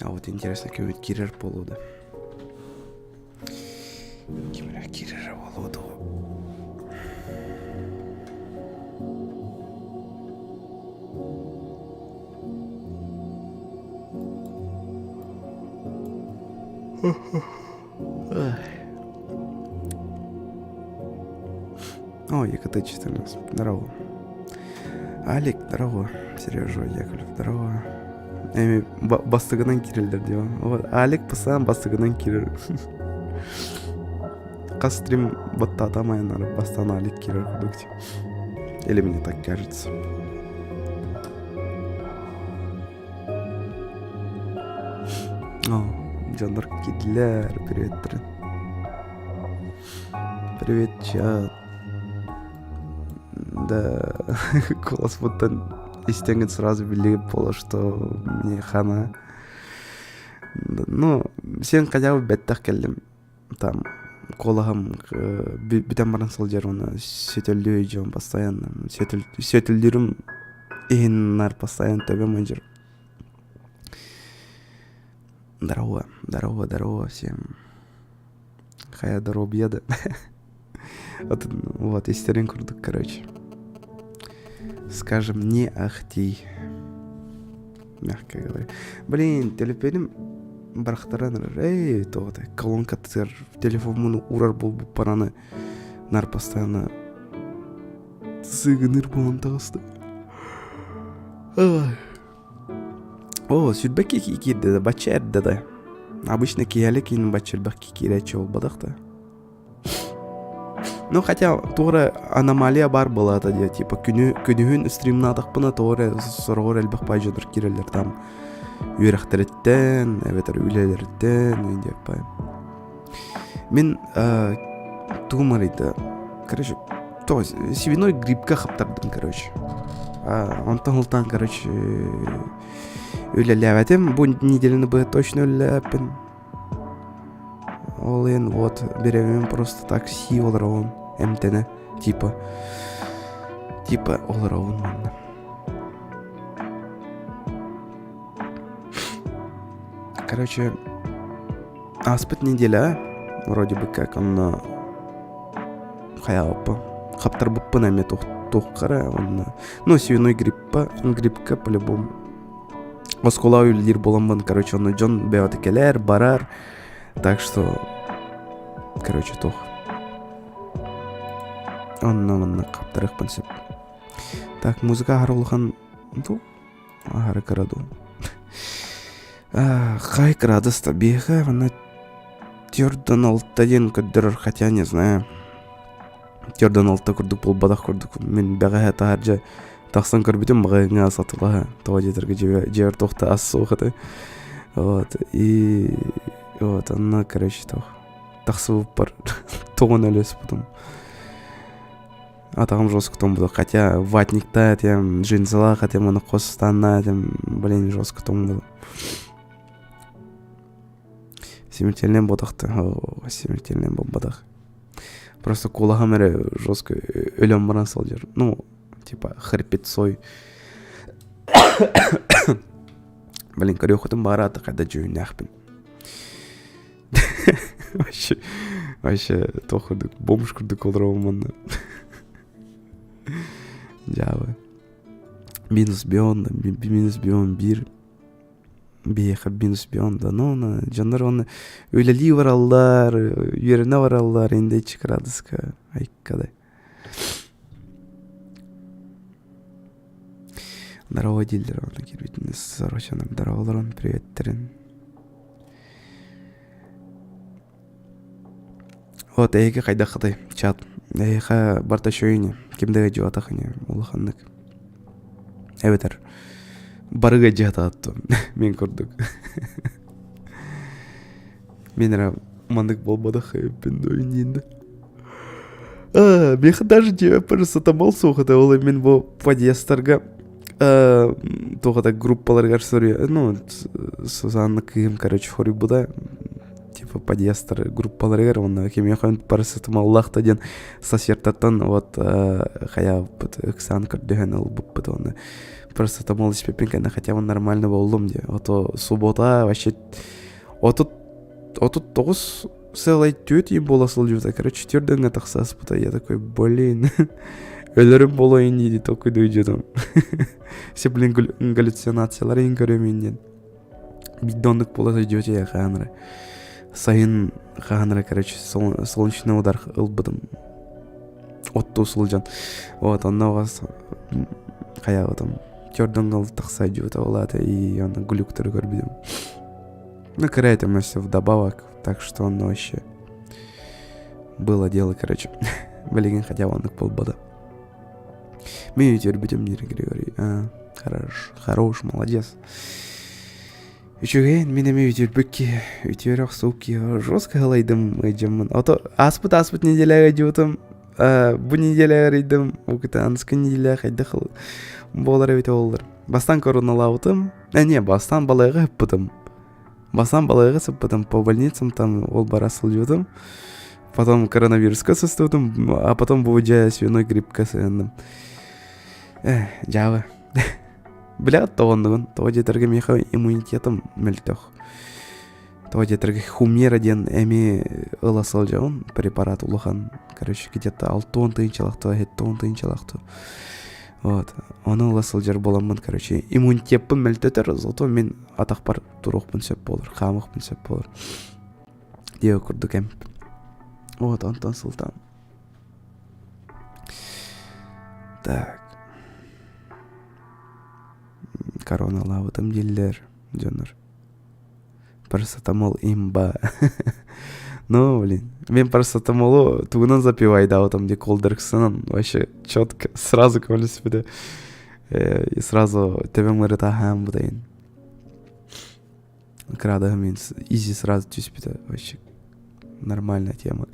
А вот интересно, ким киирэр буолуо да. Ким эрэ киирэрэ буолуо дуо? О, ЕКТ-14. Здорово. Алик, здорово. Сережа Яковлев, здорово. Эми бастыгынан киирэллэр дима. Вот, Алик пасаан бастыгынан киирэр. Хас стрим баттаатам айаннары бастаан Алик киирэр курдук. Или мне так кажется. О, дьоннор киирдилэр, приветтэрин. Привет, чат. Да, голос будто истэҥҥин сразу биллигит буолар, что мне хана. Ну, сен хотя бы бэттэх кэллим. Там куолаһым бүтэн баран сылдьар уонна сөтөллүү дьон постоянно. Сөтөллүүрүм иһин нар постоянно төбөм ыдьыр. Здорово, здорово, здорово всем. Хайа доруобуйа да. Вот, вот истэрин курдук, короче. Скажем, не ахти. Мягко говоря. Блин, төлөпүөнүм барахтаран эрэр. Эй, тоҕо колонкатыгар телефоммун уурар буолбуппар аны нар постоянно сыгыныр буолан таҕыста. О, сүүрбэккэ киирдэ да, бачча эрдэ да. Обычно киэһэлик киин бачча элбэх киирээччи буолбатах да. Ну, хотя туора аномалия баар буолаата диэ, типа күнү, күнүһүн стримнаатахпына туора сороҕор элбэх баай дьоннор киирэллэр там үөрэхтэриттэн, эбэтэр үлэлэриттэн диэп Мин э, тугум арыйда, короче, то свиной гриппка хаптардым, короче. А, онтон ылтаан, короче, үлэлээбэтим. Бу неделяны быһа точно үлэлээппин. Ол иһин вот бириэмэбин просто так сии олоробун эмтэнэ типа типа олоробун манна. Короче, ааспыт неделя вроде бы как онно хайаабыппын хаптарбыппын эмиэ туоххара онно ну свиной гриппа гриппка по-любому оскуолаҕа үлэлиир буоламмын короче онно дьон бэйэтэ кэлэр барар так что короче туох онно манна хаптарыахпын сөп так музыка аһара улахан дуу аһара кыра дуу хай градуста биэхэ манна төрдөн алта диэн көрдөрөр хотя не знаю төрдөн алта курдук буолбатах курдук мин бэҕэһээ таһырдьа тахсан көрбүтүм маҕаһыыҥҥа ас атыылаһа тоҕо диэтэргэ дьиэбэр туох да ас суох этэ вот и вот онно короче туох тахсыбыппар тоҕон өлөспүтүм атаҕым жестко тоҥмута хотя ватникта этим джинсылаах этим уонна хос станна этим блин жестко тоҥмута смертельнай буотахта смертельнай буолбатах просто куолаһым эрэ жестко өлөн баран сылдьар ну типа хрипецой блин көрүөххүтүн баҕараата хайда дьүһүннээхпин вообще вообще туох курдук бомж курдук олоробун манна дьаабы минус бион минус бион биир биһиэхэ минус бион да ну дьоннор уонна үлэлии бараллар үөрэнэ бараллар инде градуска айккадай Здорово дииллэр уонна киирбитин сорочонор здороволорун приветтэрин Вот эһиги хайдаххытый чат эһиэхэ барыта үчүгэй ини ким да ыалдьыбатах ини улаханнык эбэтэр бары ыалдьыһатаат мин курдук мин эрэ маннык буолбатах эбиппин дуу инниин да миэхэ даже дьиэбэр сатабыл суох этэ ол мин бу подъезтарга туох это группаларыгар суруйа ну Сусанна кыыһым короче хоруйбута. типа подъездтар группаларыгар уонна кимиэхэ парацетамоллаах да диэн соседтартан вот хайаабыппыт ыксаан көрдөһөн ылбыппыт уонна парацетамол испиппин кэннэ хотя бы нормально буоллум диye ото суббота вообще 39 целый түөрт ый буола сылдьыбыта короче төрт тахсаспыта я такой блин өлөрүм буолуо дии толкуйдуу дьонум все блин галлюцинациялар иһин көрөмүн диэн биирдэ оннук буола сылдьыбыт я хаһан эрэ сайын хаһан эрэ короче солнечный удар ылбытым оттуу сылдьан вот онно хайаабытым төрдөн тахса сылдьыбыта ол аата и онно глюктары көрбүтүм ну кыра этим өссө вдобавок так что онно вообще было дело короче билигин хотя бы оннук буолбата мен үтүөрбүтүм диир Григорий а, хорош хорош молодец үчүгэйин мин эмиэ үтүөрбүт киһи үтүөрэ охсубут киһи жестко ылайдым ыйдьаммын ото ааспыт ааспыт неделяҕа ыйдьыбытым бу неделяҕа арыйдым укытаанскай неделя хайдах буолар эбитэ буоллар бастаан короналаабытым э не бастаан балыыһаҕа ыппытым Бастаан балыыһаҕа сыппытым, по больницам там ол бара сылдьыбытым. Потом коронавируска сыстыбытым, а потом бу дьэ свиной гриппка сыһынным. Эх, дьаабы. Бля, тоҕоннугун. Тоҕо диэтэргэ миэхэ иммунитетым мөлтөх. Тоҕо диэтэргэ хумера диэн эми ыла сылдьабын, препарат улахан. Короче, где-то 6 тыһыынчалаах 7 тыһыынчалаах Вот. Ону ыла сылдьар буоламмын, короче, иммунитеппын мөлтөтөр, зато мин атахпар туруохпун сөп буолар, хаамыахпын сөп буолар. Диэбит курдук эмп. Вот, онтон сылтаан. Так. Короналаабытым дииллэр дьоннор. Парацетамол имба. Ну, блин. Мен парацетамолу тугунан запивайдаабытым дии колдерксынан вообще четко сразу көмөлөспүтэ. И сразу төбөм ыарыта аһаан бутайын. Кырадаһым мин изи сразу түспүтэ вообще нормальная тема.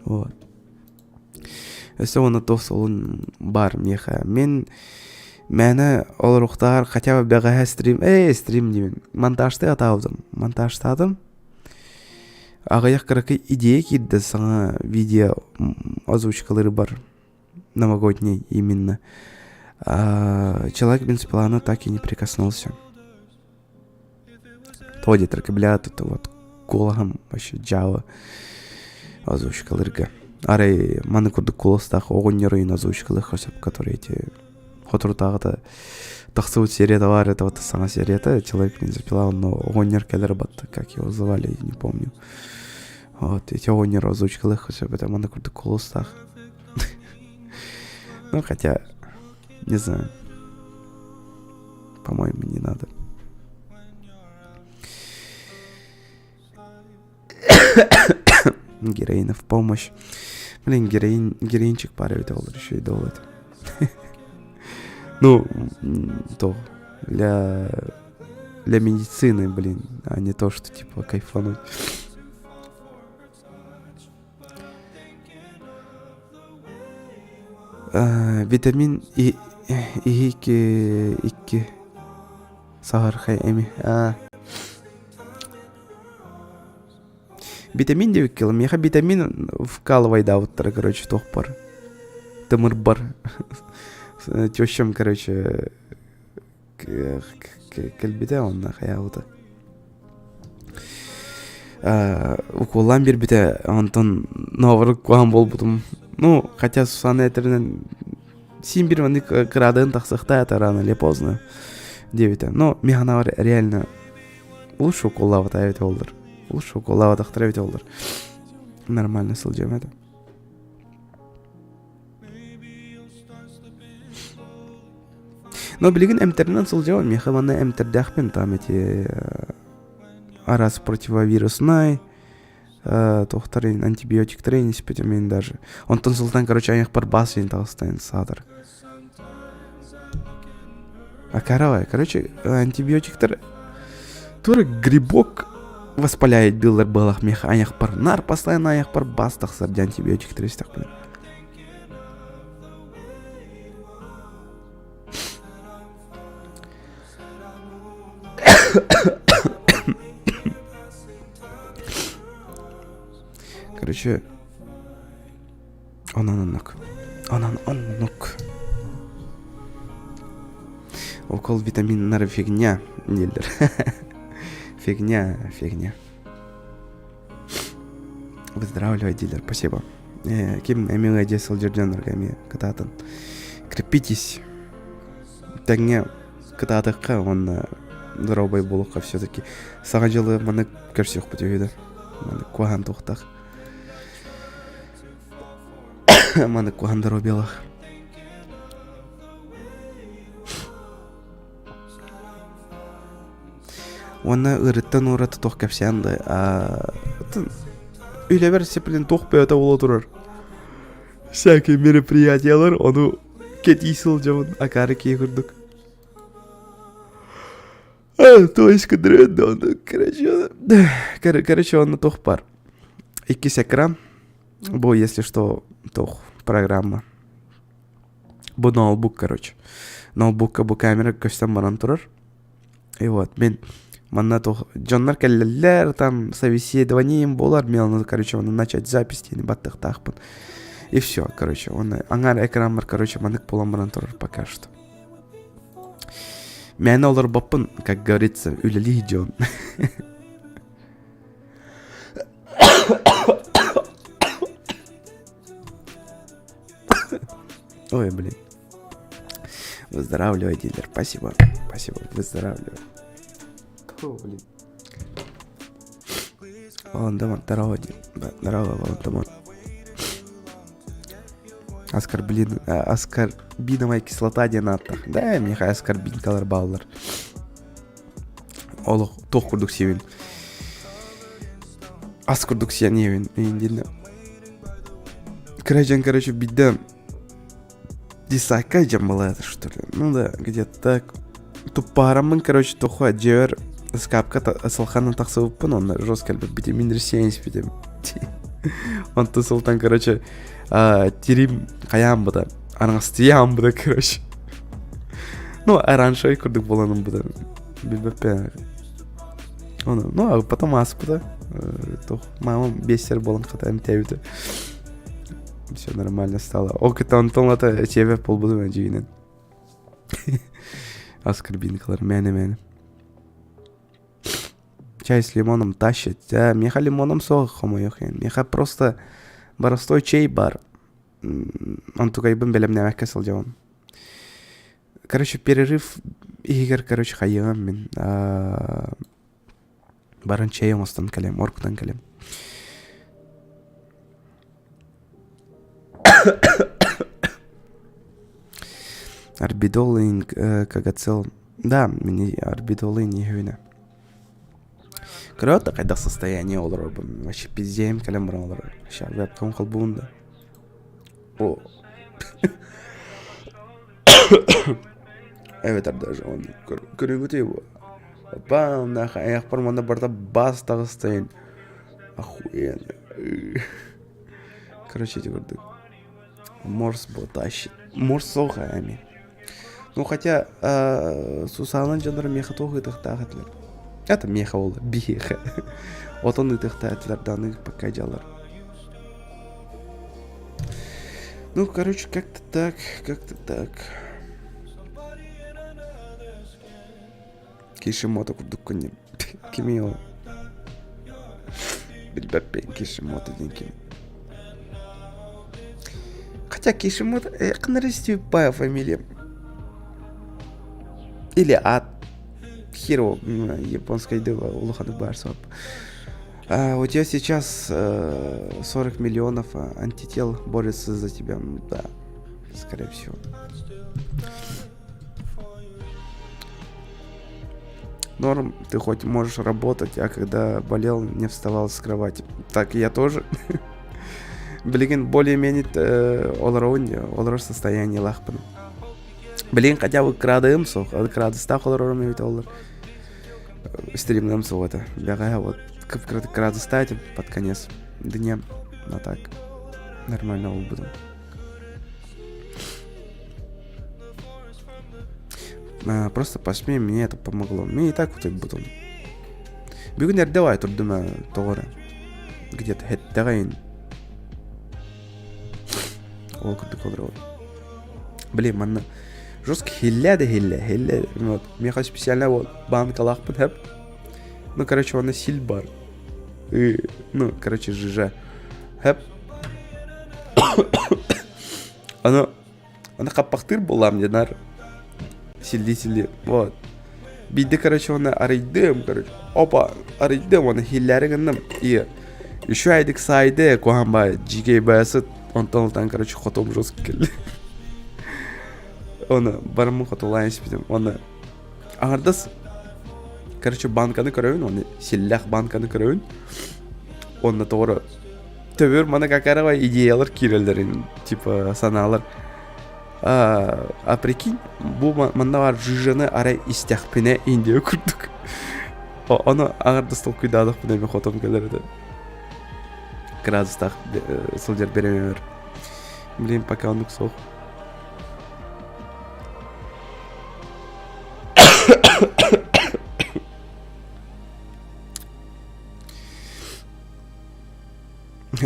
Вот. Өссө уонна туох солун баар миэхэ. Мин мээнэ олоруохтааҕар хотя бы бэҕэһээ стрим, ээ стрим диибин, монтажтыы атаабытым. Монтажтаатым. Аҕыйах кыракый идея киирдэ саҥа видео озвучкалары бар новогодний именно. А, человек без плана так и не прикоснулся. Тоҕо диэтэргэ бля тут вот куолаһым вообще дьаабы озвучкалыырга. Арай маны курдук куоластаах оҕонньор ойун озвучкалыахха сөп, который эти соторутааҕыта тахсыбыт серията баар это вот саҥа серията человек бензопила онно оҕонньор кэлэр батта как его звали я не помню вот эти оҕонньор озвучкалыахха сөп это маны курдук куоластаах ну хотя не знаю по-моему, не надо. Героина в помощь. Блин, героин, героинчик пара ведь ол еще и доллар. Ну, то, для, для медицины, блин, а не то, что типа кайфануть. Витамин И икки саһархай эми Витамин диэбиккэ миэхэ витамин вкалывайдаабыттара короче туохпар тымырбар тещам короче кэлбитэ онно хайаабыта укуоллаан биэрбитэ онтон наоборот куһаҕан буолбутум ну хотя Сусанна этэринэн син биир маннык кыраадыгын тахсыахтаах это рано или поздно диэбитэ но мин санаабар реально лучше укуоллаабата эбитэ буоллар лучше укуоллаабатахтара эбитэ буоллар нормально сылдьыам этэ Но билигин эмтэринэн сылдьабын. Миэхэ манна эмтэрдээхпин там эти араас противовируснай туохтарын антибиотиктары испитим мин даже. Онтон сылтан короче айахпар бас иин таҕыстайын саатар. А каравай, короче, антибиотиктар тура грибок воспаляет дииллэр быһалаах миэхэ айахпар нар постоянно айахпар бас тахсар дии антибиотиктары истэхпинэ. Короче, онон оннук. Онон оннук. Укол витаминнары фигня дииллэр. Фигня, фигня. Выздоравливай дииллэр, спасибо. Э, ким эмиэ дьиэ сылдьар дьоннорго эмиэ кытаатан крепитесь. Тэҥҥэ кытаатахха уонна доруобай буолуохха все-таки саҥа дьылы маннык көрсүөхпүт үһү да. Маннык куһаҕан туохтаах. Маннык куһаҕан доруобуйалаах. Уонна ыарыттан уурата туох кэпсээн да үлэбэр сиплин туох бөҕөтө буола турар. Всякие мероприятиялар ону кэтии сылдьабын акаары киһи курдук. То есть короче, короче, онно туох бар. Иккис экран. Бу, если что, туох программа. Бу ноутбук, короче. Ноутбукка бу камера көстөн баран турар. И вот, мин манна туох дьоннор кэллэллэр, там собеседованием буолар, мен ону, короче, ону начать запись диэни баттыахтаахпын. И все, короче, оны аҥаар экранмар, короче, маннык буолан баран турар пока что. Мээнэ олорбоппун, как говорится, үлэлии дьон. Ой, блин. Выздоравливай, дилер. Спасибо. Спасибо. Выздоравливай. Фу, блин. Волан-де-Морт, здорово, Дим. Да, здорово, Волан-де-Морт. Аскорблин, аскорбиновая кислота диэн ааттаах. Да, миэхэ аскорбинкалар бааллар. Олох туох курдук сиэбин. Ас курдук сиэн иэбин. Иин Короче, короче, беда. Дисака была это, что ли? Ну да, где-то так. Туппараммын, короче, тухуа дьиэбэр ыскаапка салханан тахсыбыппын, онно жестко битим сиэн испитим. Онтон сылтан, короче, тирим хайаан быта, араҥастыйаан быта, короче. Ну, оранжевый курдук буоланым быта. Билбэппин. Ону, ну, а потом ааспыта. Туох, мамам биэссэр буолан хата эмтээбитэ. Все нормально стало. Ол кытта онтон лата сиэбэт буолбутум дьиҥинэн. Аскорбинкалар мээнэ-мээнэ. Чай с лимоном тащит. Да, миэхэ лимоном суох хомойуох иһин. Миэхэ просто боростой чэй бар. Онтукайбын бэлэмнээбэккэ сылдьабын. Короче, перерыв иһигэр, короче, хайыам мин. Баран чэй оҥостон кэлиэм, оркутан кэлиэм. Арбидол кагацел. Да, мини арбидолы не иһэбинэ. Көрөөт да хайдах состояние олорорбун. Вообще пиздеем кэлэн баран олорор. Ща вебкам холбуун да. О. Эбэтэр даже он көрүҥүтүй бу. Бам, нахуй, айахпар манна барыта бас таҕыстайын. Охуенно. Короче, эти курдук. Морс бу тащит. Морс суох эми. Ну хотя Сусанан дьонноро миэхэ туох ыытыахтаах этилэр. Это миэхэ ол биһиэхэ. Отон ыытыахтаах этилэр да пока дьалар. Ну, короче, как-то так, как-то так. Кишимото курдуккун диэн. Кимий ол? Билбэппин Кишимото диэн ким. Хотя Кишимото, э, фамилия. Или от хер японской улаханы баар суох. А, у тебя сейчас 40 миллионов антител борются за тебя. Да, скорее всего. Норм, ты хоть можешь работать, а когда болел, не вставал с кровати. Так, я тоже. Блин, более-менее олорон, олорор состояниелаахпын. Блин, хотя бы кыраадыым суох, кыраадыстаах олорорум эбит олор. Стримным суох это. Бэҕэһээ вот кыраадыстаатым под конец дня. Но так, нормально буолбутум. Просто посмей, мне это помогло. Мне и так вот потом. Бүгүн эрдэ бай турдум тоҕо эрэ. Где-то хэттэҕэйин. Ол курдук олоробун. Блин, манна жестко хиллэ да хиллэ, хиллэ. Вот. Миэхэ специально вот банкалаахпын хэп. Ну, короче, онно сил бар. И, ну, короче, жижа. Хэп. Ону Аны хаппахтыыр буоллаам диэн наар силлии-силлии вот. Биирдэ короче уонна арыйдым короче опа арыйдым уонна иһиллээри гынным и еще айдык саайды куһаан баай дьиикэй баайсыт онтон ылтан короче хотом жестко кэллэ Оны бараммын хотулаан испитим уонна аҥардас короче банканы көрөбүн уонна силлээх банканы көрөбүн уонна тоҕо төбөр маны какарова идеялар киирэллэрин типа санаалар а, а прикинь бу манна баар жижаны арай истэхпинэ индия курдук ону аҥардас толкуйдаатахпына эмиэ хотом кэлэр этэ градустаах сылдьар бириэмэбэр блин пока оннук суох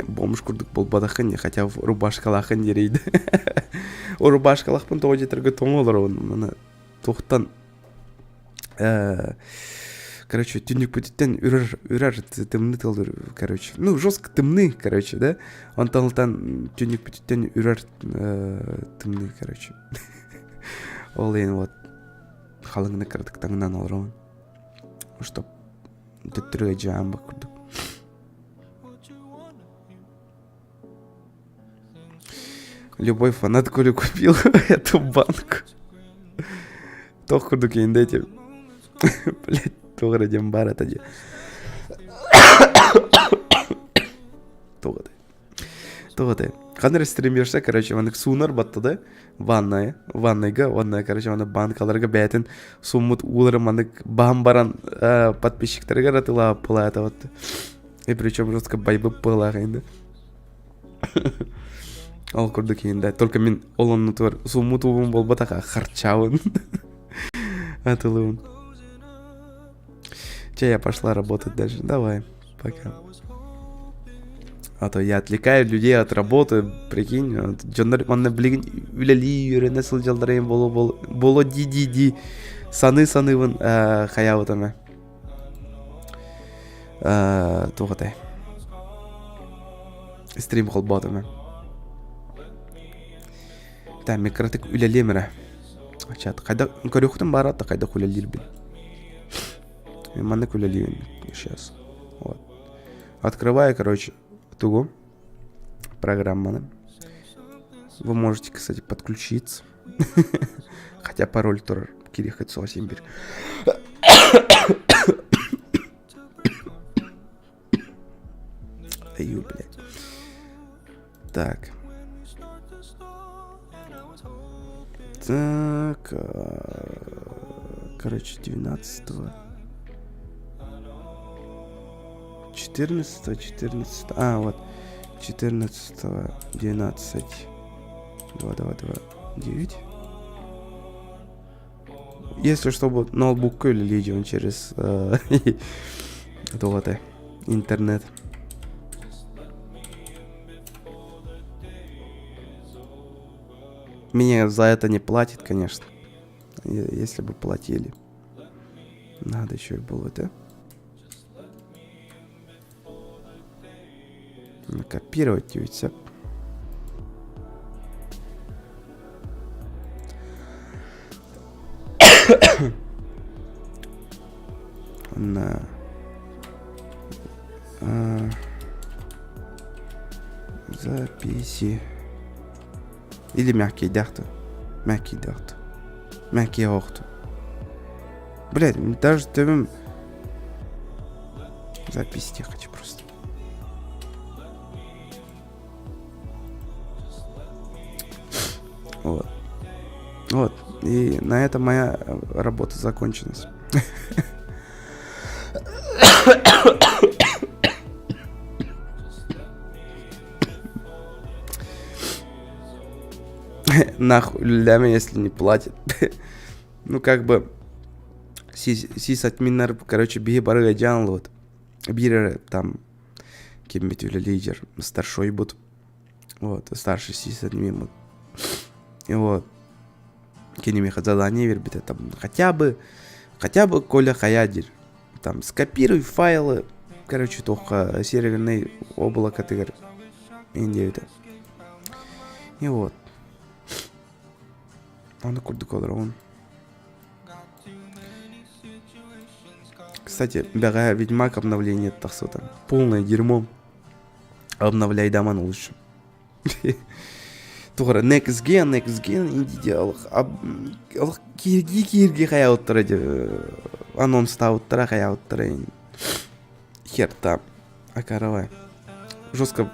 Бомж курдук буолбатаххын дии, хотя рубашкалааххын диэрийдэ. Рубашкалаахпын тоҕо диэтэргэ тоҥо олоробун. Маны туохтан короче, түннүкпүтүттэн үрэр үрэр тымныы тыл короче, ну жестко тымныы, короче, да? Онтон ылтан түннүкпүтүттэн үрэр тымныы, короче. Ол иһин вот халыҥнык кыратык таҥнан олоробун. Чтоб төттөрүгэ дьаамба курдук. Любой фанат Коля купил эту банку. Туох курдук иһиндэ эти блядь туох эрэ диэн баар этэ дии туох этэй туох этэй ханна эрэ стримерша короче маннык суунар батта да ванная ваннайга уонна короче маннык банкаларга бэйэтин сууммут ууларын маннык баһан баран подписчиктарыгар атыылаабыт вот и причем жестко байбыт быһыылаах инде Ол курдук иһин только мин ол оннутугар сууммут уубун буолбатах харчаабын атылыбын. Че, я пошла работать дальше. Давай, пока. А то я отвлекаю людей от работы, прикинь, дьоннор манна билигин үлэлии үөрэнэ сылдьаллар эм боло боло ди ди ди саны саныыбын хайаабыт эмэ туох этэй стрим холбоотум Так, мен кыратык үлэлиэм эрэ. Чат, хайдах көрүөхтүн баара да хайдах үлэлиирбин. Мен маннык үлэлиибин сейчас. Вот. Открываю, короче, тугу программаны. Вы можете, кстати, подключиться. Хотя пароль тоже кириэххит суох син биир. Аю, блядь. Так. Так. Короче, 19 14 14 А, вот. 14 12 2 2 2 9 Если что, ноутбукка үлэлии через туох интернет. Мне за это не платит, конечно. Если бы платили. Надо еще и было, да? Копировать ведь На а, записи. Или мягкий дяхту. Мягкий дяхту. Мягкий охту. Блядь, даже төбөм запись я хочу просто. Вот. Вот. И на этом моя работа закончилась. Нахуй лями, если не платит. Ну, как бы, сисадминнар, короче, биһи бары дьааллыбыт. Биир эрэ там киммит үлэлиир старшойбут. Вот, старший сисадмин. И вот, кини миэхэ задание биэрбитэ там хотя бы Коля хайа диир там скопируй файлы короче туохха серверный облакотыгар диэбитэ и вот ону курдук олоробун кстати бэҕэһээ Ведьмак обновление тахсыбыта полное дерьмо обновляйдаман лучше Туох эрэ Next Gen, Next Gen инди олох олох киһиргии киһиргии хайаабыттара дьэ анонстаабыттара хайаабыттара хер там акаровай жестко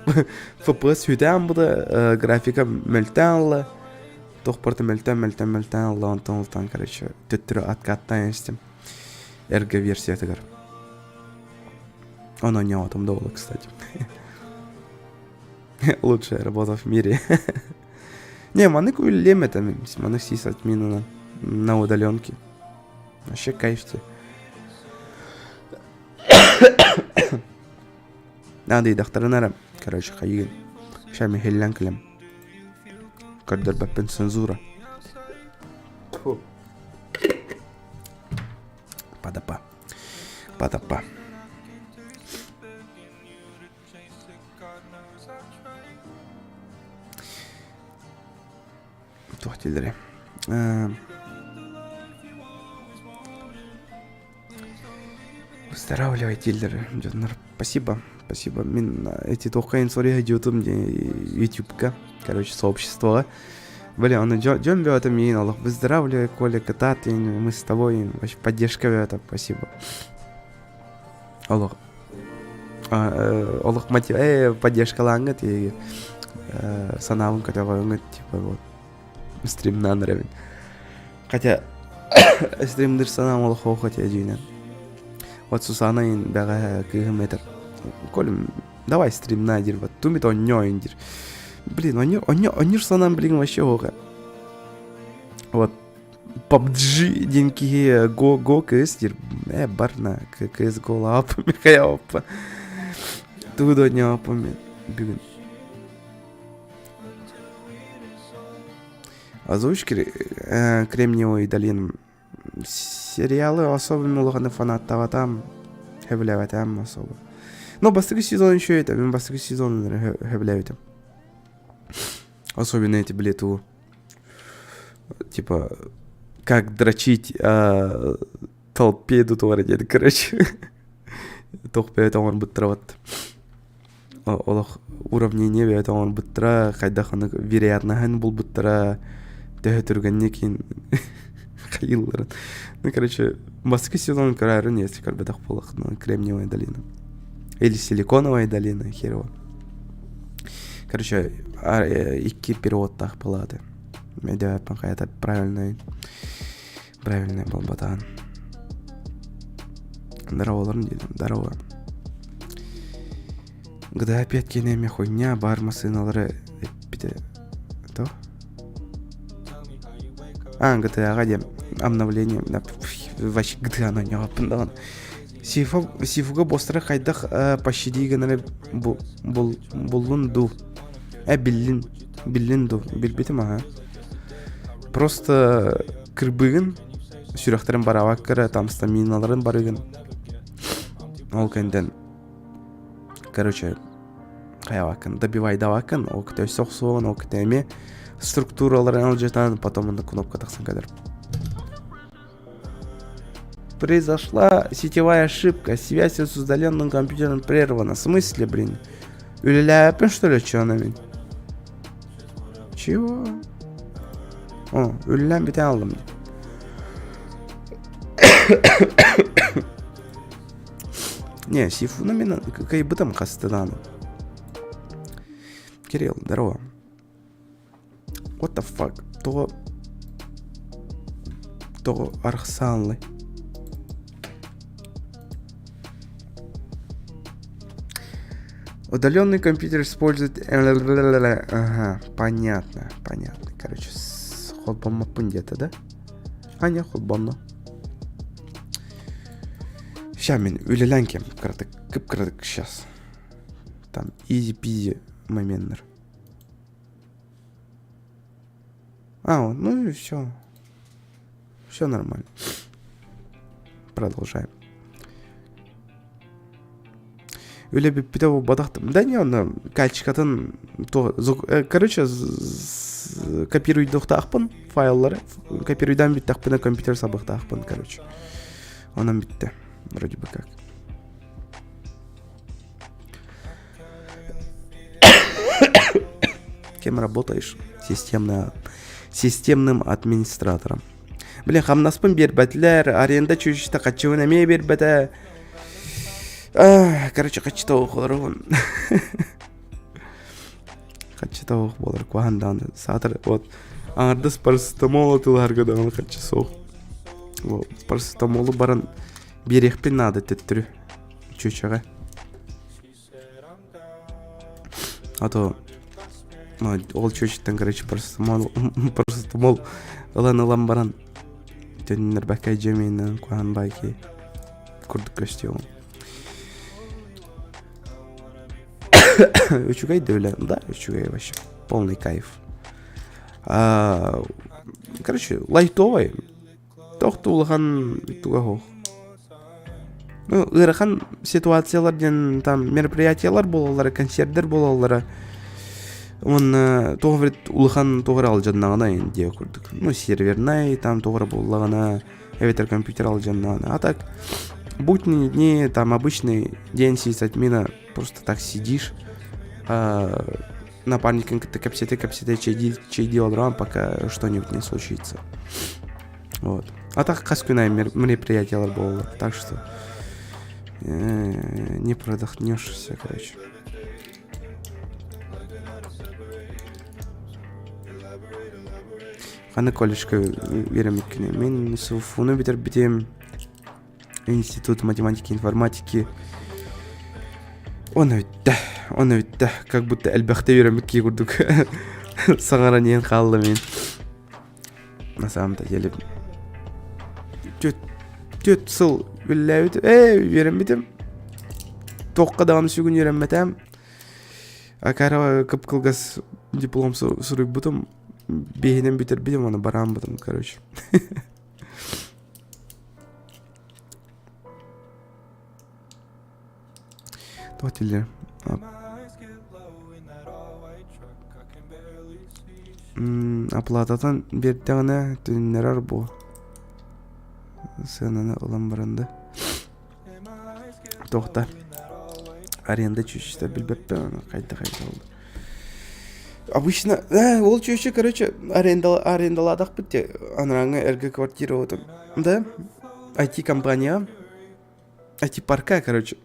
FPS сүтээн буда графика мөлтөөн ылла туох барыта мөлтөөн мөлтөөн мөлтөөн ылла онтон онтон короче төттөрү откаттаан истим эргэ версиятыгар ону оонньоотум да буолла кстати Лучшая работа в мире. Не, маннык үлэлиэм этэ мин. Маннык сисадминынан на удаленке. Вообще кайф тебе. Надо идахтарын эрэ. Короче, хайыгын. Ща михиллэн кэлэм. Көрдөрбөппүн цензура. Падапа. Падапа. Туох дииллэрий Выздоравливай дииллэр дьоннор. Спасибо, спасибо. Мин эти туохха инсория дьиэтим ютубка, короче, сообществоҕа. Блин, ону дьон бөҕөтө миигин олох выздоравливай, Коля, кытаат, мы с тобой, вообще поддержка бөҕөтө, спасибо. Олох олох мотив поддержкалааҥҥыт санаабын көтөҕөҥҥүт типа вот стримнаан эрэбин хотя стримдир санаам олох суох этэ дьиҥинэн вот Сусана бэҕэһээ кыыһым этэр Коль давай стримнаа диир вот тумит онньоо диир блин онньуур санаам билигин вообще суох вот PUBG диэн киһи Go Go кыыс диир ээ бар на кыыс голааппын хайааппын тугу да оонньообоппун мин бүгүн озвучки Кремниевой долины сериалы особо улаханы фанаттаабатам сөбүлээбэтим особо но бастакы сезон еще это мин бастакы сезон сөбүлээбитим особенно эти били ту типа как дрочить э, толпе тутугар диэн короче туох бэйэтэ оҥорбуттара олох уравнение бэйэтэ оҥорбуттара хайдах аны вероятноһын булбуттара төһө түргэнник хайыылларын ну короче бастакы сезон көрөөрүн если көрбөтөх буоллаххына кремниевая долина или силиконовая долина хер его Короче, икки переводтаах палаты. Өйдөөбөппүн хайата правильный правильный буолбатаҕын. Здороволорун диэтим, здорово. GTA 5 киэнэ эмиэ хуйня баар массыыналары эппитэ то А, GTA-ҕа диэн обновление вообще GTA-ны оонньообоппун даҕаны Сифа, Сифуга босстара хайдах пощади гынары буллун дуу? Э, биллин. Биллин дуу? Билбитим аха. Просто кырбыгын, сүрэхтэрин бараабаккара, там стаминаларын барыгын. Ол кэнтэн, короче, хайабаккын, добивайдабаккын, ол кытта өссө охсуоҕун, ол кытта эмиэ структураларын алдьатан, потом онно кнопка тахсан кэлэр. Произошла сетевая ошибка. Связь с удаленным компьютером прервана. В смысле, блин? Үлэлээппин, что ли, чё мин? Чего? О, үлэлээн бүтэн алдым. Не, Сифуна мен кыайбытым хастыдааны. Кирилл, здорово. What the fuck? Тоҕо тоҕо арахсаанлый? Удаленный компьютер использует... Ага, понятно, понятно. Короче, холбоммоппун где-то, да? А, не, холбонно. Ща мин үлэлээн кэм кыратык, кып-кыратык сейчас. Там изи-пизи моменттар. А, ну и все. Все нормально. Продолжаем. Үлэ бүппүтэ буолбатах. Да не, онно качкатын короче, копируйдуохтаахпын файллары. Копируйдаан бүттэхпинэ компьютер сабыахтаахпын, короче. Онон бүттэ. Вроде бы как. Кем работаешь? Системно, системным администратором. Блин, хамнаспын биэрбэтилэр, аренда чүчүтэ хаччыбын эмиэ биэрбэтэ. Короче, хаччыта олорон. Хаччыта ох буолар куһаан даҕаны саатар вот аҥардас парацетамол атыылаһарга даҕаны хаччы суох. Вот парацетамолу баран биэриэхпин наада төттөрү чүчэҕэ. А то ол чүөчэттэн короче парацетамол парацетамол ылан ылан баран төннөрбөккө дьиэминэн куһаан байки курдук көстүөҕүм. Үчүгэй да үлэ, да, үчүгэй вообще. Полный кайф. А, короче, лайтовый. Туох да улахан туга суох. Ну, ыарахан ситуациялар диэн там мероприятиялар буолаллара, концерттэр буолаллара. Уонна туох говорит улахан туох эрэ алдьаннаҕына диэ курдук. Ну, сервернай там туох эрэ буоллаҕына, эбэтэр компьютер алдьаннаҕына. А так будние дни, там обычный день сисадмина, просто так сидишь, а, напарникын кытта кэпсэтэ-кэпсэтэ чэйдии чэйдии олорон, пока что-нибудь не случится. Вот. А так хас күн аайы мероприятиялар буолаллар. Так что не продохнешься, короче. Ханна колледжка үөрэммиккиний? Мин СУФУну бүтэрбитим. Институт математики и информатики. Он бүттэ, он бүттэ. Как будто элбэхтэ үөрэммит киһи курдук саҥаран иһэн хаалла мин. На самом-то деле түөрт сыл үлэлээбит ээ үөрэммитим. Туохха даҕаны сүгүн үөрэммэтээм. Акара кып-кылгас диплом суруйбутум. Биэһинэн бүтэрбитим, оны барааммытым, короче. Туох дииллэр? Оплататын биэрдэҕинэ төннөрөр буо. Сыананы ылан баран да. Туохта аренда чүчүтэ билбэппин хайдах хайдах ол. Обычно ол чүчү короче арендалаатахпыт те анарааҥҥа эргэ квартира вот да IT-компания IT-парка короче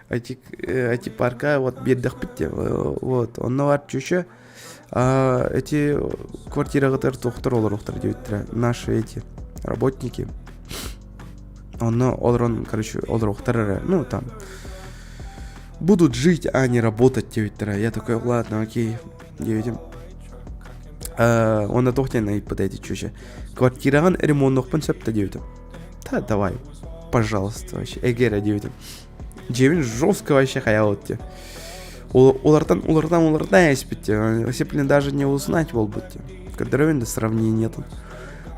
IT IT-парка вот биэрдэхпит те вот онно бар чүчү эти квартираҕытыгар туохтар олоруохтар диэбиттэрэ наши эти работники онно олорон короче олоруохтар эрэ ну там будут жить а не работать диэбиттэрэ я такой ладно окей диэбитим онно туох диэн ыйыппыта эти чүчэ квартираҕын ремоннуохпун сөп да диэбитим да давай пожалуйста вообще эгерэ диэбитим дьиэбин жестко вообще хайаабыт диэ улартан улартан улартан эспит диэ вообще блин даже не узнать буолбут диэ көрдөрөбүн да сравнениетын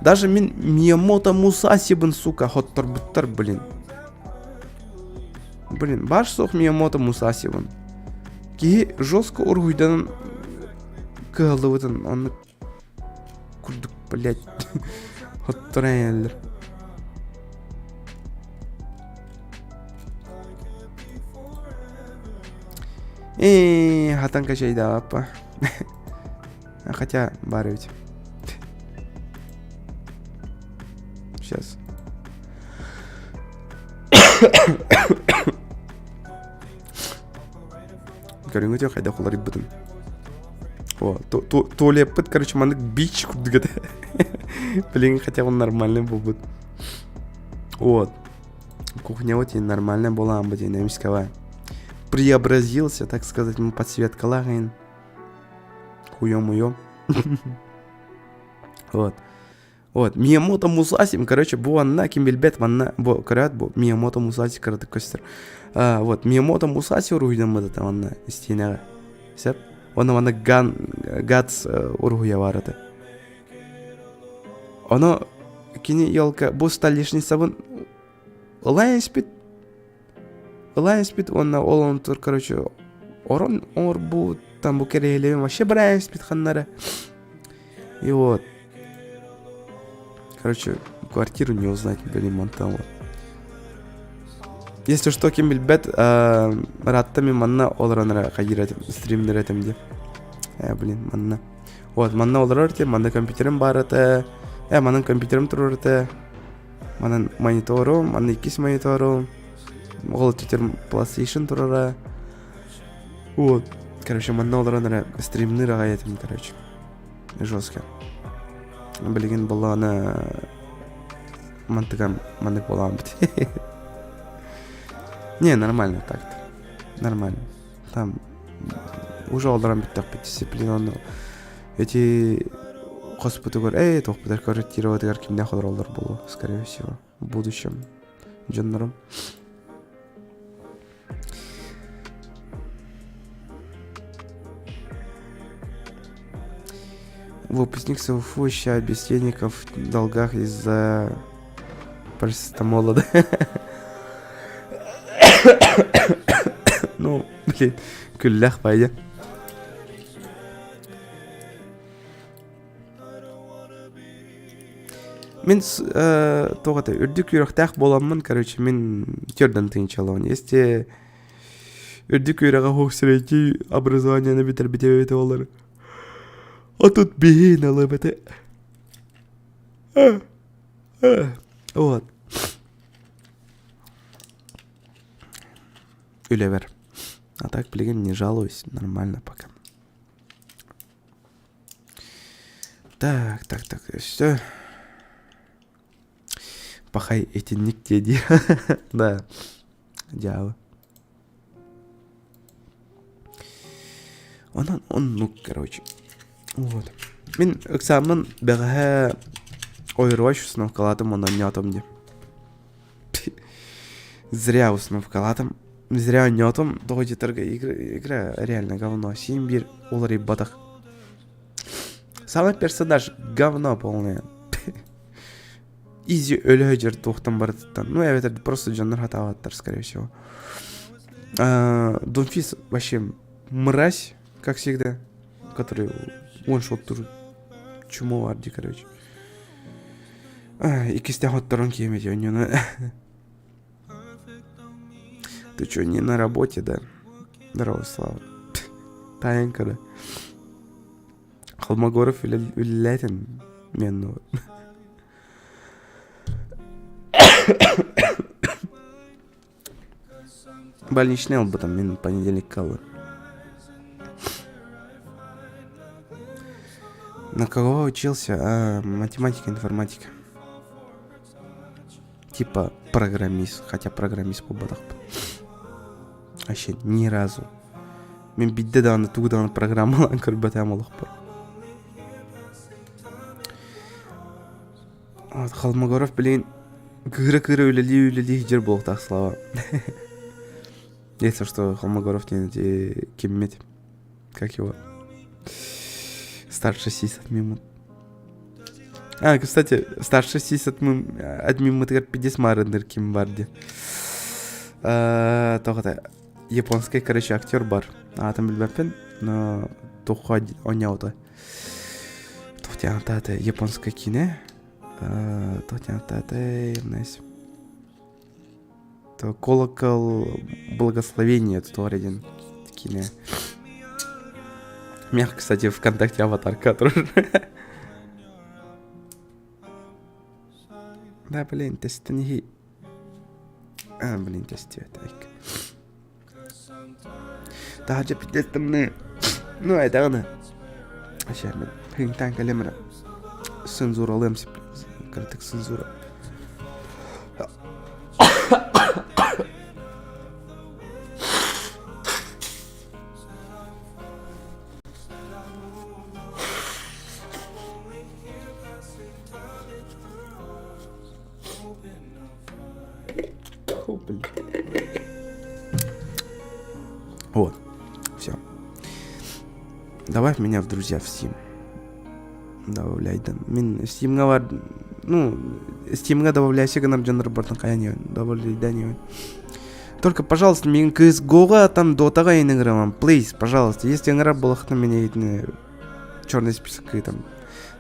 даже мин Миямото Мусасибын сука хотторбуттар блин блин баар суох Миямото Мусасибын киһи жестко уруһуйданан кыһаллыбытын оннук курдук блядь хотторон иһэллэр Ээ, хатан качайдааппа. Хотя баар эбит. Сейчас. Көрүҥҥүтү хайдах уларыйбытын. О, туалеппыт, короче, маннык бич курдук этэ. Блин, хотя он нормальный буолбут. Вот. Кухня вот и нормальная была, блин, эмискэҕэ. Преобразился, так сказать, подсветкалаах хуем-уем. Вот. Вот, Миямото Мусаси, короче, бу анна ким билбэт манна бу көрөөт бу Миямото Мусаси кыратык көстөр. А, вот, Миямото Мусаси уруһуйдаммыт манна истиэнэҕэ. Сөп. Онно манна Ган Гац уруһуйа баар этэ. Ону кини елка бу столешницабын ылан испит ылан испит уонна ол онтур короче орон оҥорбут там бу кэрэһилэбин вообще баран испит ханнара и вот короче квартиру не узнать блин мантан вот если что ким билбэт ыраатта мин манна олорон эрэ хайыыр этим стримнер этим диye э блин манна вот манна олорор этим манна компьютерим баар этэ э манан компьютерим турар этэ манан мониторум манна иккис мониторум ол теперь PlayStation турара вот короче манна олорон эрэ стримныр аҕай этим короче жестко билигин буоллаҕына мантыгам маннык буолааммыт не нормально так-то нормально там уже олорон бүттэхпит дисциплина эти хоспутугар эй туохпутар квартирабытыгар кимнээх олороллор буолуо скорее всего в будущем дьоннорум Выпускник СВФУ ща без денег в долгах из-за парацетамола, да? Ну, блин, күллэх пойдет. Мин туох это үрдүк үөрэхтээх буоламмын, короче, мин төрдөн тыынчалабын. Если үрдүк үөрэҕэ суох средний образованиены бүтэрбитим эбитэ буоллар, а тут биһиин алыам этэ. Вот. Үлэбэр. А так билигин не жалуюсь, нормально пока. Так, так, так, все. Пахай итинник дии Да, дьаалы. Онон оннук, короче. Вот. Мин ыксааммын бэҕэһээ Overwatch установкалаатым уонна оонньоотум дии. Зря установкалаатым. Зря оонньоотум. Тоҕо диэтэргэ игра, игра реально говно. Син биир уларыйбатах. Самый персонаж говно полное. Изи өлө сылдьар туохтан барытыттан. Ну, эбэтэр просто дьоннор хатаабаттар, скорее всего. Дунфис вообще мразь, как всегда, который one-shot чмо арди, короче. Иккистээх отторон киэмэти онньону. Ты чё, не на работе, да? Здорово, Слава. Таянка, да? Холмогоров үлэлээтин мен Больничный ылбытым мин понедельникка ыллым. На кого учился? А, математика, информатика. Типа программист, хотя программист буолбатахпын. Вообще ни разу. Мин биирдэ даҕаны тугу даҕаны программалаан көрбөтөм олохпор. Вот Холмогоров, блин, кыыра-кыыра үлэлии-үлэлии сылдьар буолуохтаах Слава. Если что, Холмогоров диэн ити киммит? Как его? Старший сисадмин. А, кстати, старший сисадмин адмиммытыгар пиздец маарынныр ким бар диэн. Тоҕо японский, короче, актер бар. Аатын билбэппин, но туохха оонньообута. Туох диэн ааттаата японское киинэ. Туох диэн ааттаата То колокол благословения туох диэн киинэ. У меня, кстати, ВКонтакте аватарка тоже. Да, блин, тэстэн А, блин, тэстибэт. Таһырдьа пиздец тымныы. Ну, айдаҕына. Вообще, мен хыҥтаан кэлэм эрэ. Цензуралыам кыратык цензура. Фу, блин. Вот, все. Добавь меня в друзья в Steam. Добавляй, да. Мин Steam'га бар. Ну, Steam'га добавляйся гынар дьоннор бартан хайа диэбин, добавляйда диэбин. Только, пожалуйста, мин CSGO-га там Dota-га ыҥырамам, please, пожалуйста. Если ыҥырар буоллаххына меня итини черный список там.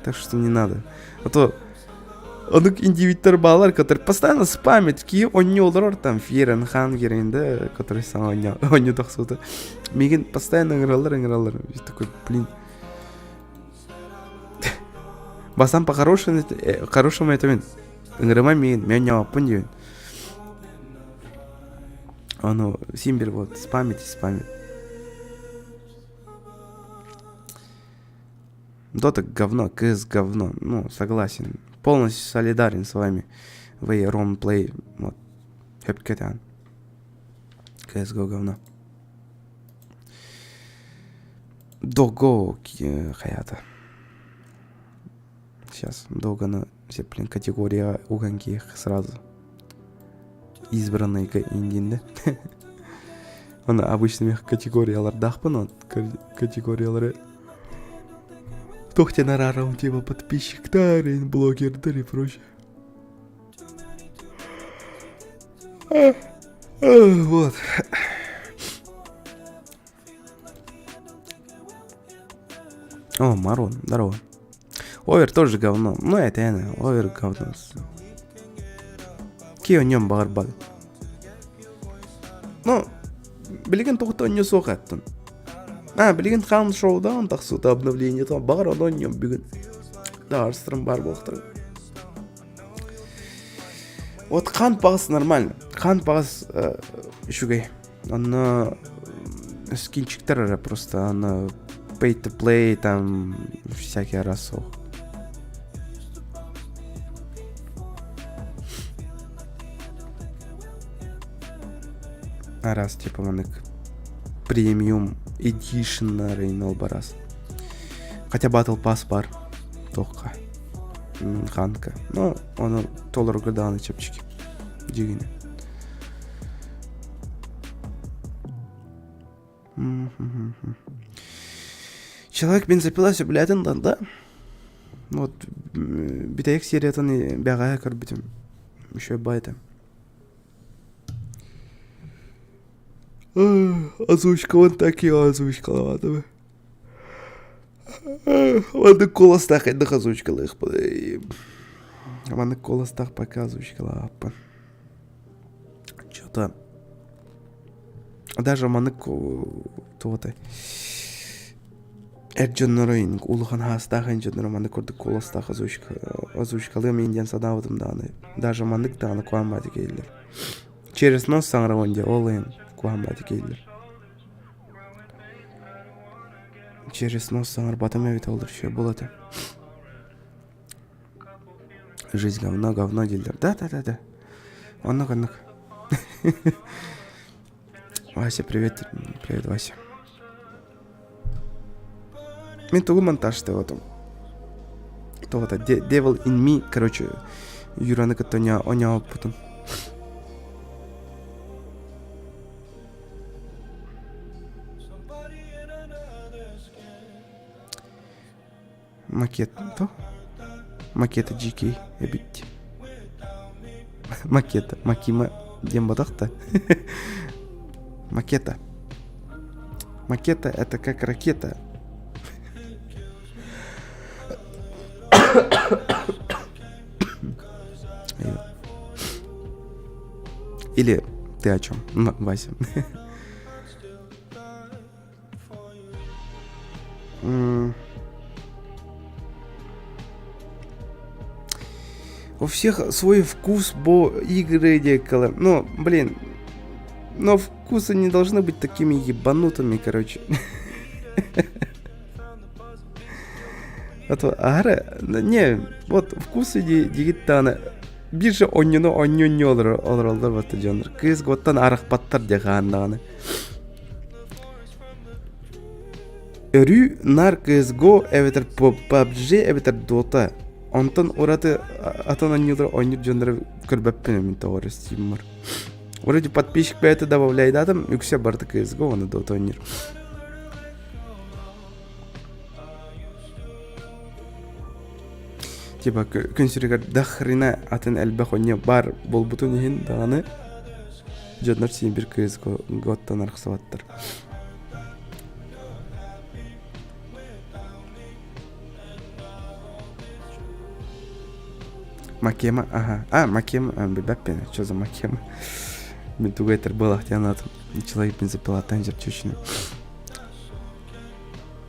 Так что не надо. А то оннук индивидтэр баалар, которые постоянно спамят, киһи оонньуу олорор там Fear and Hunger, да, который саҥа оонньуу тахсыбыта. Миигин постоянно ыҥыраллар, ыҥыраллар. Я такой, блин. Бастаан по-хорошему, хорошему этэбин. Ыҥырыма миигин, мен оонньообоппун диибин. Ону син биир вот спамить и спамить. Дота говно, КС говно. Ну, согласен. Полностью солидарен с вами. Вы Ром Плей, вот. Хэпкэтэн. CSGO говно. Дого хаята. Сейчас Доганы блин, категория уган сразу. Избранный индинде. Оны обычный категориялардаахпын, он категориялары Туох араарам типа подписчиктар, блогердар и прочее. Вот. О, Марон, здорово. Овер тоже говно. Ну, это я, овер говно. Киһи оонньуон баҕарбат. Ну, билигин тоҕото оонньуу суох аттын. А, билигин Хан Шоудаун тахсыбыта обновление баҕар ону оонньуом бүгүн. Даарыстарым баар буолуохтара. Вот Хан баҕас нормально. Хан баҕас үчүгэй. Онно скинчиктэр эрэ просто аны pay to play там всякий раз суох. Араас типа маннык премиум эдишннары ол барас. Хотя Battle Pass бар туохха ханка. Ну, ону толорго даҕаны чэпчэки дьигинэ. Человек бензопила сөбүлээтин да Вот бүтэһик сериятын бэҕэһээ көрбүтүм. Еще байта. Озвучка так и озвучкалаабатым. Маннык куоластаах хайдах озвучкалыахпыный? Маннык куоластаах пока озвучкалаабаппын. Что-то даже маннык туотай эр дьоннору улахан хаастаах эн дьоннору маннык курдук куоластаах озвучка озвучкалыам иин диэн санаабытым даҕаны даже маннык даҕаны куһааммаатык иһиллэр через нос саҥарабын дии ол иһин куһааммаатык иһиллэр через нос саҥарбатым эбитэ ол еще был это Жизнь говно, говно дииллэр. Да, да, да, да. Оннук, оннук. Вася, привет. Привет, Вася. Мин тугу монтажтаабатым. Тоҕото Devil in Me, короче, Юраны кытта оонньообуппутун. Макет то? Макета GK эбит. Макета. Макима диэн ботах да. Макета. Макета это как ракета. Или ты о чем, Вася? У всех свой вкус бо игры декала. Ну, блин, но вкусы не должны быть такими ебанутыми, короче. А то аһара не вот вкусы диигит даҕаны биир оонньууну оонньуу олороллор батта дьоннор кыыс готтан арахпаттар диэ хаһан даҕаны Өрүү наар CS:GO эбэтэр PUBG эбэтэр Dota. Онтон ураты атын оонньуулар оонньуур дьоннору көрбөппүн мин тоҕо эрэ Steamмар. Вроде подписчик бэйэтэ добавляйдаатым, үксэ барыта CS:GO уонна Dota оонньуур. Типа күн сиригэр до хрена атын элбэх онньо баар буолбутун иһин даҕаны дьоннор син бир CSGO-ттан арахсыбаттар. Макема, ага. А, Макема, а, билбэппин, что за Макема? Мин тугу этэр буолаах диэн аатым. Человек бензопилаттан жемчужина.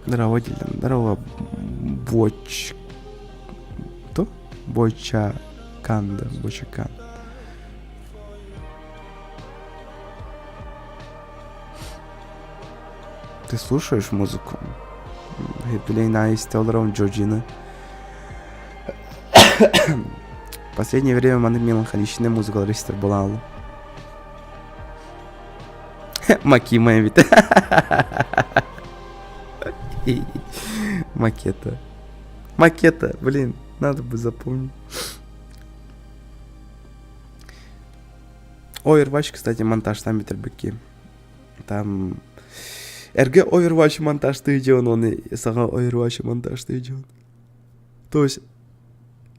Здорово, Дилан. Здорово, Боч... Кто? Бойчакан, да, Бойчакан. Ты слушаешь музыку? Блин, истэ Джорджина. Последнее время маннык меланхоличная музыкалар истэр буолаалым. Макима эбит. Макета. Макета, блин, надо бы запомнить. Overwatch, кстати, монтажтаан бүтэрбикки. Там эргэ Overwatch монтажтыы дьон, оны саҥа Overwatch монтажтыы дьон. То есть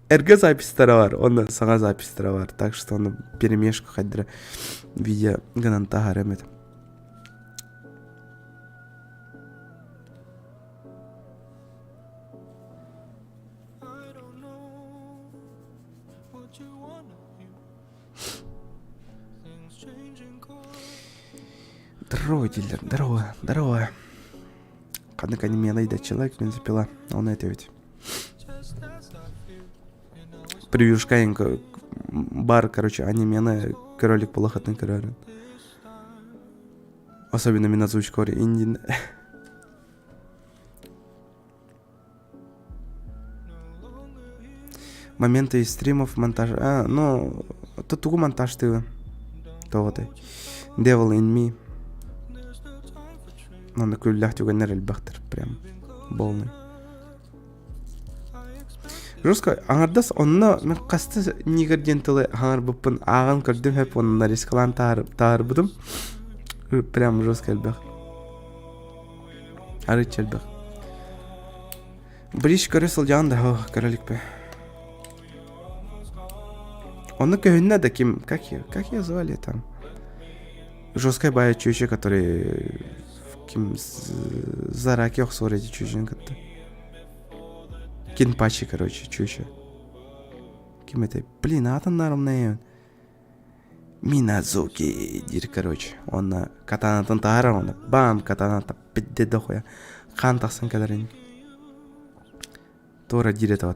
эргэ записьтара бар, онно саҥа записьтара бар. Так что ону перемешку хайдара видео гынан таһаарыам этим. Здорово, дилер, здорово, здорово. Ханнык анимены да человек бензопила, он это ведь. Превьюшка бар, короче, анимены кролик полохатын көрөрүн. Особенно мин озвучкор индин. Моменты из стримов, монтаж. А, ну, то тугу монтажтыыбын. Тоҕотой. Devil in me. Онно күллээх түгэннэр элбэхтэр прям полный. Жестко аҥардас онно мин хаста нигер диэн тылы хаҥарбыппын ааҕан көрдүм хэп онно рискалаан таарбытым. Прям жестко элбэх. Арыычча элбэх. Бридж көрө сылдьаҕын да көрө иликпин. Онно көһүннэ да ким, как ее, как ее звали там? Жесткая бая чүөчэ, который ким Зараки охсор эти чүөчүн кытта. Кинпачи, короче, чүөчэ. Ким это? Блин, аатын нарымнайын. Миназуки диир, короче. Онно катанатын таһаарар онно бам катаната пидде дохуя хаан тахсан кэлэрин. Туора диир этэ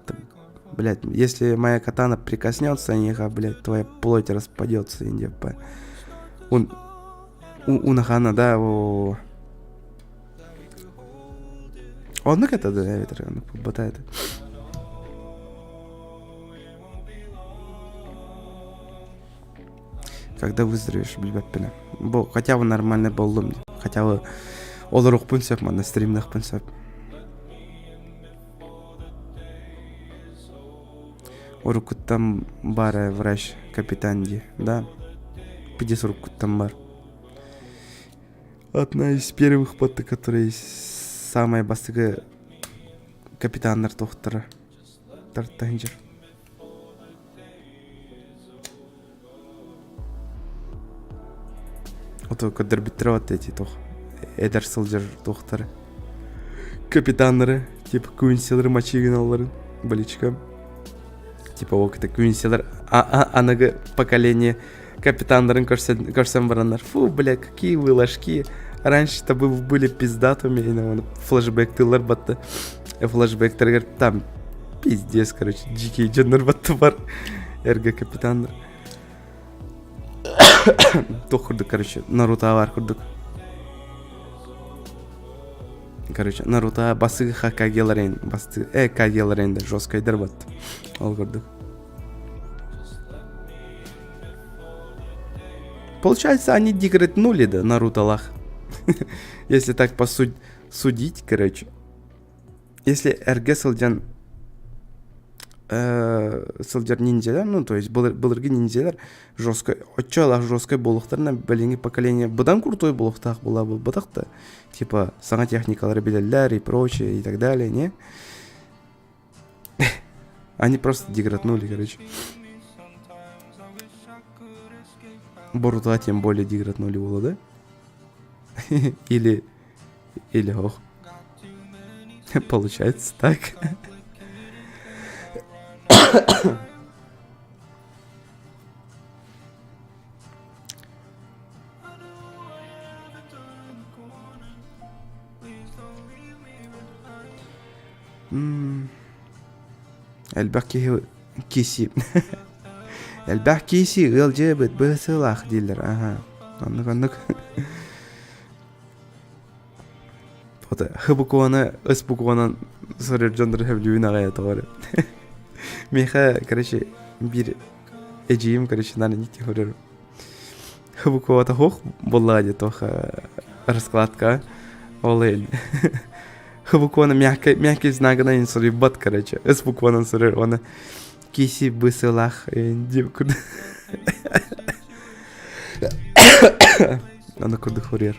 Блядь, если моя катана прикоснется нихо, блядь, твоя плоть распадется, индепа. Он Унахана, да, о. Оннук это да, эбэтэр бата это. Когда выздоровеешь, билбэппин. Бу хотя бы нормальный боллум Хотя бы олоруохпун сөп манна стримныахпын сөп. Уруккуттан баар врач капитан дии, да? Пиздец уруккуттан бар. Одна из первых батты, которые самая бастакы капитаннар туохтара тартаһынчыр. Ото көрдөрбүттэрэ вот эти туох эдэр сылдьар туохтары капитаннары типа Куинсилары мочигиналларын боличка типа ол это Куинсилар аныгы поколение капитаннарын көрсөн, көрсөн бараннар фу бля какие вы ложки раньше-то вы были пиздатыми и флешбэк тыллар батты флешбэктергер там пиздец короче дикие дьоннор батты бар эргэ капитаннар туох курдук короче Наруто бар курдук короче Наруто бастыгы Хокагелар басты э Кагелар енді жесткайдар батты ол курдук Получается, они деграднули, да, Нарутолах. Если так посудить, судить, короче. Если эргэ сылдьан сылдьар ниндзялар, ну, то есть былыргы ниндзялар жестко, оччо жесткой буолуохтарына билиҥҥи поколение быдан крутой буолуохтаах буолаа буолбатах да. Типа саҥа техникалары билэллэр и прочее и так далее, не? Они просто деграднули, короче. Борута тем более деграднули было, да? Или... Или ох. Получается так. Элбэх киһи киси элбэх киси ыалдьыбыт быһысылаах дииллэр аха оннук оннук Х букваны С букванан суруйар дьоннору сөбүлүүбүн аҕай тоҕо эрэ миэхэ короче биир эдьиийим короче наар инник көрөр Х буквата суох буоллаҕа дии туох раскладка ол иһин Х букваны мягкий мягкий знагынан суруйбат короче С букванан суруйар уонна киси бысылаах диэн курдук аны курдук суруйар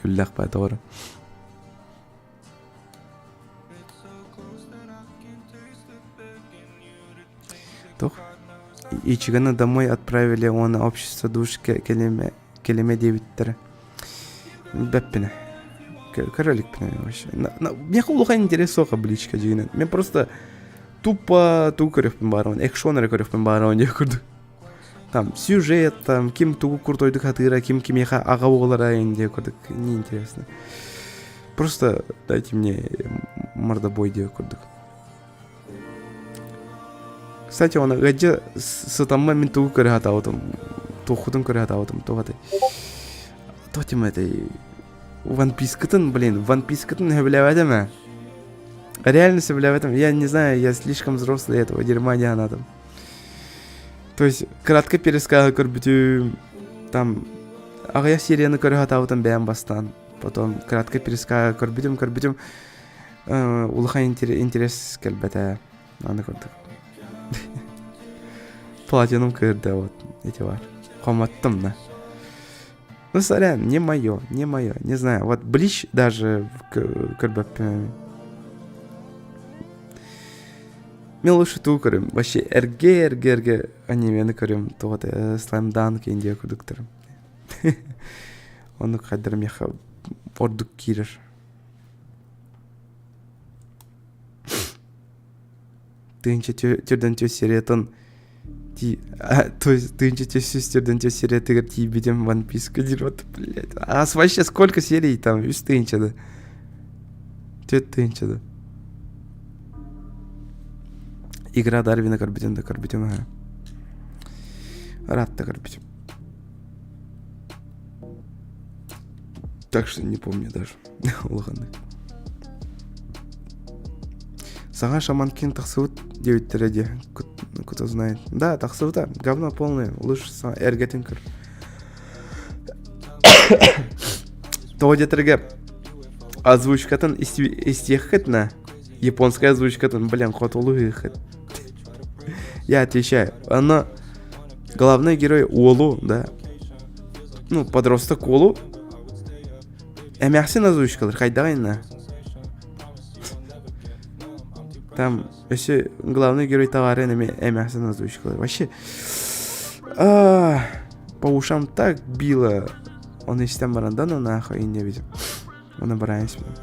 Күллэх баа тоҕо Туох Ичиганы домой отправили уонна общество душ кэлимэ кэлимэ диэбиттэрэ. Бэппинэ. Көрө иликпинэ вообще. Миэхэ улахан интерес суох Бличка дьиҥинэн. Мен просто тупо тугу көрүөхпүн баарабын, экшон эрэ көрүөхпүн баарабын диэх курдук. Там сюжет, там ким тугу крутойдук хатыыра, ким кимиэхэ аҕа буолара диye курдук неинтересно. Просто дайте мне мордобой диye курдук. Кстати, оны ыадьа сытамма мин тугу көрө сатаабытым, туоххутун көрө сатаабытым, туох этэй? Туох тема этэй? One Piece-кытын, блин, One Piece-кытын сөбүлээбэтим ээ. Реально сөбүлээбэтим. Я не знаю, я слишком взрослый этого дерьма не надо. То есть, кратко пересказ көрбүтүм, там аҕыйах серияны көрө сатаабытым бэйэм бастаан. Потом кратко пересказ көрбүтүм, көрбүтүм, улахан интерес кэлбэтэ. Аны курдук. Платинум кыырда вот эти бар. Хомоттум да. Ну, сорян, не мое, не мое, не знаю. Вот Блич даже көрбөппүн. Мен лучше туу көрөм. Вообще эрге эрге эрге анимени көрөм. Туох Слэм Данк Индия курдуктарым. Оннук хайдара миэхэ ордук киирэр. Тыынча түрдэн түс сериятын то есть тыынча түс түрдэн түс сериятыгар тиийбитим One Piece диир вот блядь. А вообще сколько серий там? Үс тыынчада. Түөрт тыынчада. Игра Дарвина көрбүтүм да көрбүтүм аха. Ыраатта көрбүтүм. Так что не помню даже. Улаханнык. Саҥа Шаман Кинг тахсыбыт диэбиттэрэ дии. Кто знает. Да, тахсыбыта. Говно полное. Лучше эргэтин көр. Тоҕо диэтэргэ озвучкатын истиэххит на японская озвучкатын, блин, хотулуһуйхыт. Я отвечаю. Она главный герой уолу, да. Ну, подросток уолу. Эмээхсин озвучкалар хайдаҕый на? Там өссө главный герой товарын эме эмээхсин озвучкалар. Вообще по ушам так било. Он истэн баран да ну нахуй не видим. Оны барайын испитим.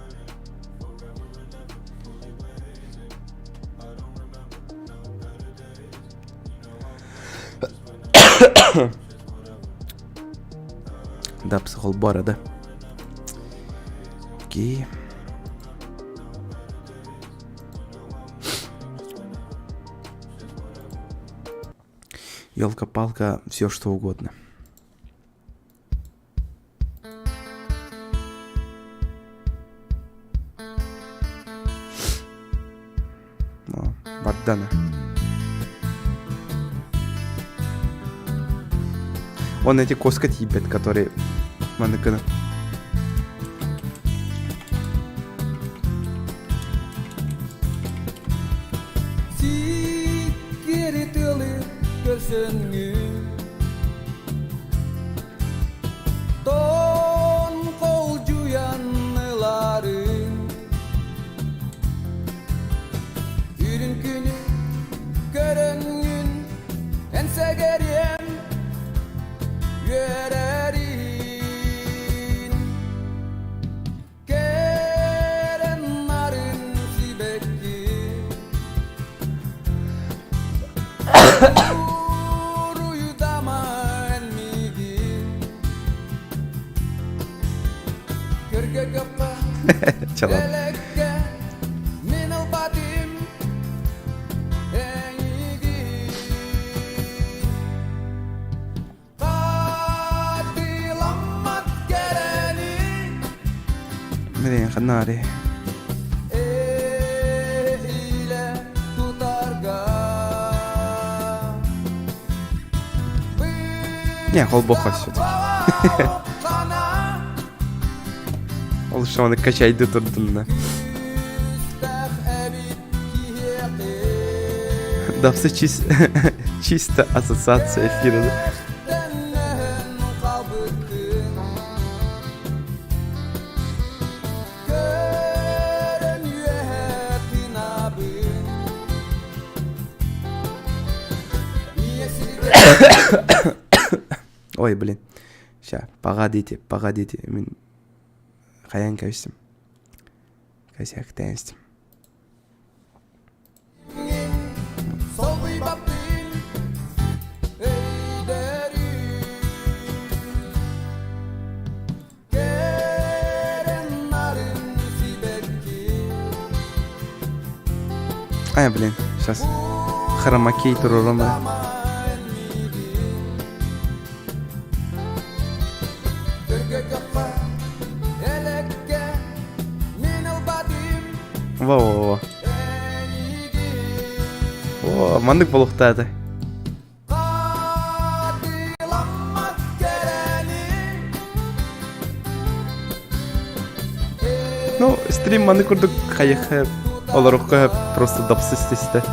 Да, психолбора, да. Окей. Елка-палка, все что угодно. Бардана. Он эти коска тиийбэт, который маннык гына. Сиккири тыалы көрсөнгүн Тон холдьуйан ыларын Үрүҥ Чалап. Блин, ханари. Не, холбоха все-таки. Ол что, оны качайды турдунна. Дапсы чисто ассоциация эфира. Ой, блин. Ща, погодите, погодите. Мин хайан кэбистим. Косяктаан истим. А, блин, сейчас хромакей туруорум. Во-во-во. О, маннык буолуохтаата. Ну, стрим маны курдук хайыха олорукка просто дапсыс тесте.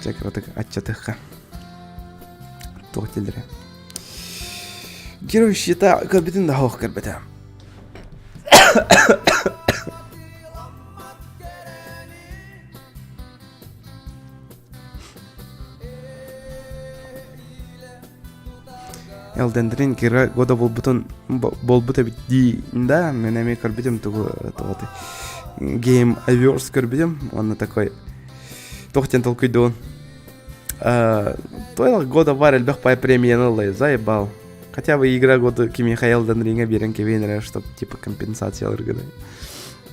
Дьэ кыратык аччатыахха. Туох дииллэрэ. Герой щита көрбүтүн да оһох көрбөтө. Elden Ring кыра года буолбутун буолбут эбит дии да мен эмиэ көрбүтүм тугу тоҕо Game Awards көрбүтүм уонна такой туох диэн толкуйдуун Той года бар элбэх пай премияны ылла заебал хотя бы игра года кимиэхэ Elden Ring'e биэрэн кэбиэн эрэ чтоб типа компенсациялар гына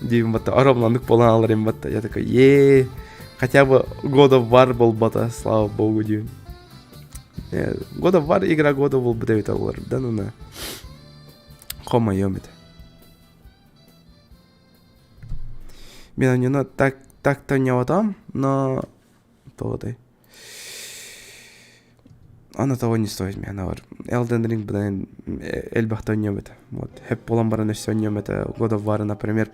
диибин батта оромнаннык буолан алар батта я такой е хотя бы года бар буолбата слава богу диибин года бар игра года буолбут эбит олар да ну на хомойом это мен онно так так-то не отам но тоҕотой Оно того не стоит миэнэ бар. Elden Ring быдан элбэхтэ онньуом этэ. Вот. Хэп буолан баран өссө онньуом этэ. God of War, например,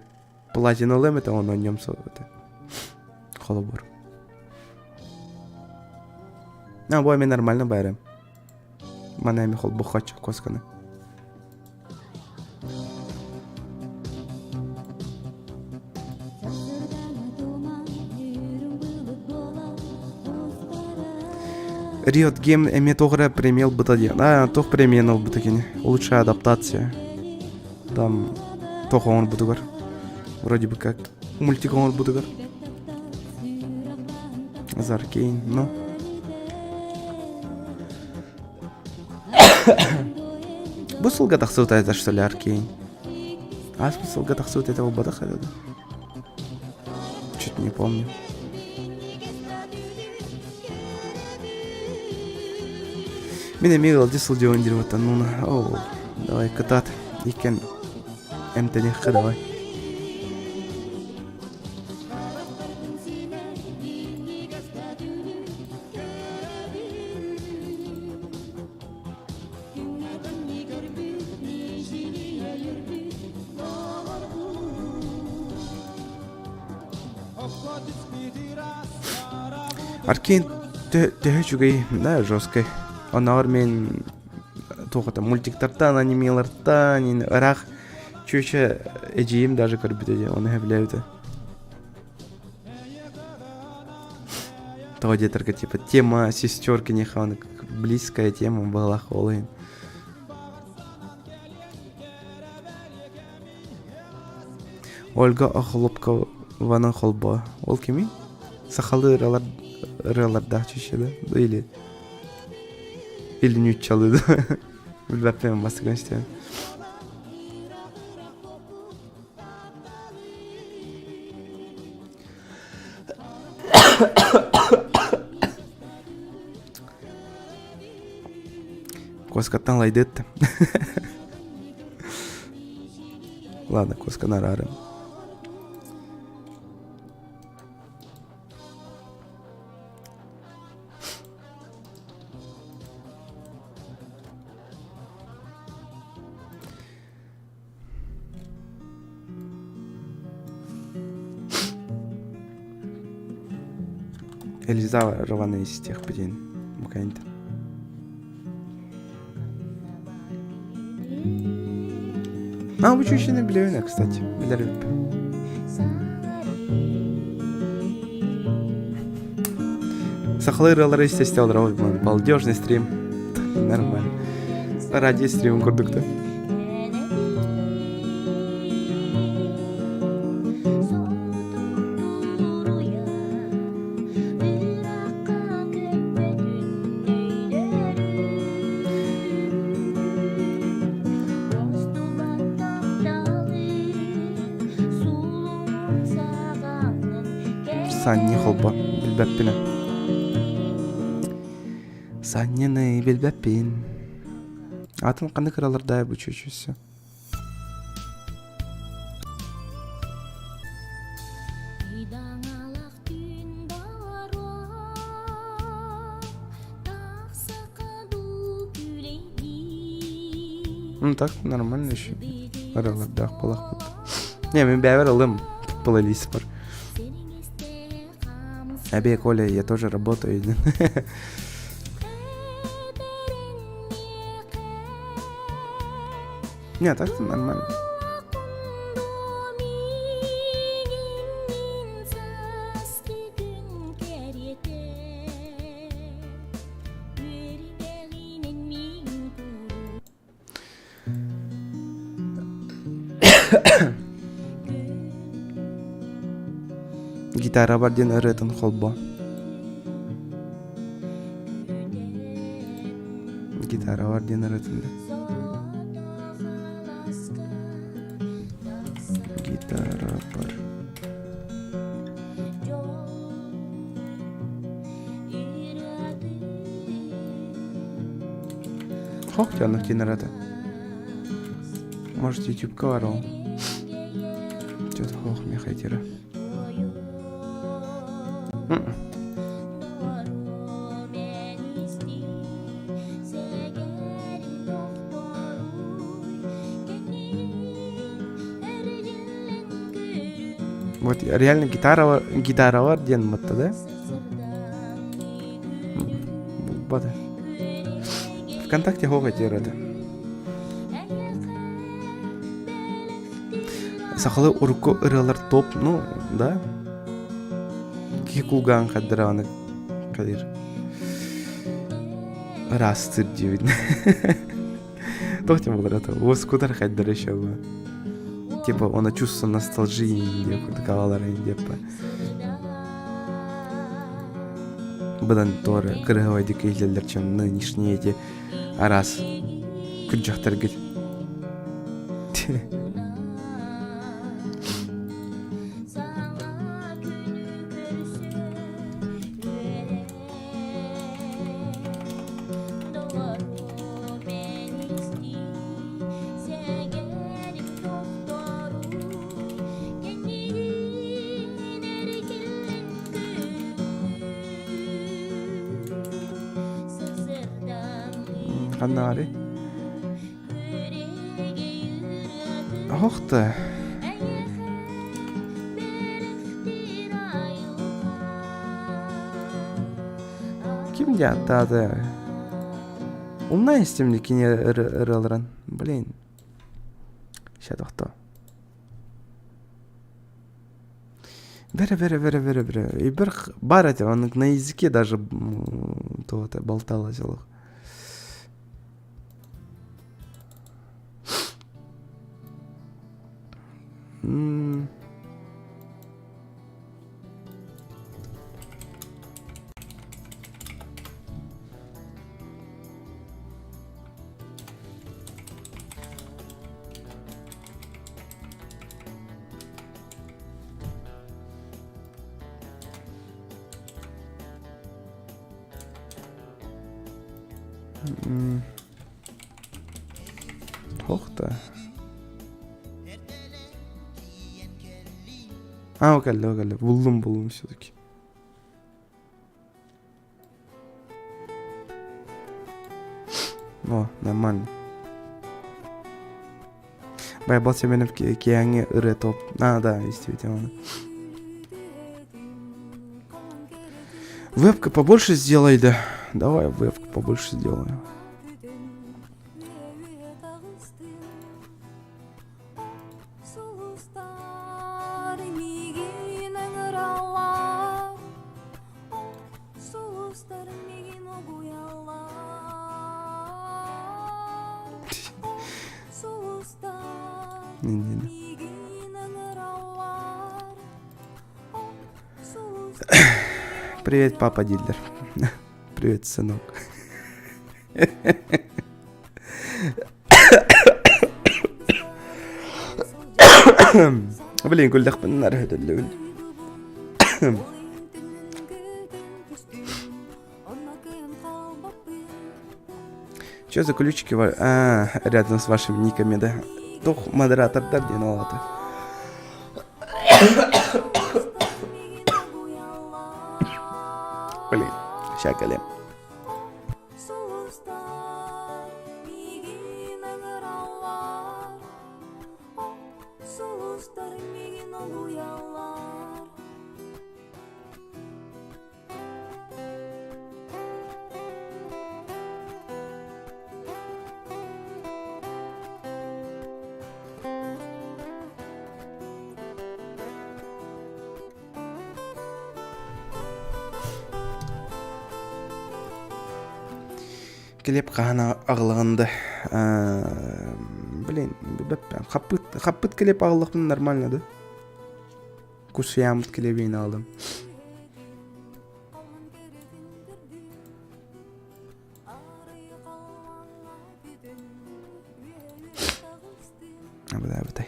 платиналыам этэ, оны онньуом этэ. Холобур. А, бу эмиэ нормально баарым. Мана эми холбохочу косканы. Riot Game эмиэ туох эрэ премия ылбыта диэн. Аа, туох премияны ылбыта кини? Лучшая адаптация. Там туох оҥорбутугар. Вроде бы как мультик оҥорбутугар. За Arcane, ну. Бу сылга тахсыбыта это что ли Аркейн? Ааспыт сылга тахсыбыт это буолбатах это да? Чуть не помню. Мин эмиэ ыалдьа сылдьабын диир оттон ну о давай кытаат иккен эмтэниэххэ давай. Аркейн. Төһө үчүгэй, да, жесткай. Оннооҕор мин туох это мультиктартан, анимелартан, ыраах чүөчэ эдьиийим даже көрбүтэ дии, ону сөбүлээбитэ. Тоҕо диэтэргэ типа тема сестер киниэхэ близкая тема была ол иһин. Ольга Охлопкованы холбоо. Ол кимий? Сахалыы ырыалар ырыалардаах чүччэ да? Или или нууччалыы да? Билбэппин бастакы истэбин. Куоскаттан лайдыт. Ладно, куосканы араарым. Элиза Рованы истиэхпитин букайынта. А, учущины билэбин, кстати, билэр Сахалыы ырыалары истэ олоробут, балдежный стрим. Нормально. Ради стрим курдук-то. Санни холбо билбэппинэ. Саннины билбэппин. Атын ханнык ыралардаай бу чүчүсү. Ну так нормально еще. Ыралардаах буолахпыт. Не, мин бэйэбэр ылым плейлист бар. Абе, Коля, я тоже работаю. Не, так нормально. Гитара бар диэн ырыатын холбоо. Гитара бар диэн ырыатын да. Гитара бар. Хох диэн кинерата. Может, ютубка бар ол. Что-то хох мехайтера. Вот реально гитара, гитара бар диэн матта да? Булбата. Вконтакте хоҕо это. Сахалыы урукку ырыалар топ, ну, да. Киһи кулгаан хаддырааны кадыр. Ыраастыр диэбит. Туох диэн буолар это? Уоскутар хайдара еще бу. Типа, она чувство ностальжии диэн курдук аҕалар диэппэ. Быдан туора кырыһабайдык иһиллэллэр чем нынешние эти араас күрдьэхтэргит. Ханнаары? Оһох да. Ким диэн ааттаата? Умнай истим кини ырыаларын. Блин. Ща тохтоо. Бэрэ, бэрэ, бэрэ, бэрэ, бэрэ. Өйбөр бар этэ, он на языке даже то это болталось олох. М. Туох да. А, кэллэ, кэллэ. Буллум, буллум все-таки. О, нормально. Байбал Семенов киэҥи ырыа топ. А, да, действительно. Вебка побольше сделай, да. Давай вебку побольше сделаем. Привет, папа дилер. Привет, сынок. Блин, күллэхпин нары өтөллөбүн. Что за ключики а, рядом с вашими никами, да? Тух модератордар диэн ол аты. Блин, ща кэлиэм. Килиэп хаһан аҕылаҕын да блин хаппыт хаппыт килиэп аҕыллахпын нормально да кусуйааммыт килиэбин аҕалым Абыдай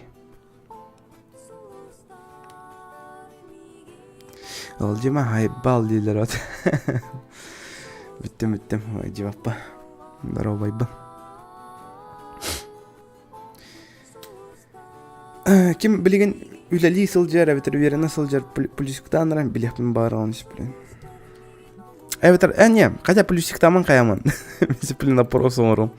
Ыалдьыма хайбал дииллэр от. Бүттүм бүттүм дьыбаппа. Доруобайбын. Ким билигин үлэлии сылдьар эбэтэр үөрэнэ сылдьар плюсиктаан баран билиэхпин баҕараҕын блин. Эбэтэр э не, хотя плюсиктаамын хайамын. Блин, опрос оҥорум.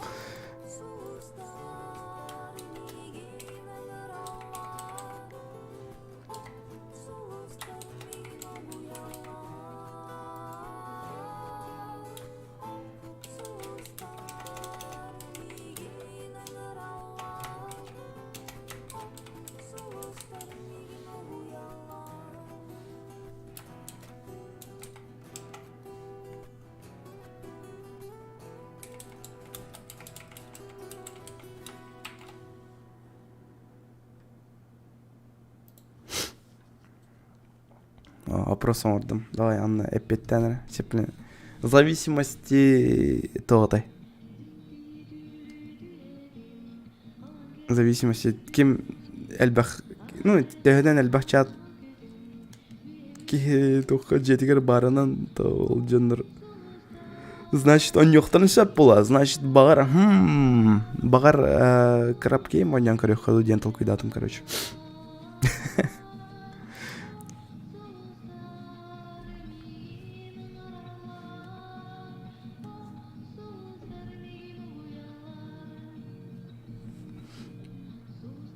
Опрос оҥордум. Давай, Анна, эппиэттээн эрэ. Сеплин. Зависимости тоҕотой. Зависимости ким элбэх ну төһөнөн элбэх чат киһи туохха дьиэтигэр баарынан то ол дьоннор значит онньуохтарын сөп буолаа значит баҕар баҕар крабкейм оонньоон көрүөххэ дуу диэн толкуйдаатым короче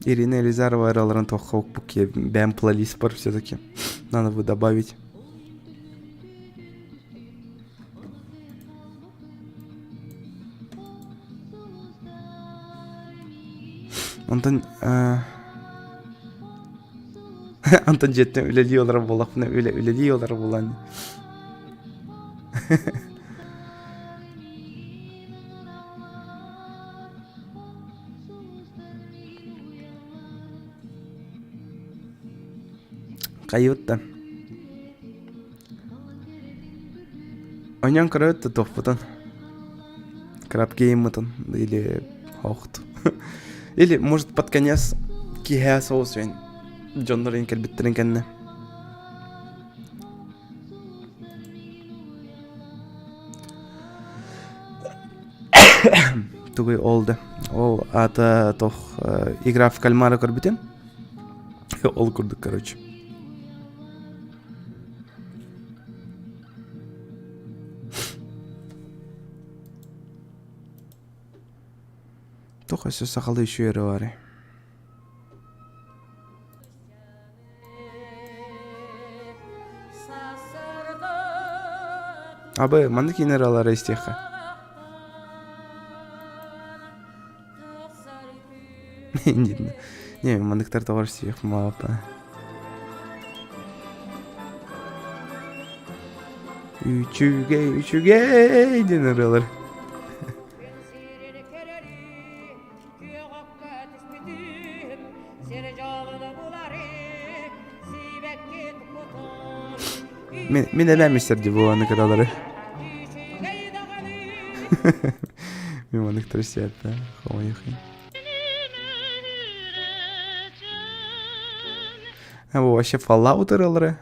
Ирина Елизарова ыраларын туохха укпукки бэм плейлист бар все-таки надо бы добавить. Онтон Антон дьиэттэн үлэлии олорор буоллахпына үлэ үлэлии олорор буолан Хайыт да Онньон көрөт да туохпутун Крабгейммытын или хоохт Или может под конец киэһээ соус үөн дьоннорун кэлбиттэрин кэннэ Тугуй ол да ол аата тох игра в кальмара көрбүтүм ол курдук короче Туох өссө сахалыы үчүгэй баарый? Абы, маннык киинэ истиэххэ. Не, манныктар тоҕор истиэх маапа. Үчүгэй, үчүгэй диэн ырыалар. Мин, мин элэм истэр дии буоланы кыралары. Мин маныктар истиэппэ, хомойуохин. А бу вообще Fallout ырыалары.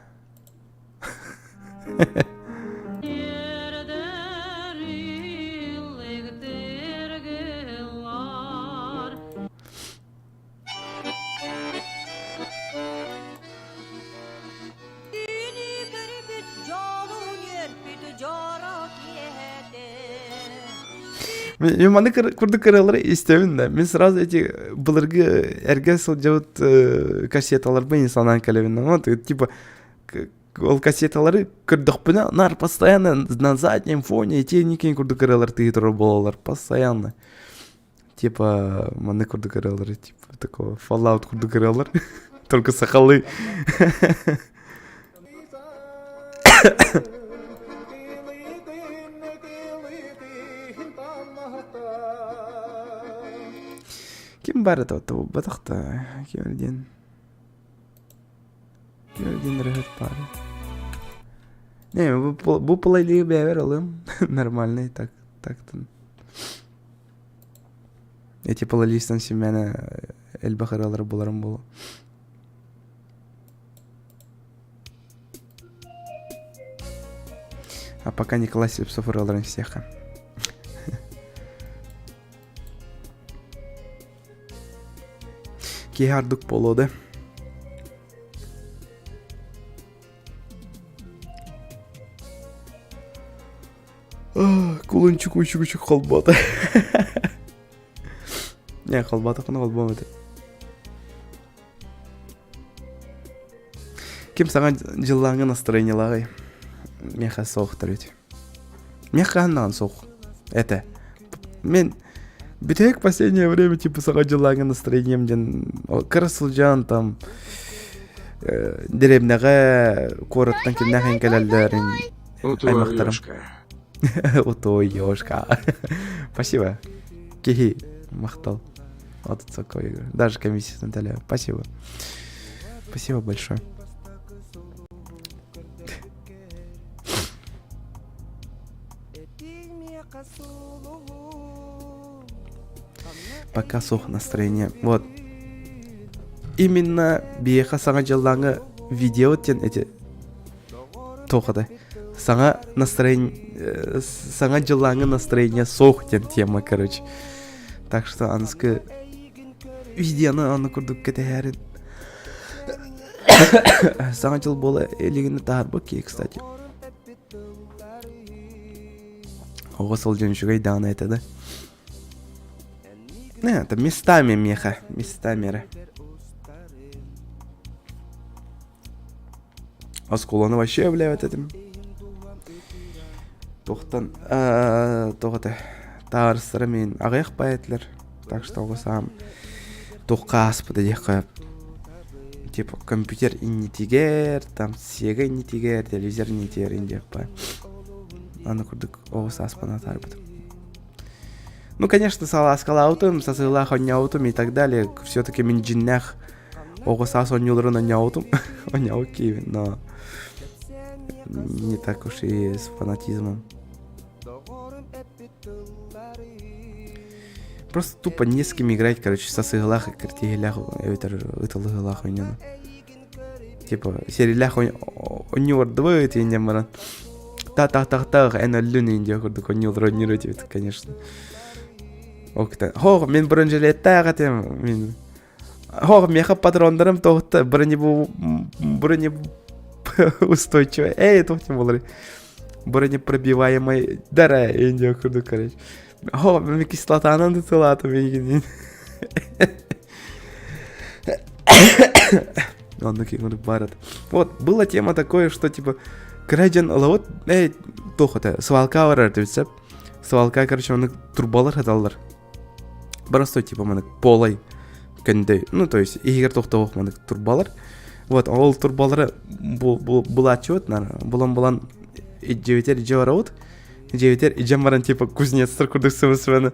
Мен маны курдук ырыалары истэбин да. Мен сразу эти былыргы эргэ сылдьыбыт кассеталарбын санаан кэлэбин. Вот типа ол кассеталары көрдөхпүнэ нар постоянно на заднем фоне итиэникин курдук ырыалар тыһы турар буолаллар постоянно. Типа маннык курдук ырыалары типа такого Fallout курдук ырыалар только сахалыы. Ким баар это буолбатах да ким диэн ким диэн ырыһыт баар Не, бу плейлиһи бэйэбэр ылым нормальный так тактын Эти плейлистан симээнэ элбэх ырыалары буларым буолуо. А пока Николай Слепцов ырыаларын истиэххэ. Киһи ардык буолуо да. Кулунчук учук холбоото. Не, холбоотоххуна холбуом этэ. Ким саҥа дьыллааҥҥы настроениелааҕый? Миэхэ суох төрүт. Миэхэ хаһан даҕаны суох. Это. Мен бүтэһик последнее время типа саҥа дьыллааҥҥы настроением диэн кыра сылдьан там дэриэбинэҕэ куораттан кимнээх кэлэллэрин аймахтарым. Утуо ёшка. Спасибо. Киһи махтал. Вот такой. Даже комиссия Наталья. Спасибо. Спасибо большое. Пока суох настроение. Вот. Именно биэхэ саҥа дьыллааҥы видео диэн эти туох этэй саҥа настроение саҥа дьыллааҥы настроение суох диэн тема короче так что аныскы видеоны аны курдук кэтэһээрин саҥа дьыл буола илигини таһаарбыт киһи кстати оҕо сылдьан үчүгэй даҕаны этэ да это местами миэхэ местами эрэ Оскуоланы вообще өбүлээбэт этим. Туохтан туох этэ табаарыстара мин аҕыйах баай этилэр. Так что оҕо саам. Туохха ааспыта диэххэ типа компьютер иннитигэр, там Sega иннитигэр, телевизор иннитигэр диэххэ. Аны курдук оҕус ааспан атаарбытым. Ну, конечно, салааскалаабытым, сасыылаах оонньообутум и так далее. Все-таки мин дьиннээх оҕо саас оонньууларын оонньообутум. Оонньообут киһибин, но не так уж и с фанатизмом. Просто тупо не с кем играть, короче, сасыгалаах, киртиһилээх эбэтэр ытылыһылаах оонньону. Типа серилээх оонньуурдубут инньэн баран та-та-та-та эн өллүн индия курдук оонньуулар оонньуур этибит, конечно. Окта. Хох, мин бронежилеттээх этим. Мин Хох, миэхэ патроннарым тоһутта бронебу бронеб устойчивый. Эй, туох буолар бронепробиваемый дара индия курдук, короче. Хох, мин кислотанан тытылаатым миигин. Оннук курдук баар этэ. Вот, была тема такое, что типа кыра дьон ылабыт, эй, туох этэ, свалка барар этибит Свалка, короче, оны турбалар хаталлар. Простой, типа, манык полай көндөй. Ну, то есть, иһигэр тохтоох манык турбалар. Вот, ол турбалары булааччыбыт, булан-булан дьиэбитэр дьиэ барабыт. Дьиэбитэр идьэн баран, типа, кузнецтар курдук сыбы-сыбаны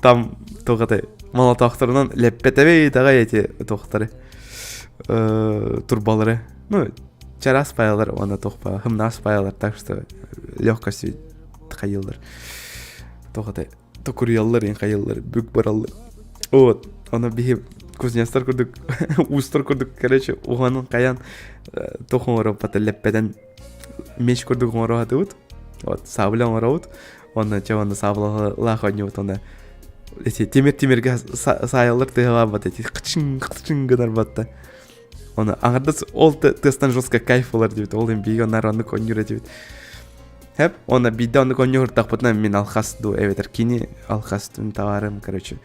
там туох этэй молотоохторунан лэппэтэбит аҕай эти туохтары турбалары ну чараас паялар уонна туох хымнаас паялар так что легкостью хайыллар туох этэй токуруйаллар иин хайыллар бүк бараллар вот ону биһи кузнецтар курдук уустар курдук короче уһанан хайан туох оҥороппата лэппэтэн меч курдук оҥоро сатыыбыт вот сабля оҥоробут уонна чэ уонна саабылалаах оонньуубут уонна эти тимир тимиргэ саайаллар тыаһалаабат эти кычың кычың гынар батта оны аҥардас ол тыастан жестко кайф болар диэбит ол биһиги оннаар оннук оонньуур этибит Хэп, уонна биирдэ оннук оонньуур мин алхас ду эбэтэр кини алхас товарым короче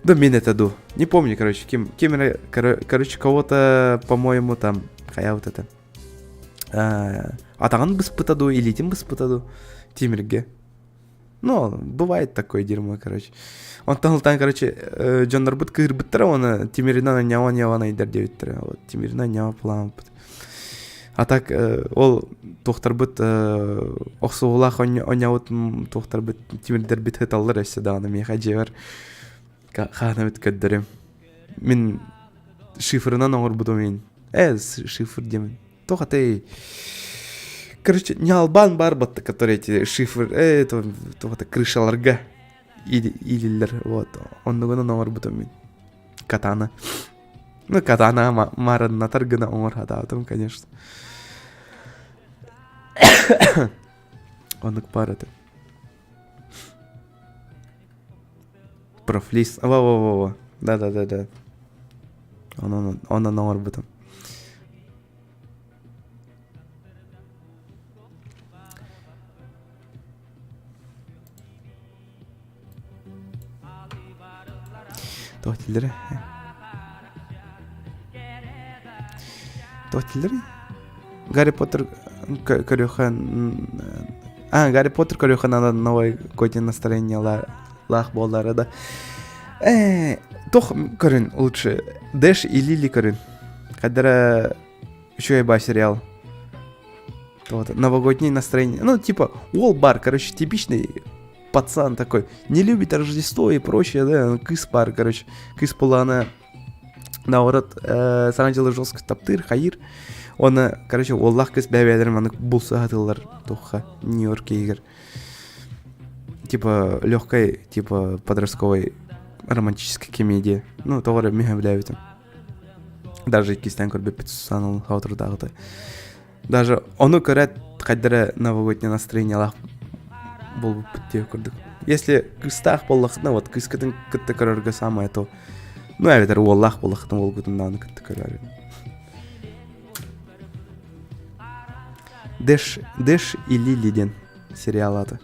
да мин это ду не помню короче ким ким короче кого-то по-моему там хайа вот это атаҕын быспыта дуу, илиитин быспыта дуу тимиргэ. Ну, бывает такое дерьмо, короче. Онтон ылтан, короче, дьоннорбут кыырбыттара, оны тимиринэн ньава-ньава айдар диэбиттэрэ. Вот тимиринэн ньава плампыт. А так ол туохтарбыт охсуһуулаах онньабыт туохтарбыт тимирдэрбит ыталлар өссө даҕаны миэхэ дьиэбэр хаанабыт көрдөрүм. Мин шифрынан оҥорбутум иин. Э, шифр диэмин. Туох этэй? Короче, ньалбаан баар батта, который эти шифр, э, туох это, крышаларга иилиллэр, вот. Оннугунан оҥорбутум мин. Катана. Ну, катана маарыннатар гына оҥор хатаатым, конечно. Оннук баар этэ. Профлист. Во-во-во-во. Да-да-да-да. Онон онон оҥорбутум. Туох дииллэрэ? Туох дииллэрий? Гарри Поттер көрүөххэ А, Гарри Поттер көрүөххэ надо новый годин настроениелаах буоллара да. Э, туох көрүн лучше? Дэш и Лили көрүн. Хайдара үчүгэй баа сериал. Вот, новогоднее настроение. Ну, типа, Уолл Бар, короче, типичный пацан такой. Не любит Рождество и прочее, да, кыс бар, короче. Кыс буолана наоборот, саҥа дьылы жестко таптыыр, хайыр. Оны, короче, уоллаах кыс бэйэ-бэйэлэрин маннык булса сатыыллар туохха Нью-Йорк иһигэр. Типа, легкой, типа, подростковой романтической комедия. Ну, тоҕо эрэ мин сөбүлээбитим. Даже иккистээн көрбүппүт Сусаныл хаотурдааҕыта. Даже ону көрөөт хайдара новогоднее настроениелаах буолбуппут диэх курдук. Если кыыстаах буоллаххытына, вот кыыскытын кытта көрөргө самое то. Ну, эбэтэр уоллаах буоллаххытына уолгутун даҕаны кытта көрөөрү. Дэш, Дэш и Лили диэн сериал аата.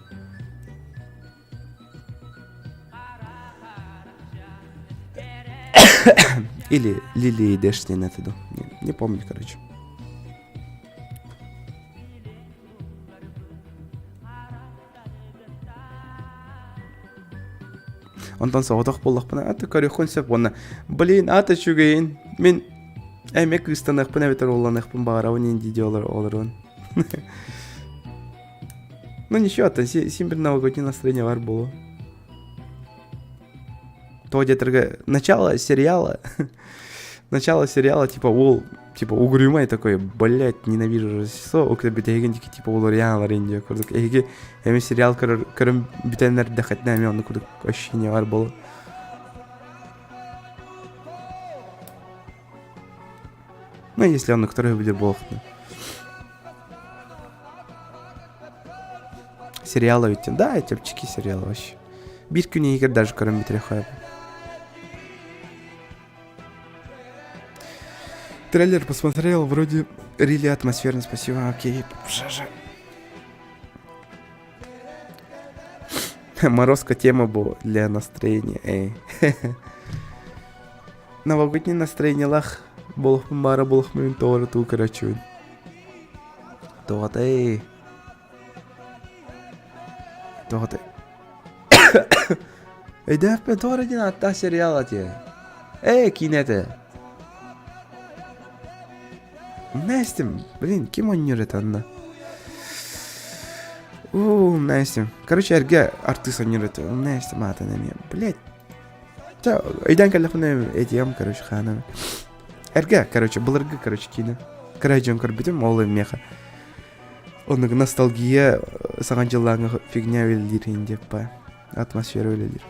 Или Лили и Дэш диэн это ду. Не, не помню, короче. Онтон соҕотох буоллахпына, аты көрүөххүн сөп уонна блин, ат үчүгэйин, мин эмиэ кыыстаныахпын эбэтэр уолланыахпын баҕарабын иин дии олорон. Ну ничего, то син бир новогоднее настроение бар буолуо. То где-то начало сериала, начало сериала, типа, ол, типа, угрюмай такой, блять, ненавижу Рождество, ол кытта бүтэһигин диэки, типа, уларыйаалар индия курдук. Эһиги эми сериал көрөр, көрөн бүтэн эрдэххитинэ эми онно курдук ощущение бар буолуо. Ну, если он который билер буолуохтун. Сериалы ведь, да, чэпчэки сериал вообще. Биир күн иһигэр даже көрөн бүтэрэ Трейлер посмотрел, вроде рили атмосферно, спасибо, окей, жажа. Морозко тема была для настроения, эй. Новогодний настроение лах болохпун баара болохмун тоҕо туу көрөөччүбүн. Тоҕотой. Тоҕотой. Өйдөөхпүн тоҕо эрэ диэн ааттаах сериал этэ. Ээ киинэ этэ. Настя, блин, ким оонньуур этэ онно? Уу, Настя. Короче, эргэ артыыс оонньуур этэ. Настя маатын эмиэ. Блять. Чэ, өйдөөн кэллэхпинэ этиэм, короче, хаана. Эргэ, короче, былыргы, короче, киинэ. Кыра дьон көрбүтүм, ол миэхэ. Оннук ностальгия саҥа дьыллааҥҥа фигня үлэлиир иһин диэппэ. Атмосфера үлэлиир.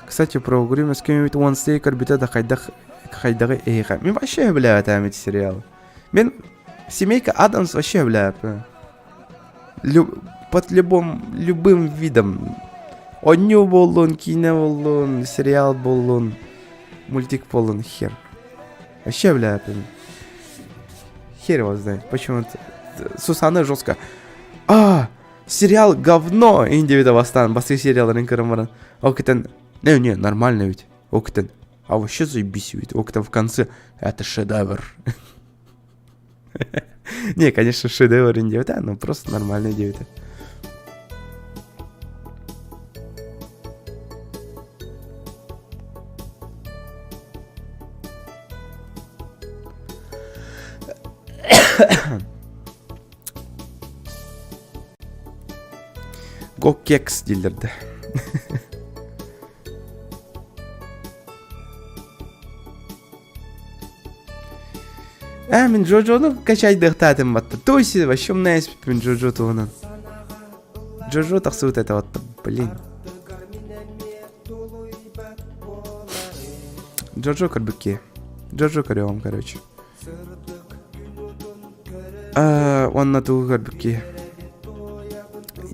Кстати, про Угрюм эскемебит Wednesday көрбүтэ да хайдах хайдаҕы эһиэхэ. Мин вообще сөбүлээбэтээм ити сериалы. Мин Семейка Адамс вообще сөбүлээбэппин. Лю под любым любым видом. Оонньуу буоллун, киинэ буоллун, сериал буоллун, мультик буоллун хер. Вообще сөбүлээбэппин. Хер его знает. Почему-то Сусана жестко. А, сериал говно! Ин диэбитэ бастаан бастакы сериаларын көрөн баран. Ол кытан, не, не, нормально ведь. Ол кытан, а вообще заебись ведь. Ол кытан в конце, это шедевр. Не, конечно, шедевр ин диэбитэ, но просто нормально диэбитэ. Гоккекс дииллэр да. Ээ, мин Джоджону качайдыахтаатым батта. То есть вообще умная мин Джоджо туһунан. Джоджо тахсыбыт этэ батта, блин. Джоджо көрбүккэ. Джоджо көрүөҕүм, короче. Уонна тугу көрбүккэ?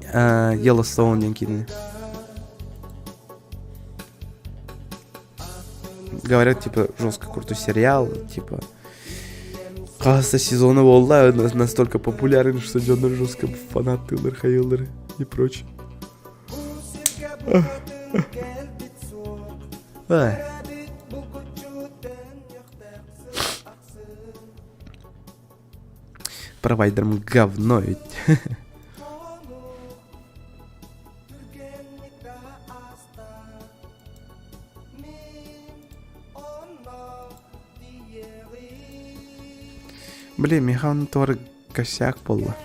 Yellowstone диэн киинэни. Говорят, типа, жестко крутой сериал, типа, хас сезона буолла, настолько популярен, что дьоннор жестко фанаттыылар, хайыылар и прочее. Провайдерым говно ведь. Блин, Михан туора косяк буолла.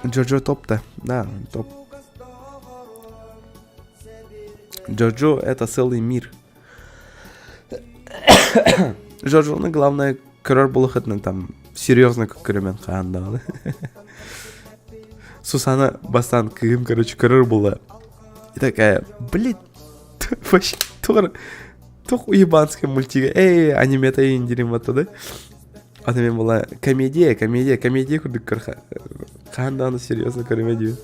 Джоджо топ да. Да, топ. Джоджо это целый мир. Джоджоны главное көрөр буолахытына там серьезно көрөмөн хаан даҕаны. Сусана бастаан кыыһым короче көрөр буолла. И такая, блин, вообще туох туох уебанская мультига. Эй, анимета индирим да? Аны мен була комедия, комедия, комедия курдук көр хаан даҕаны серьезно көрүмэ диибин.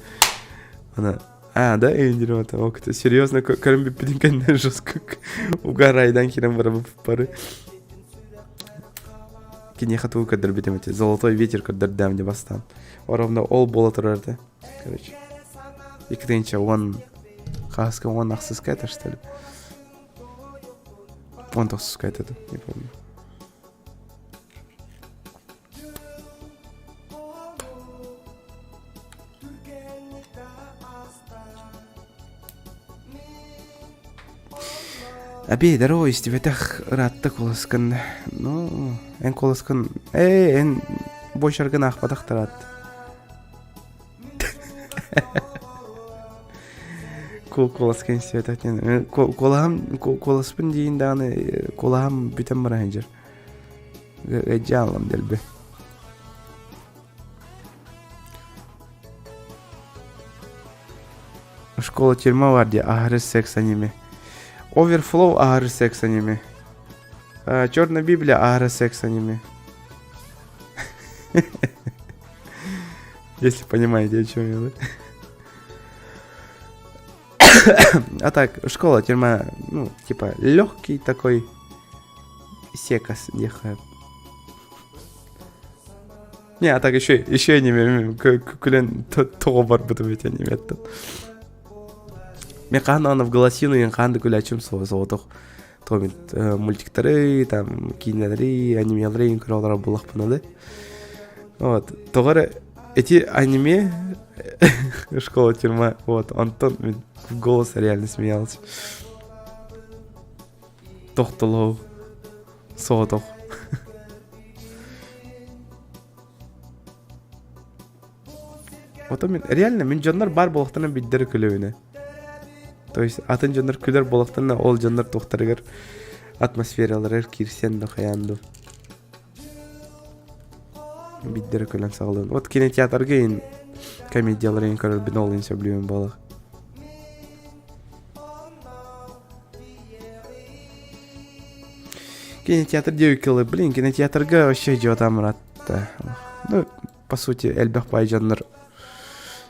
Ана А, да, индирим ата. Ок, серьезно көрөн бүппүтүн кэннэ жестко угарайдан киирэн барабыппары. Киниэхэ тугу көрдөрбүтүм эти золотой ветер көрдөрдөм де бастаан. Ровно ол буола турар этэ. Короче. Иккитинче он хаска он ахсыска это что ли? Он тохсуска это, не помню. Аби, здорово, истибэтэх ыраатта куоласкын. Ну, эн куоласкын... Эй, эн буочаргын аахпатах тараат. Куоласкын истибэтэх диэн. Куолаһым, куоласпын диин даҕаны, куолаһым бүтэн баран сылдьар. Ыдьаалам дэлби. Школа тюрьма бар дии аһары секс аниме. Оверфлоу аһары секс аниме. Черная Библия аһары секс аниме. Если понимаете, о чем я, да? А так, школа, тюрьма, ну, типа, легкий такой секас, диэххэ. Не, а так еще, еще аниме, күлэн тоҕо барбытым эти аниметтан. Мен хаһан аны в голосину мен хаһан да күлээччим соҕотох то мультиктары, там, киинэлэри, анимелары көрө олорор буоллахпына да. Вот. Тоҕо эрэ эти аниме школа тюрьма, вот, онтон мен в голос реально смеялся. Тохтолоу. Соҕотох. Ото мин реально мин дьоннор баар буолуохтарына биддер күлэбинэ. То есть атын дьоннор күлэр буолуохтарына ол дьоннор туохтарыгар атмосфераларыгар киирсэн да хайаан ду. Биддер күлэн саҕалыын. Вот кинотеатрга ин комедияларын көрөрбүн ол ин сөбүлүүбүн буолах. Кинотеатр диэбиккэ блин, кинотеатрга вообще дьиотам ыраатта. Ну, по сути, элбэх баай дьоннор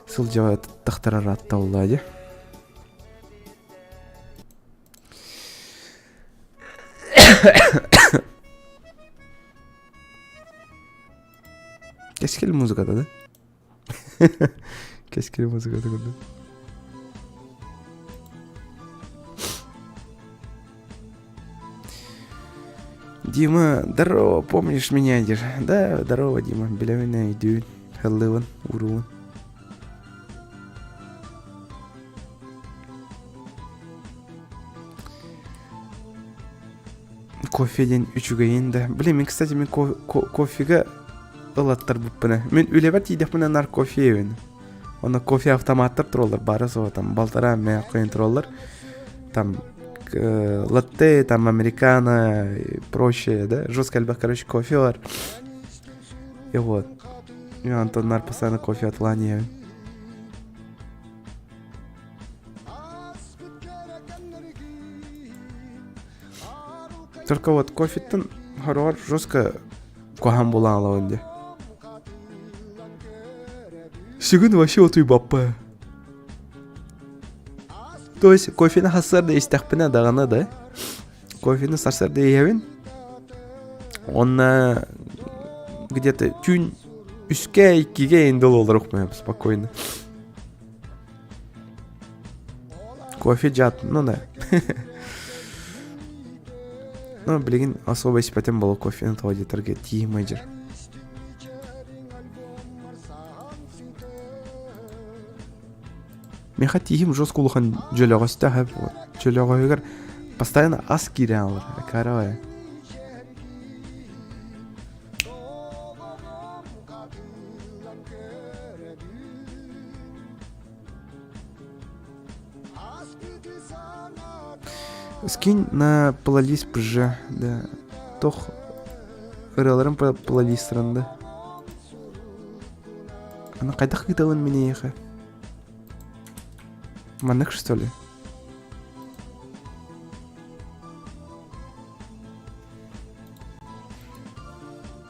сылдьыбатахтара ыраатта буоллаа дии. Кэскил музыката да? Кэскил музыката курдук. Дима, здорово, помнишь меня, Дир? Да, здорово, Дима. Билэбин өйдүүн, һыллыбын, уруун. Кофе диэн үчүгэйин да. Блин, мен, кстати, мен кофега ылаттарбыппына. Мен үлэбэр тиийдэхпинэ нар кофе иһэбин. Онно кофе автоматтар тураллар, бары суох там балтараа мэ қойын тураллар. Там э, латте, там американо и прочее, да? Жестко элбэх, короче, кофе бар. И вот. И Антон нар постоянно кофе атылаан иһэбин. Только вот кофеттан хороҕор жестко куһаҕан буолан алабын дии. Сүгүн вообще утуйбаппа. То есть кофены сарсыарда истэхпинэ даҕаны да кофены сарсыарда иһэбин уонна где-то түүн үскэ иккигэ индил олоруохпун спокойно. Кофе дьаат, ну да. Ну, билигин особо испэтим буолуо кофены тоҕо диэтэргэ тииһим ыйдьар. Миэхэ тииһим жестко улахан дьөлөҕөстөөх эбит вот. Дьөлөҕөһүгэр постоянно ас киирэн алар. Каравай. Скинь на плейлист ПЖ, да. Тох ырыаларым плейлисттарын да. Аны хайдах ыытабын мин эйиэхэ? Маннык что ли?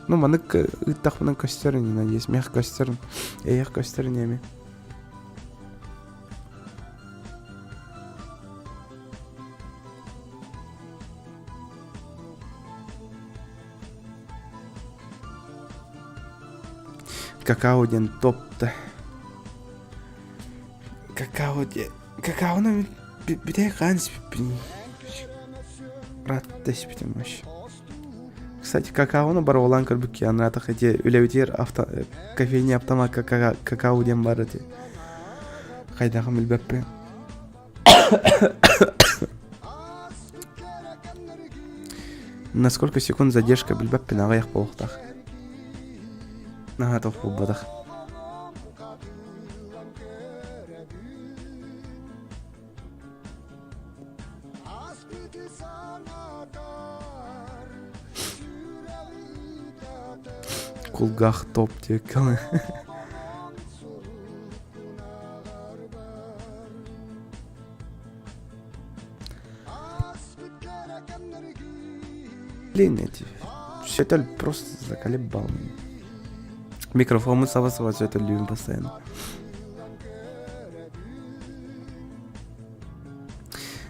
Ну, маннык ыыттахпына көстөр ини, надеюсь, миэхэ көстөр, эйиэхэ көстөр ини эми. Какао диэн топ-то. Какао диэн... Какаоны бүтэй хаан испиппин. Ратта испитим вообще. Кстати, какаоны боруобалаан көрбүккэ анаатах ити үлэбитигэр авто кофейня автомакка какао диэн баар ити. Хайдаҕын билбэппин. На сколько секунд задержка билбэппин аҕыйах буолуохтаах. Наһаа туох буолбатах. Кулгаах топ диэккэ Блин, эти сөтөл просто заколебал. Микрофоммун саба-саба сөтөллүүбүн постоянно.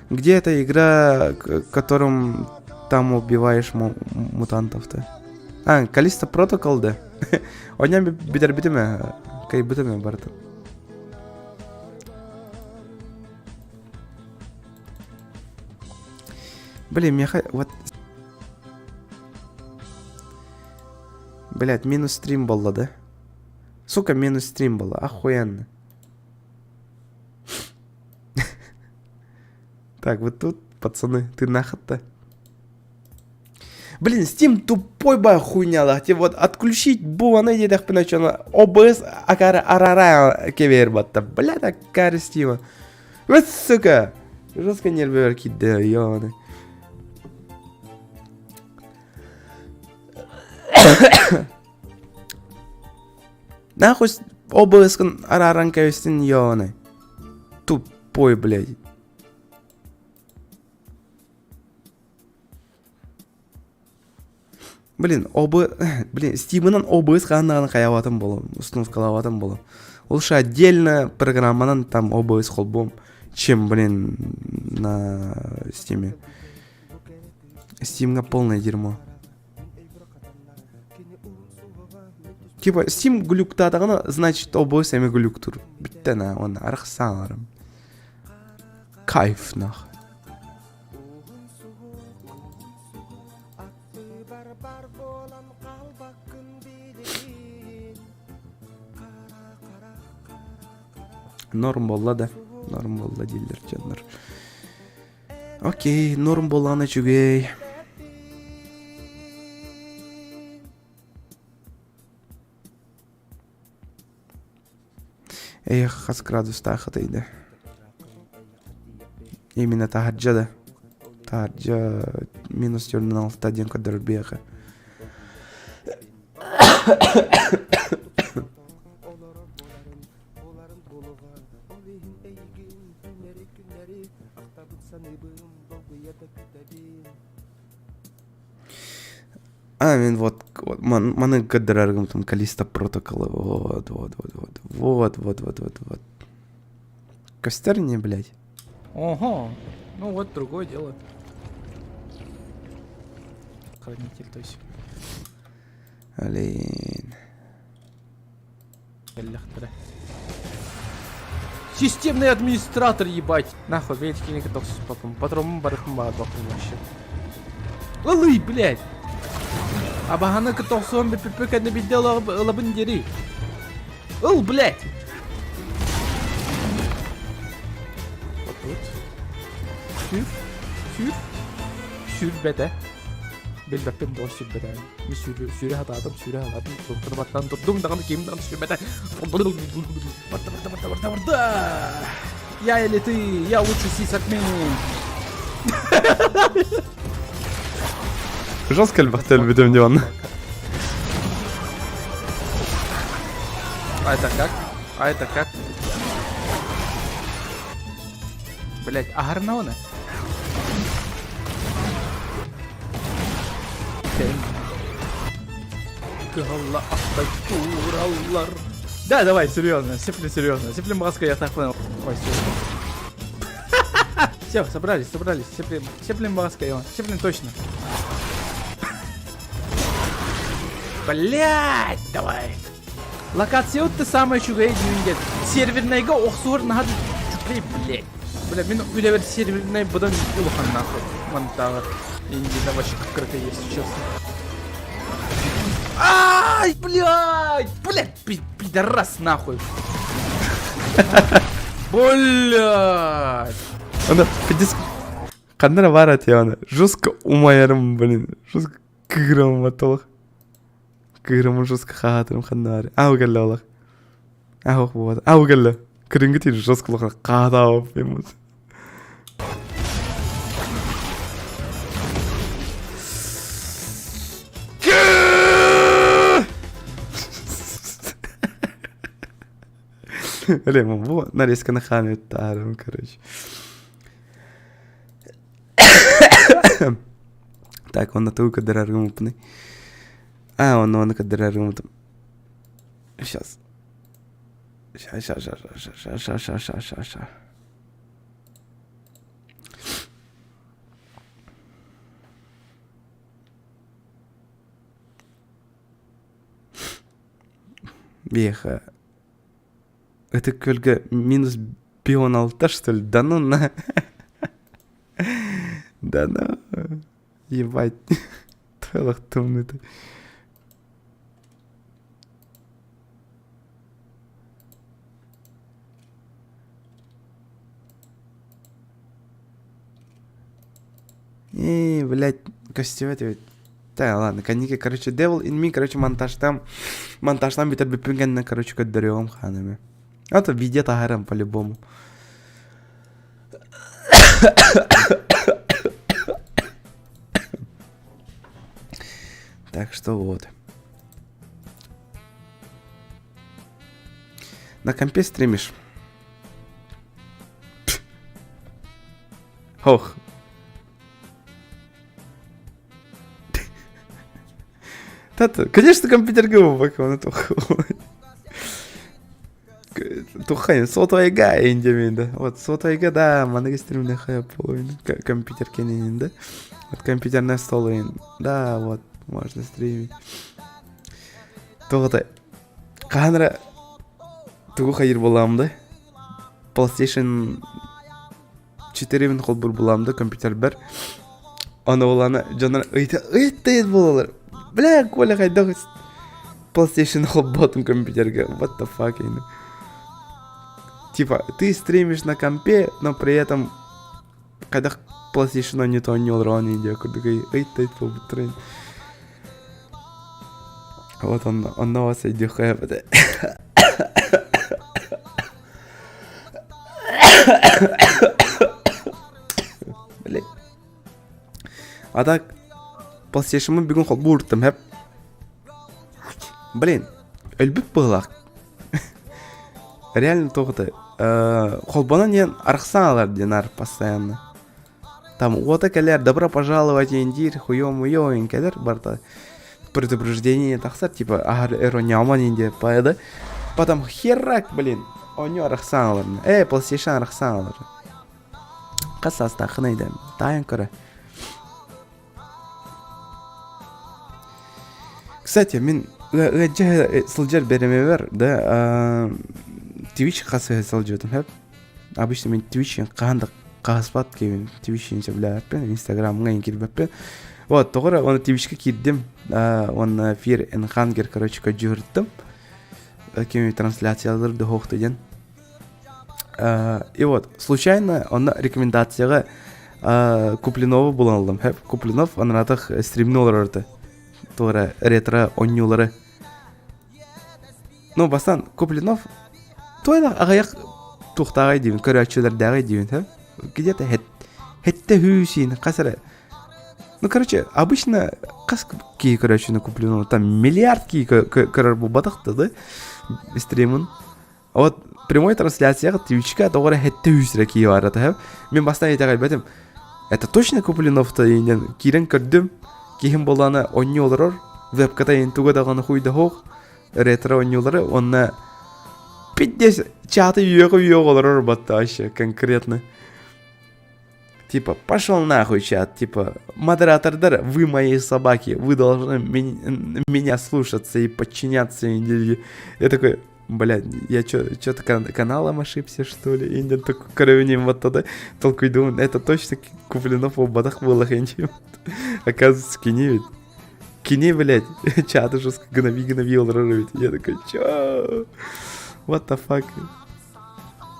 Где эта игра, которым там убиваешь мутантов-то? А, Callisto Protocol да? Оня бүтэрбитим ээ, кайбытым ээ барытын. Блин, миэхэ вот... Блять, минус стрим буолла да? Сука, минус стрим буолла, охуенно. Так, вот тут, пацаны, ты наход-то? Блин, Steam тупой ба хуйнялах. Те вот отключить буаны диэтэхпинэ чоно OBS акара арара кэбиһэр батта. Бля, такая Steam. Вот сука! Жестко нервер кидде, ёбаный. Нахуй OBS-кын арааран кэбистин, ёбаный. Тупой, блядь. Блин, ОБ... Блин, Steam-ынан OBS хааннаҕына хайаабатым буолуо, установкалаабатым буолуо. Лучше отдельно программанан там OBS холбуом, чем, блин, на Steam. Steam-га полное дерьмо. Типа, Steam глюктаатаҕына, значит, OBS эмиэ глюктуур. Бүттэ на, уонна арахсааларым. Кайф нах. Норм буолла да, норм буолла дииллэр дьоннор. Окей, норм буоллаҕына үчүгэй. Эх, хас градустаах ытыйда. Именно таһырдьа да. Таһырдьа минус 4,6 диэн көрдөрөр биһиэхэ. А, мин вот, вот ман, маны көрдөрөр там Callisto Protocol. Вот, вот, вот, вот, вот, вот, вот, вот, вот. Костер не, блядь. Ого, ну вот другое дело. Хранитель, то есть. Блин. Системный администратор, ебать! Нахуй, блядь, кинек потом. Патрон барыхым вообще. Ылый, блядь! Абаһаны кытохсуон бүппүппү кэннэ билде ылабын дири. Ыл, блядь! Вот тут. Сүр, сүр, сүр бэтэ. Билбэппин тоҕо сүрбэтэ. Мин сүүрэ сатаатым, сүүрэ сатаатым, туртан баттан турдум даҕаны ким даҕаны сүрбэтэ. Барда, барда, барда, барда, барда! Я или ты, я лучше сисадмин. Жестко элбэхтэ өлбүтүм диван. А это как? А это как? Блять, аһарна Кыһалла ахтай тураллар. Да, давай, серьезно, сеплин серьезно. Сеплин маска, я так понял. Ой, все. Все, собрались, собрались. Сеплин, сеплин маска, Иван. Сеплин точно. Блять, давай. Локация ты самая үчүгэй диэн сервернайга охсуһар наһаа үчүгэй блядь. Бля, мин үлэбэр сервернай быдан улахан нахуй. Мантааҕар Индина вообще как есть, честно. Ай, блядь! Блядь, пидорас нахуй. Блядь! Ана, пиздец. Ханна эрэ баар этэ аны. Жестко умайарым, блин. Жестко кыырам олох. Кыырым жестко хаатырым ханна баар. Аа кэллэ олох. Аа ох буолбата. Аа кэллэ. Кырыҥгы тиир жестко олох хаатаабыппын. Блин, бу нарезканы хаан ыттаарым, короче. Так, онно тугу көрдөрөр гыммыппыный? А, онно ону көрдөрөр гыммытым. Сейчас. Ща, ща, ща, ща, ща, ща, ща, ща, ща, ща. Веха. Это Көлгө минус бион что ли? Да ну на. Да ну. Ебать. Твойлах ты. Эй, блядь, көстүбэт эбит. Да, ладно, кэнники, короче, Devil in Me, короче, монтажтан, монтажтан бүтэр бүппүн кэннэ, короче, көрдөрүөҕүм хаан эми. А то видео таһаарам по-любому. Так что вот. На компе стримишь? Ох. Тата, конечно, компьютерга буолбакка, ону Тухайн, сотовайга индемин да. Вот сотовайга да, маннык стримнэхэ половина компьютер кэнинин да. Вот компьютерный стол да, вот, можно стримить. Тоҕото хаһан эрэ тугу хайыр буолаам да PlayStation 4 холбур булаам да компьютербэр Аны улана дьоннор ыйта ыйыттайыт буолалар. Бля, Коля хайдах PlayStation холботун компьютерга. What the fuck, you Типа, ты стримишь на компе, но при этом хайдах PlayStation не то не олорон диye курдук ыйыттайыт буолбуттар. Вот он, онно вас өйдүөххэ Блядь. А так, PlayStation'мын бүгүн холбуу уртум хэп. Блин, өлбүт быһылаах. Реально тоҕото. Холбонон диэн арахсан алар диэн ар постоянно. Там уота кэлэр, добро пожаловать диэн диир, хуё-муё кэлэр барыта предупреждение тахсар, типа аһар эроньяман диэн поэда. Потом херак, блин, онньу арахсан алар. Э, PlayStation арахсан алар. Хас саастааххын өйдөм, таайан көрө. Кстати, мин ыалдьа сылдьар бэрэмэбэр да Twitch хасыһа сылдьыбытым сөп. Обычно мин Twitch хаһан да хаһыспат киһибин. Twitch сөбүлээбэппин, Инстаграмҥа киирбэппин. Вот, тоҕо эрэ уонна Twitchка киирдим. Уонна Fear and Hunger, короче, көрдьүһүртүм. Кими трансляциялар да суохту диэн. И вот, случайно онно рекомендацияҕа Куплинову булан ыллым. Куплинов анаратах стримни олорор этэ. Туора ретро оонньуулары. Ну, бастаан Куплинов туойла аҕыйах туохтааҕай диибин, көрөөччүлэрдээҕэй диибин, Где-то хэтте хүүсиин хас эрэ Ну, короче, обычно хас киһи көрөөччүнү Куплинов там миллиард киһи көрөр буолбатах да, стримын. Вот прямой трансляцияҕа Твичка тоҕо эрэ сэттэ үс эрэ киһи баар этэ. Мин бастаан итэҕэйбэтим. Это точно Куплинов-то диэн киирэн көрдүм. Киһим буоллаҕына оонньуу олорор. Вебката иһин туга даҕаны хуй да суох. Ретро оонньуулары уонна пиздец чаты үөҕэ-үөҕэ олорор батта вообще конкретно. Типа, пошел нахуй чат, типа, модератордар, вы мои собаки, вы должны меня слушаться и подчиняться. Я такой, блядь, я что-то каналом ошибся, что ли? И такой, кровенем вот тогда толкуйдуун, это точно Куплинов буолбатах буоллах Оказывается, кини ведь. Кини, блядь, чаты жестко гноби-гноби олорор ведь. Я такой, чё? What the fuck?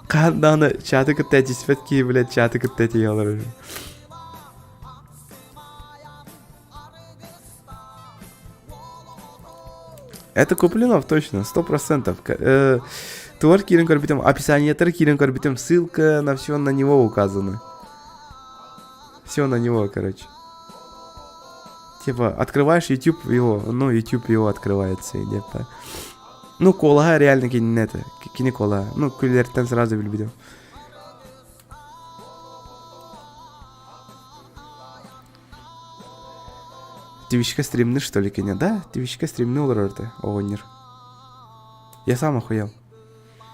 Хаһан даҕаны чаты кытта этиспэт киһи, блядь, чаты кытта этиһэ олорор. Это Куплинов точно, 100%. Туар киирэн көрбүтүм, описаниетар киирэн көрбүтүм, ссылка на все на него указана. Все на него, короче. Типа, открываешь YouTube его, ну, YouTube его открывается, и типа. Ну, куолаһа реально кини это, кини куолаһа. Ну, күлэртэн сразу билбитим. Твичка стримны, что ли, кини? Да, Твичка стримны олорор этэ, оҕонньор. Я сам охуел.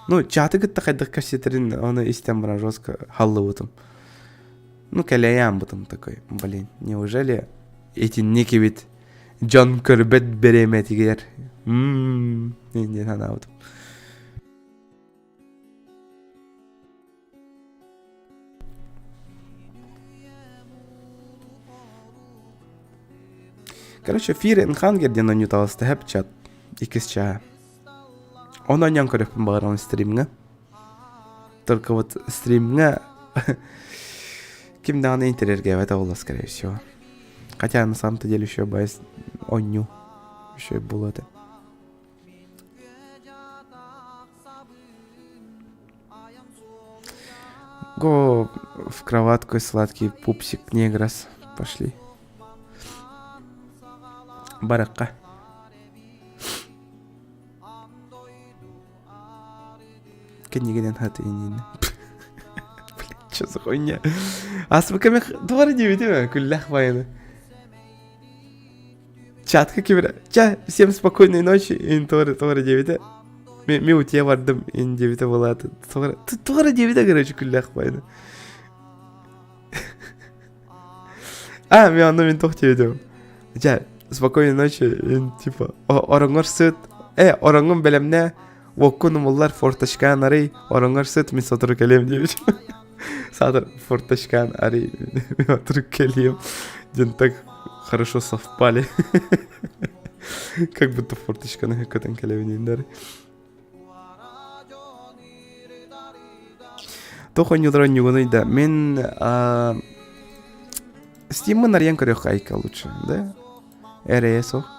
Ну, чаты кытта хайдах кэпсэтэрин ону истэн баран жестко халлыбытым. Ну, кэлэйээн бытым такой, блин, неужели итинник эбит дьон көрбөт бириэмэтигэр мм диэн санаабытым. Короче, Fear and Hunger диэн оонньуу таҕыста һэп чат иккис чааһа. Ону оонньоон көрүөхпүн баҕарабын стримҥа. Только вот стримҥа ким даҕаны интэриэргээбэтэ буолла скорее всего. Хотя на самом-то деле еще баайыс оонньуу еще буолуо этэ. Го в кроватку, сладкий пупсик негрос. Пошли. Баракка. Кэннигинэн хаты иннинэ. Блин, что за хуйня? Асмыками дуора диэбитим күллэх байыны. Чатка кибер. Ча, всем спокойной ночи. Ин туора туора диэбитэ. Ми утуйа бардым ин диэбитэ буолааты. Туора туора диэбитэ короче күллэх байыны. А, мен онно мин туох диэбитим. Дьэ, спокойной ночи, ин типа ороҥҥор сыт. Э, ороҥҥун бэлэмнээ, уоккун умуллар, форточкаан арый, ороҥҥор сыт, мин сотору кэлиэм диэбитим. Саатар форточкаан арый, мин сотору кэлиэм. Диэн так хорошо совпали. Как будто форточканы көтөн кэлэбин индары. Туох оонньуулар оонньуугунуй да мин Steam-мын арыйан көрүөххэ айка лучше, да? Эрэйэ суох.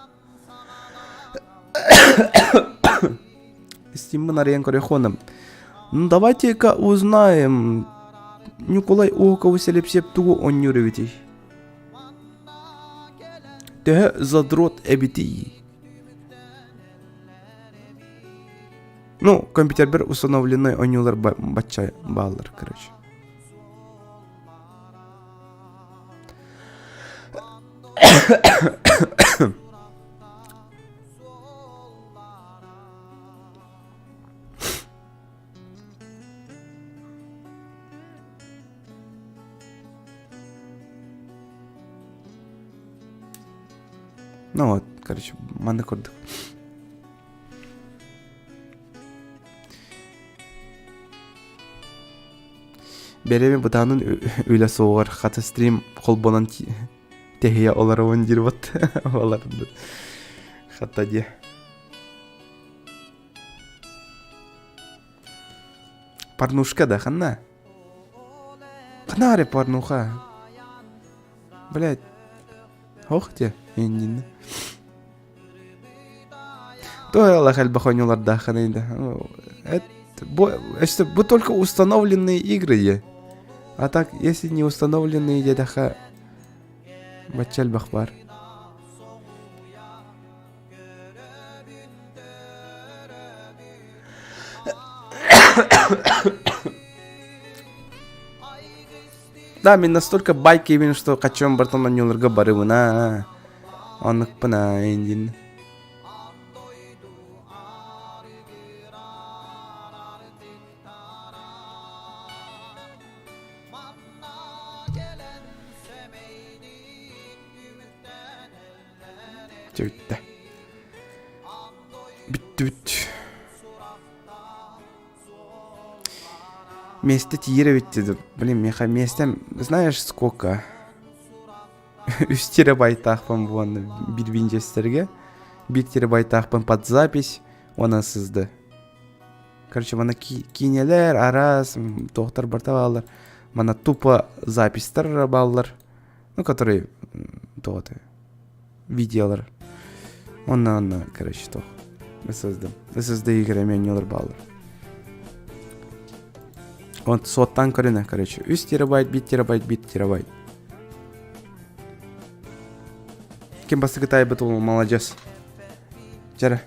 Steam-мын арыйан көрүөх уонна Ну давайте-ка узнаем Ньукулай Уһукову Селепсиэп тугу оонньуур эбитий? Төһө задрот эбитий? Ну, компьютербэр установленный оонньуулар бачча бааллар, короче. Ну вот, короче, манна курдук. Бэрэми бытаанын үлэ суоҕар хата стрим холбонон тэһийэ олоробун диир вот олордут хата диэ Порнушка да ханна? Ханна порнуха? Блять. Ох те, иннин. То элбэх оонньуулардааххын да. Это, бу, бу только установленные игры е. А так, если не установленные диэтэххэ, бачча элбэх бар. Да, мин настолько байк именно, что хочу бартан оонньууларга барыбына. Оннукпуна индин. Дьэ бүттэ. Бүттүбүт. Миэстэ тиийэр эбит дедим. Блин, миэхэ миэстэм, знаешь, сколько? Үс терабайтаахпын буолла биир винчестерге. Биир терабайтаахпын под запись уонна сызды. Короче, мана киинэлэр, араас, туохтар барыта бааллар. Мана тупо записьтар бааллар. Ну, которые туох видеолар. Онно, онно, короче, туох. SSD. SSD игры менюлар бааллар. Он суоттаан көрүнэ, короче. 3 терабайт, 1 терабайт, 1 терабайт. Ким бастакы таайбыт ол молодец. Дьэрэ.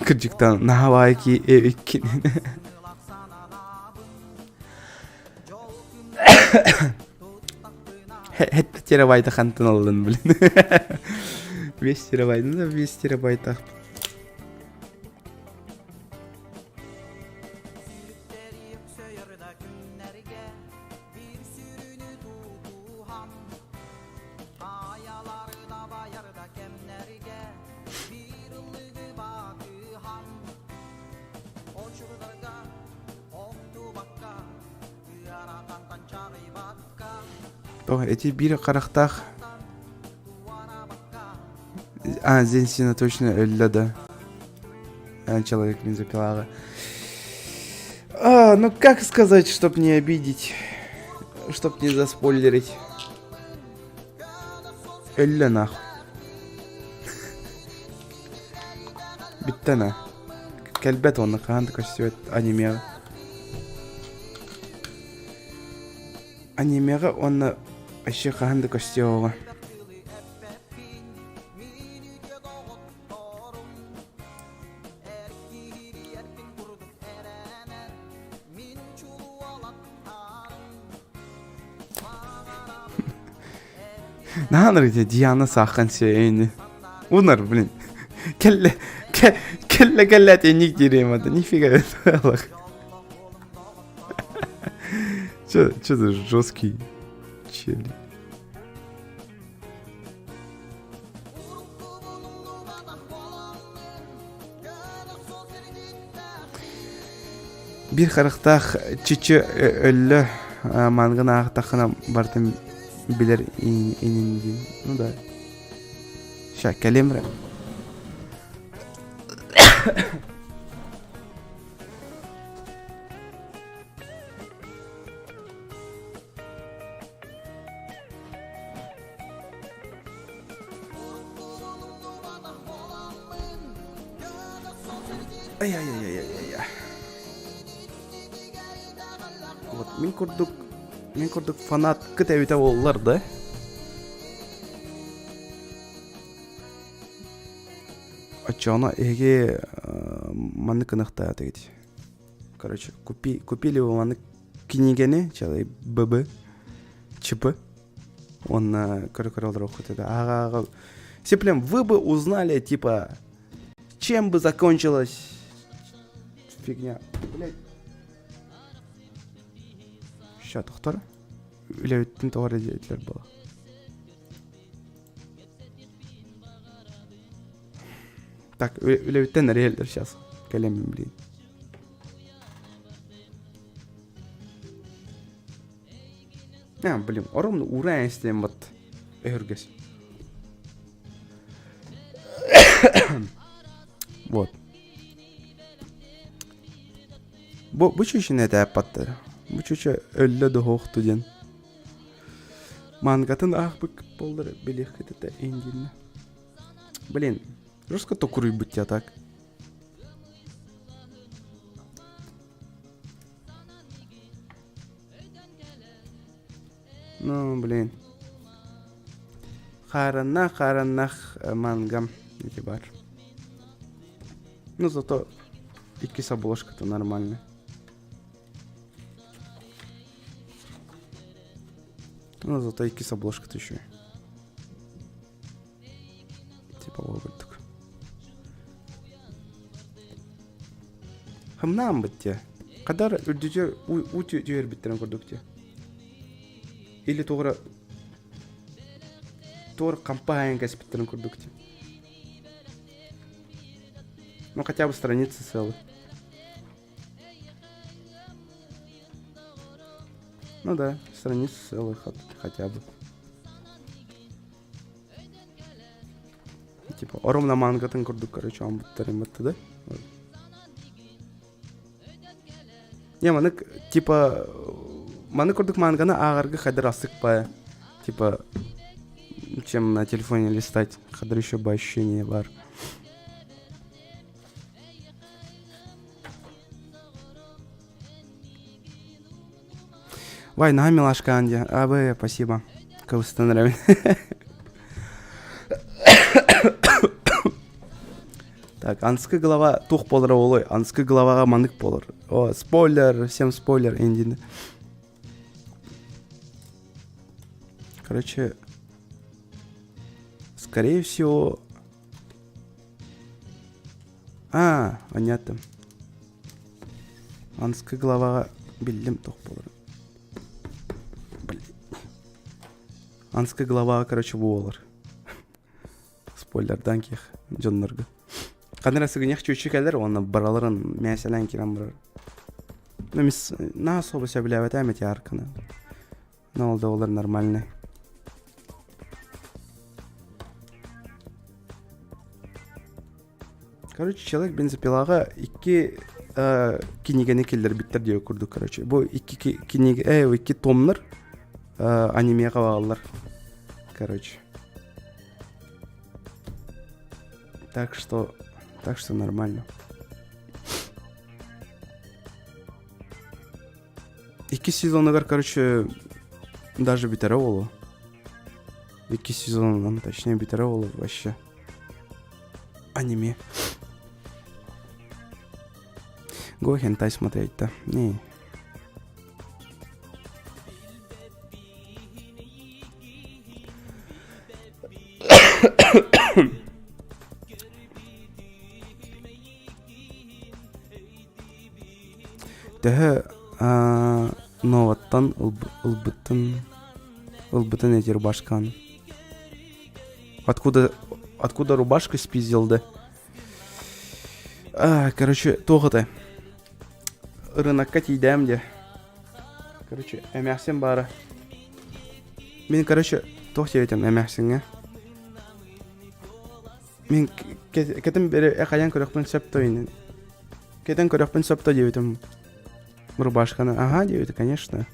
Кырдьыктан наһаа баай ки эбиккин. Хэтте терабайта хантан аллын блин. 5 терабайт, ну 5 терабайтах. Тоҕо эти биир харахтаах А, Зенсина точно өллө да. А, человек бензопилаҕа. А, ну как сказать, чтоб не обидеть, чтоб не заспойлерить. Өллө нахуй. Бүттэ на. Кэлбэт уонна хаһан да көстүбэт анимеҕа. Анимеҕа уонна вообще хаһан да көстүөҕэ. Наһаа ити Диана сааххан сиэйини. Унар, блин. Кэллэ, кэллэ кэллэ тенник дирием это нифига это. Че, че за жесткий челик? Биир харахтаах чичи өллө мангын аахтаххына барытын билэр инин диин. Ну да. Ща, кэлиэм эрэ. Ай-яй-яй-яй-яй. Вот мин курдук мин курдук фанаткыт эбитэ буоллар да. Оччоҕуна эһиги маннык гыныахтаатыгыт. Короче, купи, купили вы маннык кинигэни, человек ББ, ЧП. Уонна көрө-көрө олоруоххут этэ. Ааҕа-ааҕа. Сиплем, вы бы узнали, типа, чем бы закончилась фигня. Блять. Ща, тохтор. Үлэбиттин тоҕо эрэ диэтилэр буола. Так, үлэбиттэн эрийэллэр сейчас. Кэлэммин, блин. А, блин, ором уураа истиэн бат өһүргэс. Вот. Бу бу чүчүн этээппаттар. Бу чүчү өллө дохуохту диэн. Мангатын аахпыт боллар билиэххит этэ индинне. Блин, жестко токуруйбут я так. Ну, блин. Хаараннах, хаараннах мангам эти бар. Ну, зато иккис обложка-то нормальная. Ну, зато иккис обложка-то еще. Типа курдук. Хымнаан быття. Хадар үрдүтү уу түһэрбиттэрин курдук дии. Или туора туор хампа кэспиттэрин курдук дии. Ну хотя бы страницы целы. Ну да, страницы целые хотя бы. Типа ровно мангатын курдук, короче, он буттар да? Не, маннык типа маннык курдук манганы ааҕарга хайдар астык баа. Типа чем на телефоне листать, хайдар еще бы ощущение бар. Вай, наһаа милашка Анди. АБ, спасибо. Кылыстан эрэбин. Так, анскы глава туох буолара буолуой? Анскы главаҕа маннык буолар. О, спойлер, всем спойлер эндини. Короче, скорее всего... А, понятно. Анскы главаҕа биллим туох буоларын. Блин. Анскы главаҕа, короче, буолар. Спойлердаан киэх дьоннорго. Ханна эрэ сыгынньах чүччү кэлэр уонна бараларын мээсэлээн киирэн барар. Ну, мис на особо сөбүлээбэтэ эти арканы. Но ол да олар нормальный. Короче, человек бензопилаҕа икки э, кинигэни киллэрбиттэр диэ курдук, короче. Бу икки кинигэ, э, икки томнар э, анимеҕа бааллар. Короче. Так что, так что нормально. Икки сезонугар, короче, даже бүтэрэ буолуо. Икки сезонунан, точнее, бүтэрэ буолуо вообще. Аниме. Го хентай смотреть-то. Не. Төһө новаттан ылбытын ылбытын эти рубашканы. Откуда откуда рубашка спиздил да? А, короче, туох это? Рынокка тиийдээм дии. Короче, эмээхсин баара. Мин, короче, туох диэбитим эмээхсиҥҥэ? Мин кэтэн бери хайан көрөхпүн сөп то инин. Кэтэн көрөхпүн сөп то диэбитим. Рубашканы. Ага, диэбитэ, конечно.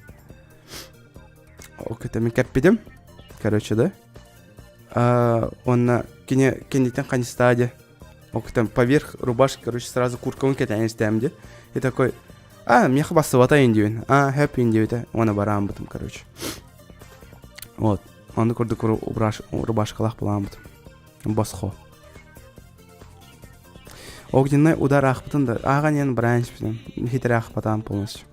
Ол кэтэ мин кэппитим. Короче, да. А, уонна кини киниттэн ханистаа дии. Ол там поверх рубашки, короче, сразу курткабын кэтээн истээм дии. И такой, а, миэхэ бассыбата диибин. А, хэп диэбитэ. Уонна барааммытым, короче. Вот. Ону курдук рубашкалаах булааммытым. Босхо. Огненный удар аахпытын да ааҕан иһэн бараан испитим. Хитре аахпатаам полностью.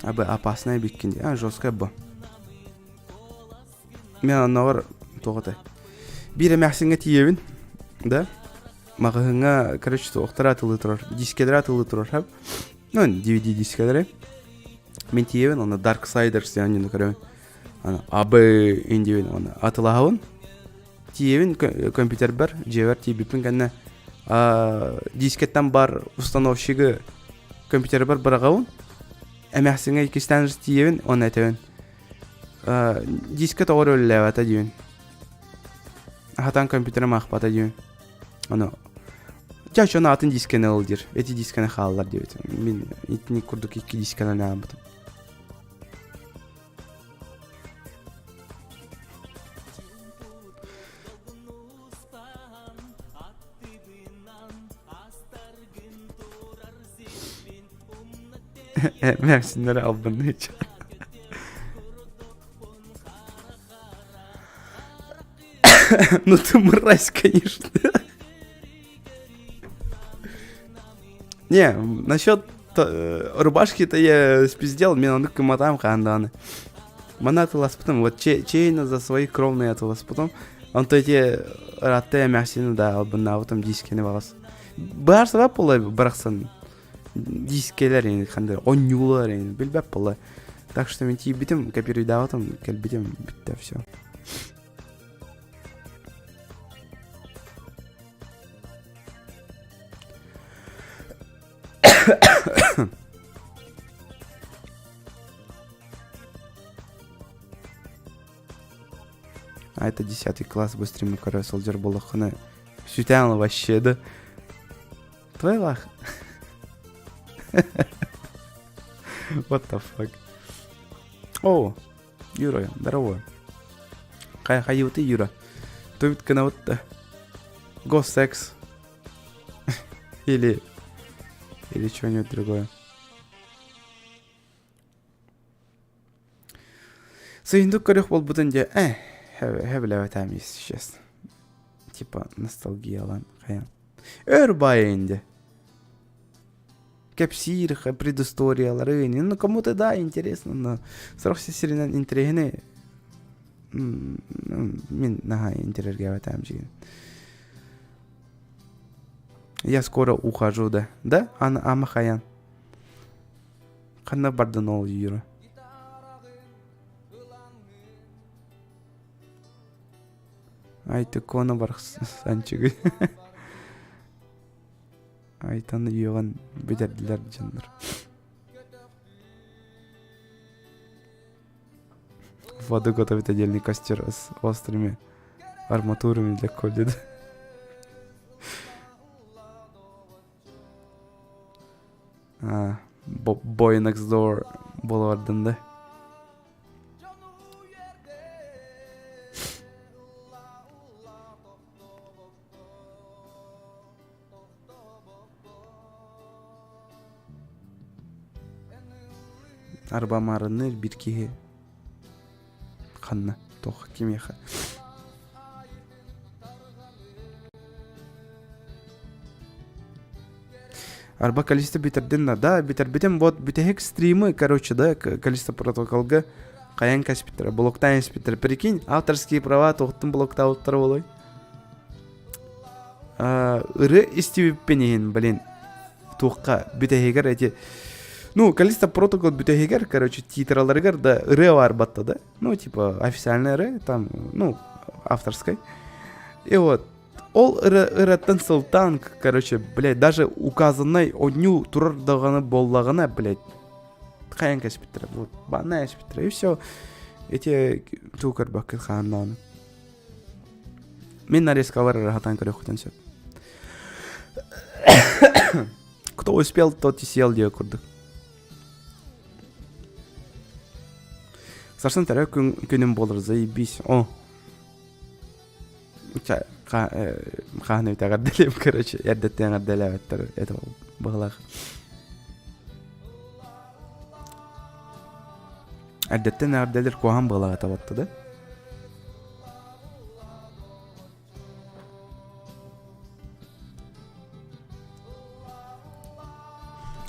Абы опасная биккин а жесткая бу. Мен оннооҕор туох этэй? Биир эмээхсиҥҥэ тиийэбин, да? Маҕаһыыҥҥа, короче, туохтара атылыы турар, дискэлэрэ атылыы турар, һап. Ну, DVD дискэлэри. Мин тиийэбин, онно Darksiders диэн оонньууну көрөбүн. Аны абы индиэбин, уонна атылаһабын. Тиийэбин компьютербэр, дьиэбэр тиийбиппин кэннэ дискэттэн бар установщигы компьютербэр быраҕабын. Эмээхсиҥҥэ иккистээн тиийэбин, уонна этэбин. Диска тоҕо эрэ үлэлээбэтэ диибин. Хатан компьютерым аахпата диибин. Ону чэ ону атын дискэни ыл диир. Эти дискэни хааллар диэбит. Мин итини курдук икки дискэнэн ааммытым. Эмээхсиннэри албынныыча. Ну ты мразь, конечно. Не, насчет рубашки-то я спиздел, мен ону кыматам хаанданы. Мана атыласпытым, вот чейно за свои кровные атыласпытым. Онто эти ратты эмээхсини да албыннаабытым дискени баҕас. Баар сабап буолла барахсан дискелер эни хандар онньуулар эни билбэт буолла. Так что мен тиийбитим, копируйдаабытым, кэлбитим, бүттэ все. А это 10 класс бу стримы көрө сылдьар буоллаххына сүтээн вообще да. Твой лах. What the fuck? О, Юра, здорово. Хай хайыбыты Юра. Тубит гынабыт Го секс. Или или что-нибудь другое. Сыйындык көрөх болбутун дьэ э хэбилэбэтээм если честно. Типа ностальгиялан хайан. Өр баайын дьэ. Кэпсиир предысториялары, ну кому-то да интересно, но сорох сиринэн интэриэһинэй мин наһаа интэриэһиргээбэтээм дьигин. Я скоро ухожу, да? Да? Ама хайан? Ханна бардын ол Юра? Айтыкона барахсанчыгы. Айтаны үөҕэн бүтэрдилэр дьоннор. Воду готовит отдельный костер с острыми арматурами для колледа. Boy Next Door буола бардым да. Арба маарынныыр биир киһи ханна туох кимиэхэ Арба Калиста бүтэрдин да, да бүтэрбитим вот бүтэһик стримы, короче, да, Калиста протоколга хайан кэспиттэрэ, блоктаан испиттэрэ. Прикинь, авторские права туохтун блоктаабыттара буолуой? Ырыа истибиппин иһин, блин, туохха бүтэһигэр эти ну, Калиста протокол бүтэһигэр, короче, титраларыгар да ырыа баар батта да. Ну, типа, официальная ырыа, там, ну, авторской. И вот, ол ырыаттан сылтаан, короче, блядь, даже указанный одню турар даҕаны буоллаҕына, блядь, хайан кэспиттэрэ, вот, банна эспиттэрэ, и все. Эти туу көрбөккүт хааннааны. Мин нарезкалар ыраһатан көрүөххүтүн сөп. Кто успел, тот и съел диye курдук. Сарсын төрөө күнүм болор, заебись. О, хаһан эбит короче, эрдэттэн эҕэрдэлээбэттэр это быһылаах. Эрдэттэн эҕэрдэлэр куһаҕан быһылаах этэ да?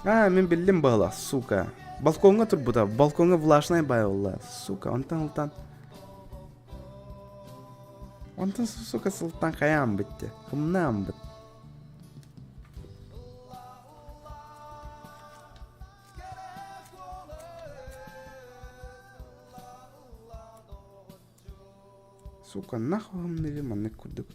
А, мин биллим быһылаах, сука. Балкоҥҥа турбута, балкоҥҥа влажнай бай буолла, сука, онтон ылтан. Онтон, сука, сылтан хайаан битте, кымнаан бит. Сука, нахуй гымныгы маннык курдук.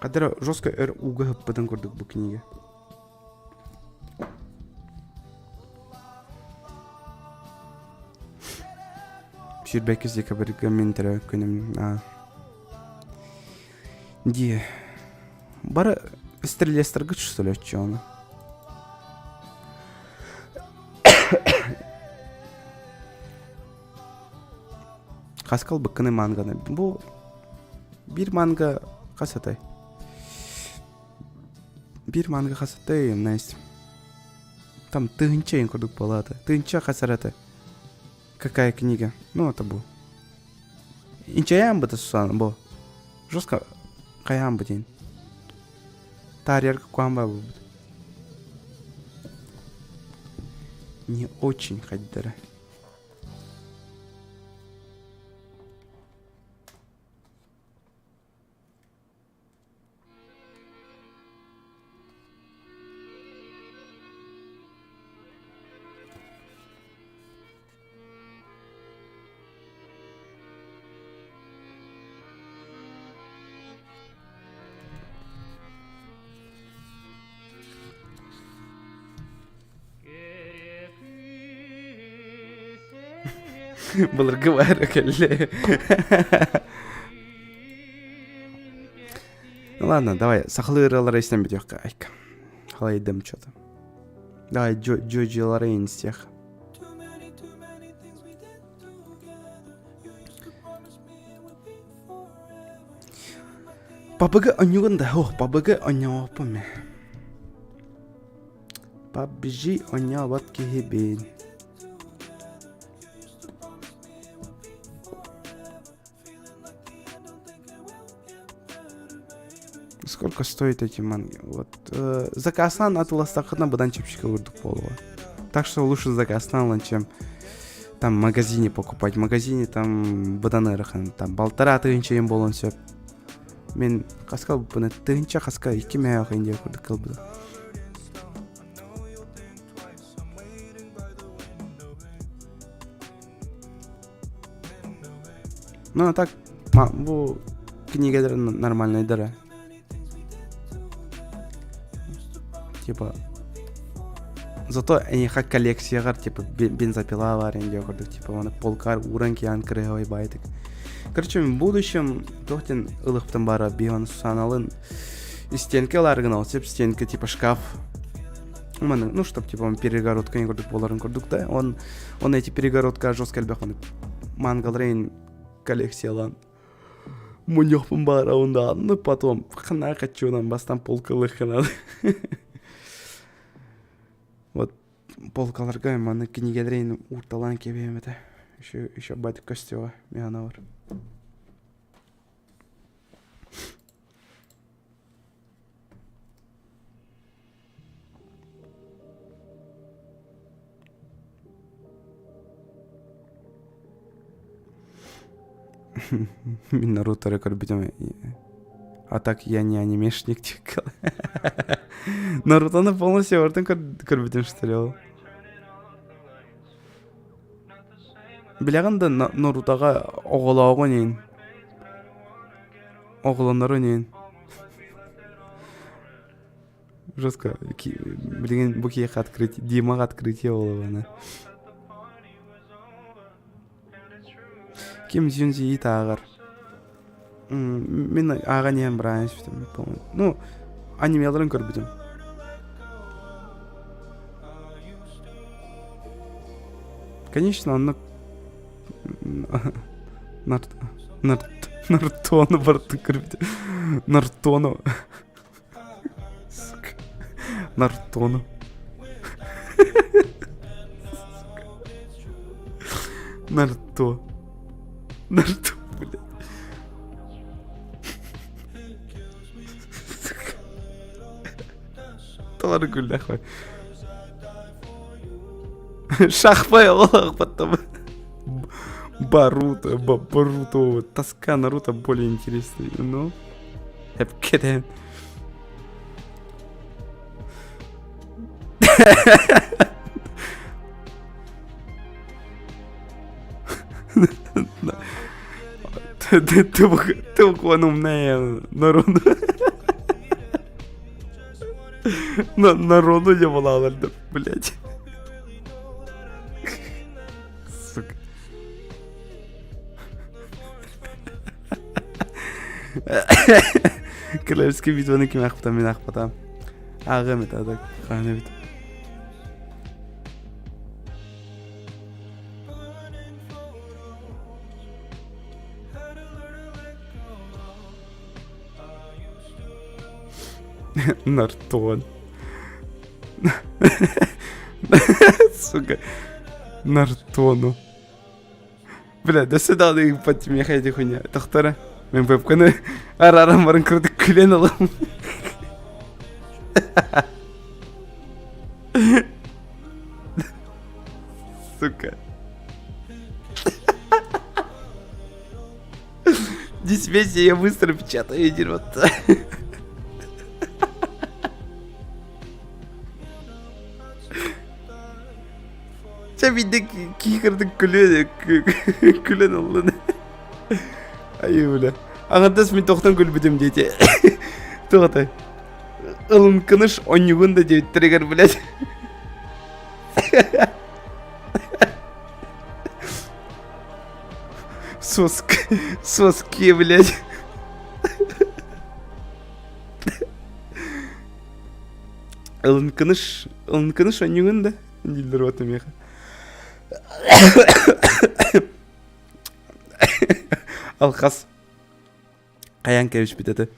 Хадара жестко өр ууга ыппытын курдук бу книга. Сүүрбэккис декабрьга мин төрөөбүт күнүм дии бары стрелецтарга чувствовать ону Хаскал быккыны манганы. Бу биир манга хас этэй? Биир манга хас этэй, Настя? Там тыһынча ең курдук буолаата. Тыһынча хас эрэ Какая книга? Ну, это бу. Инчэйээн быта Сусана бу. Жестко хайаан бу диэн. Таарыйарга куһаан баа буолбут. Не очень хайдара. Былыргы баара кэллэ. Ну ладно, давай, сахалыы ырыалары истэн бүтүөххэ, айка. Халайдым что-то. Давай, Джоджи Лоррейн истиэх. Пабыгы онньугун да, о, пабыгы онньооппун мен. PUBG онньообот киһибин. Сколько стоит эти манги? Вот. Э, заказан атыластахына быдан чэпчэки курдук буолуо. Так что лучше заказан ылан, чем там в магазине покупать. В магазине там быдан ыарахан. Там балтараа тыһыынча буолуон сөп. Мин хаска ылбыппын тыһыынча хаска икки мөһөөх индия курдук ылбытым. Ну, а так, бу кинигэлэр нормальныйдара. Типа, зато эйиэхэ коллекцияҕар типа бензопила баар диэн курдук типа оны полкар ууран киһан кырыһабай баайтык. Короче, в будущем туох диэн ылыхтан баара биһон саналын стенка ылаар гына ол стенка типа шкаф ну, чтоб типа он перегородка не курдук буоларын курдук да он он эти перегородка жестко элбэх он мангалрейн коллекциялаан мунньуохпун баарабын даҕаны потом ханаа хаччуунан бастан полкалыаххына вот полкаларга маны кинигэлэрин уурталаан кэбиһэм этэ еще еще байтык көстүөҕэ мин бар Мин Наруто эрэ көрбүтүм. А так я не анимешник диэккэ. Нарутоны полностью барытын көрбүтүм что ли ол. Билэҕин да Нарутоҕа оҕолооҕун иһин оҕолонорун иһин Жестко. Билигин бу киһиэхэ открытие, Димаҕа открытие буолуо Ким Дзюнзи ааҕар. Мин ааҕан иһэн быраан испитим, помню. Ну, анимеларын көрбүтүм. Конечно, оннук Нартону барытын көрбүтүм. Нартону. Сука. Нартону. Сука. Нарто. Нарто, блядь. Сука. Толору күллэх Шахпай олох потом. Баруто, Баруто, тоска Наруто более интересный, ну. Эпкетен. Тылкуан умная народу. Народу не была, блядь. Сука. Королевский битваны ким аахпыта мин аахпатам. Ааҕыам этэ так хаһан эбит. Нартон. Сука. Нартону. Бля, до сюда подтемеха эти хуйня. Тохтора. Мен вебканы арарам барын кырдык күлен алам. Сука. Не смейся, я быстро печатаю дерьмо. Чэ биирдэ киһи кырдык күлүөн күлэн ыллын. Айыы бля. Аҥардас мин тохтон күлбүтүм диэти. Туох атай? Ылынкыныш онньугун да диэбиттэригэр, блядь. Соски, соски, блядь. Ылынкыныш, ылынкыныш онньугун да дииллэр вот миэхэ. Алхас хайаан кэбиспит этэ.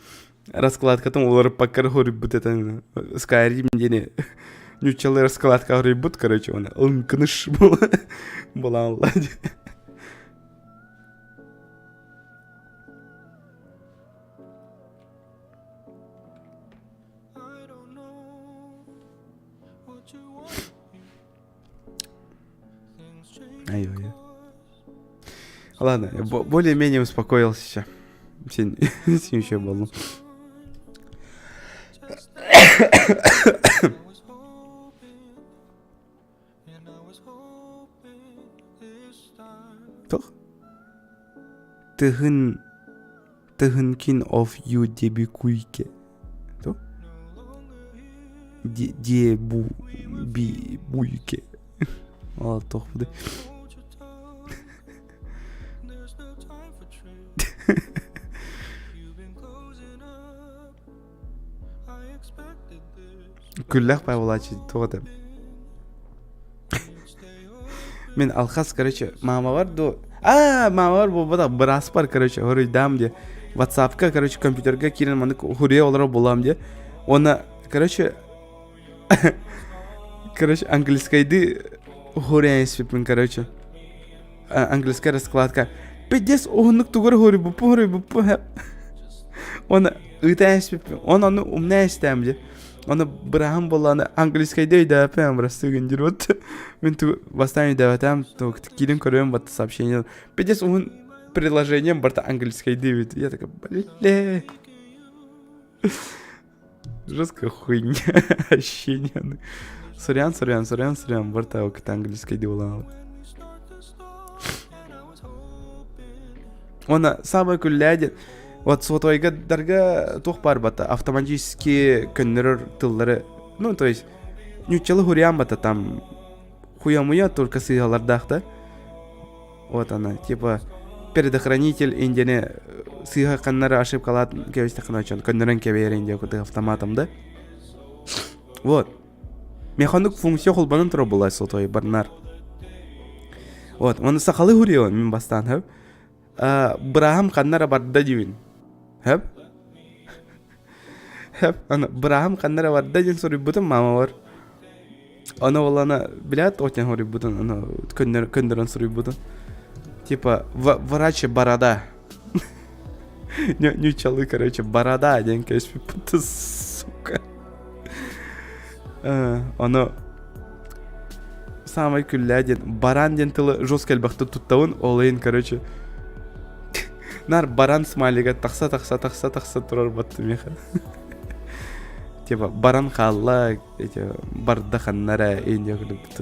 Раскладкатын уларыппакка эрэ хоруйбут этэ. Skyrim диэни ньуччалыы раскладка хоруйбут, короче, оны ылынкыныш буолаалла. Ай-ой. Ладно, более-менее успокоился. Син, син еще был. Toch? Тыһын Тыһынкин of you дебикуйке. То? Дебу би буйке. Ол тоқ буду. Күллэх Павлович туох этэ Мин алхас, короче, маамабар ду аа маамабар буолбатах бырааспар, короче, хоруйдаам диэ. Ватсапка, короче, компьютерга киирэн маннык хуруйа олорор буолаам диэ. Уонна, короче, короче, английскайды хуруйан испиппин, короче. Английская раскладка. Пиздец, уһуннук тугар хоруйбуппун, хоруйбуппун. Уонна ыытан испиппин. Он ону умна истэм диэ. Оны быраһым буоллаҕына английскайда өйдөөппүн бырастыы диир вот мин тугу бастаан өйдөөбөтөм киирэн көрөм батта сообщение пиздец уһун предложением барыта английскайдыы эбит я такая бля жесткая хуйня ощущение сорян сорян сорян сорян барыта ол английскайдыы буолан Уонна саамай күллээ диэн вот сотовайга туох баар бата автоматически көннөрөр тыллары ну то есть ньуччалы хуриан бата там хуя-муя только сыыһалардаах да вот она типа предохранитель индиэни сыыһа ханнары ошибкалаат кэбистэххинэ очон көннөрөн кэбиһэр индия курдук автоматом да вот Механик функция холбонон турар буолла сотовай барнар. Вот, оны сахалыы хурион мин бастаан хөп. Быраһым ханна эрэ барда диибин. Хөп? Хөп, аны быраһым ханна эрэ барда диэн суруйбутум маамабар. Аны ол аны билээт отен суруйбутун, аны көннөрөн суруйбутун. Типа врач борода. Ньуччалыы, короче, борода диэн кэспиппит, сука. Ону саамай күллээ диэн баран диэн тылы жестко элбэхтик туттабын ол иһин короче нар баран смайлига тахса тахса тахса тахса турар батты миэхэ типа баран хаалла эти барда ханна эрэ индия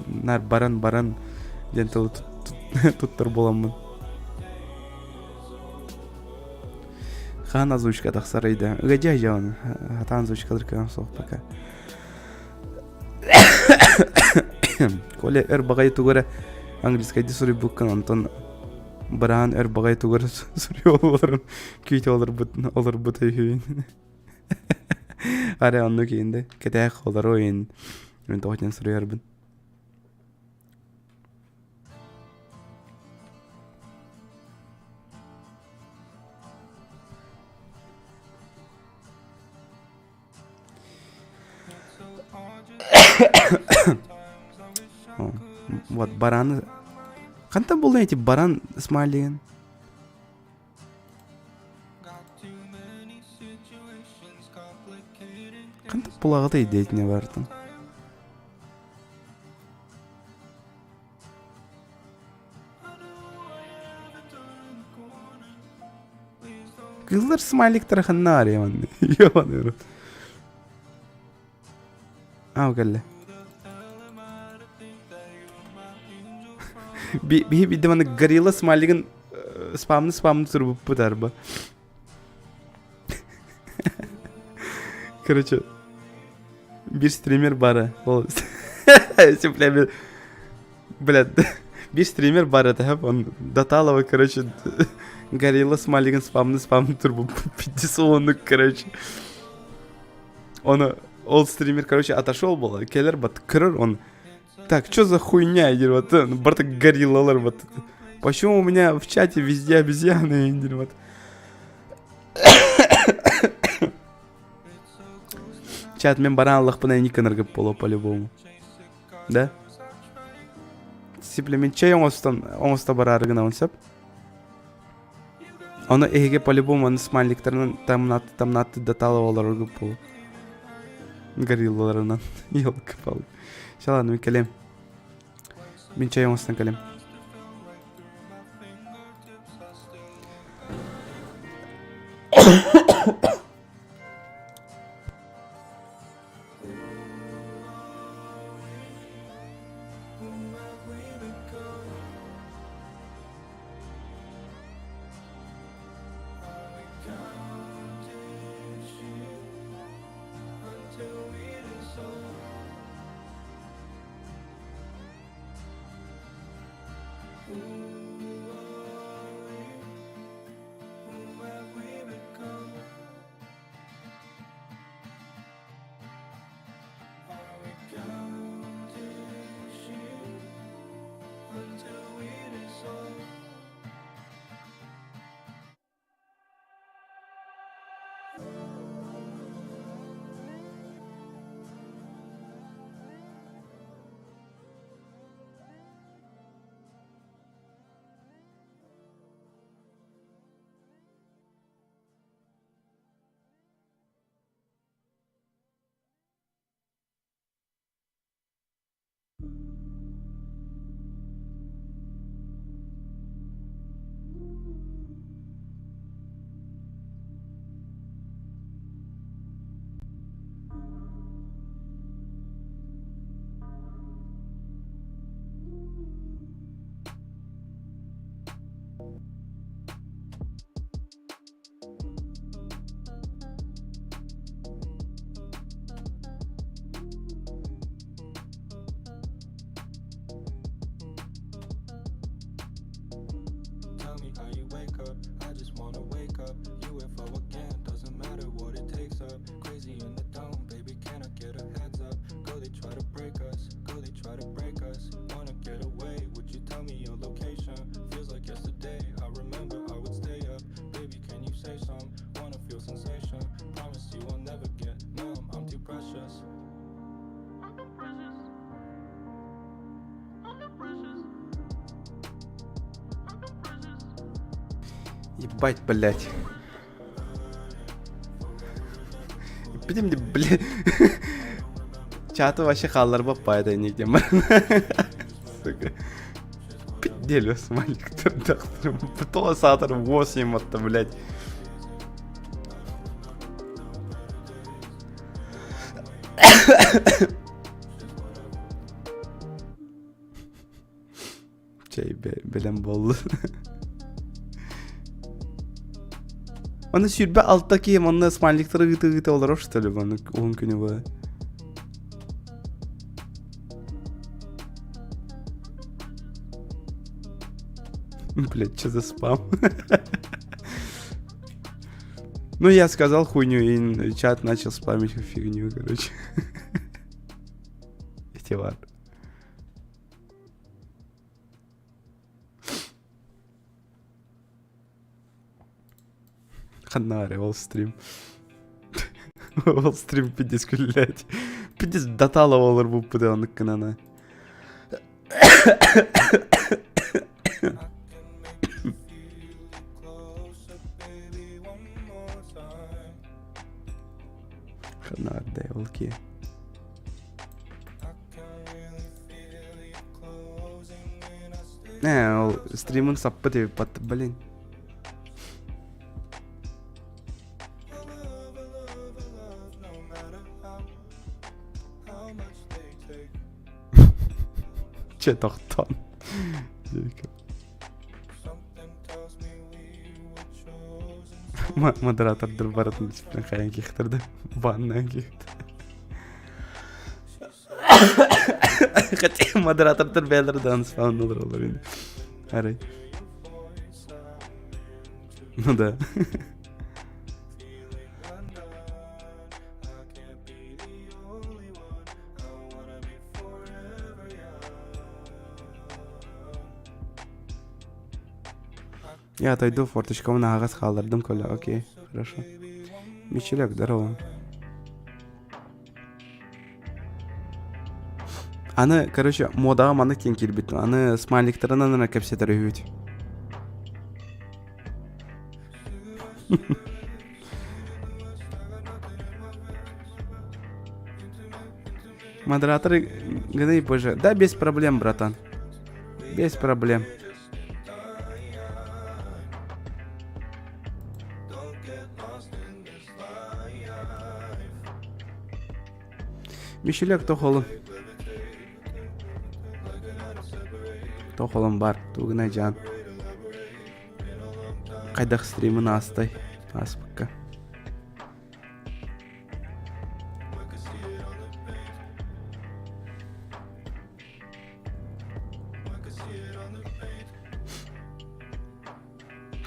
нар баран баран диэн тылы туттар буоламмын Хаан озвучка тахсар ыйда. Ыгадьа дьон. Хатаан озвучкалар кыам суох пока. Коля өр баҕайы тугу эрэ английскайдыы суруйбуккун онтон быраан өр баҕайы тугу эрэ суруйа олорон күүтэ олорбут олорбут үһүн. Арай оннук иинде кэтээх олору иин мен тоҕо диэн суруйарбын. Вот бараны. Хантан булдуҥ эти баран смайлигын? Хантан булаҕытай диэтине бартын? Кыыллар смайликтара ханна арыйаман ебаный рот. Аа кэллэ. Биһи биирдэ маны горилла смайлигын спамны спамны турбуппут арба. Короче, биир стример бара. Ол бля, бля, Биир стример бар этэ, он Даталова, короче, горилла смайлигын спамны спамны турбу пиздец короче. Он, ол стример, короче, отошел был, келер бат көрөр, он, так, что за хуйня, диир, вот, барыта гориллалар, вот, почему у меня в чате везде обезьяны, диир, вот. Чат мин баран ыллахпына инник гынаргып буолуо по-любому. Да? Сипле мин чэй оҥостон оҥосто бараары гынабын сөп. Ону эһиги по-любому аны смайликтарынан тамнат тамнатты да талып олороргут буолуо. Гориллаларынан. Елки-палки. Сейчас ладно, мин кэлиэм. Мин чэй оҥостон кэлиэм. Ебать, блядь. Эппитим де, блядь. Чаты вообще хаалларбаппа это нигде. Сука. Пиделю смайлик Тоҕо саатар 8 отто, блядь. Чэй бэлэм буоллун. Аны 26 киһи манна смайликтары ыыта-ыыта олорор что ли маны уһун күнү быһа. Блять, что за спам? Ну, я сказал хуйню, и чат начал спамить фигню, короче. Эти ладно. Ханнаре, ол стрим. Ол стрим пиздец күллэт. Пиздец датала олор буппута оннук гынана. Ханнарде ол ки. Ээ, ол стримын саппыт эбит, блин. Чэ тохтоон. Модератордар барытын дисциплин хайан киихтэрдэ. Баннан киихтэр. Хотя модератордар бэйэлэрэ даҕаны спамныылар олор ини. Арай. Ну да. Я отойду, форточкабын аһаҕас хааллардым Коля, окей, хорошо. Мичилек, здорово. Аны, короче, модаҕа маннык диэн киирбит. Аны смайликтарынан эрэ кэпсэтэр үһүбүт. Модератор гыный позже. Да, без проблем, братан. Без проблем. Мишелек тохолун. Тохолун бар. Тугунай жан. Хайдах стримын аастай. Ааспыкка.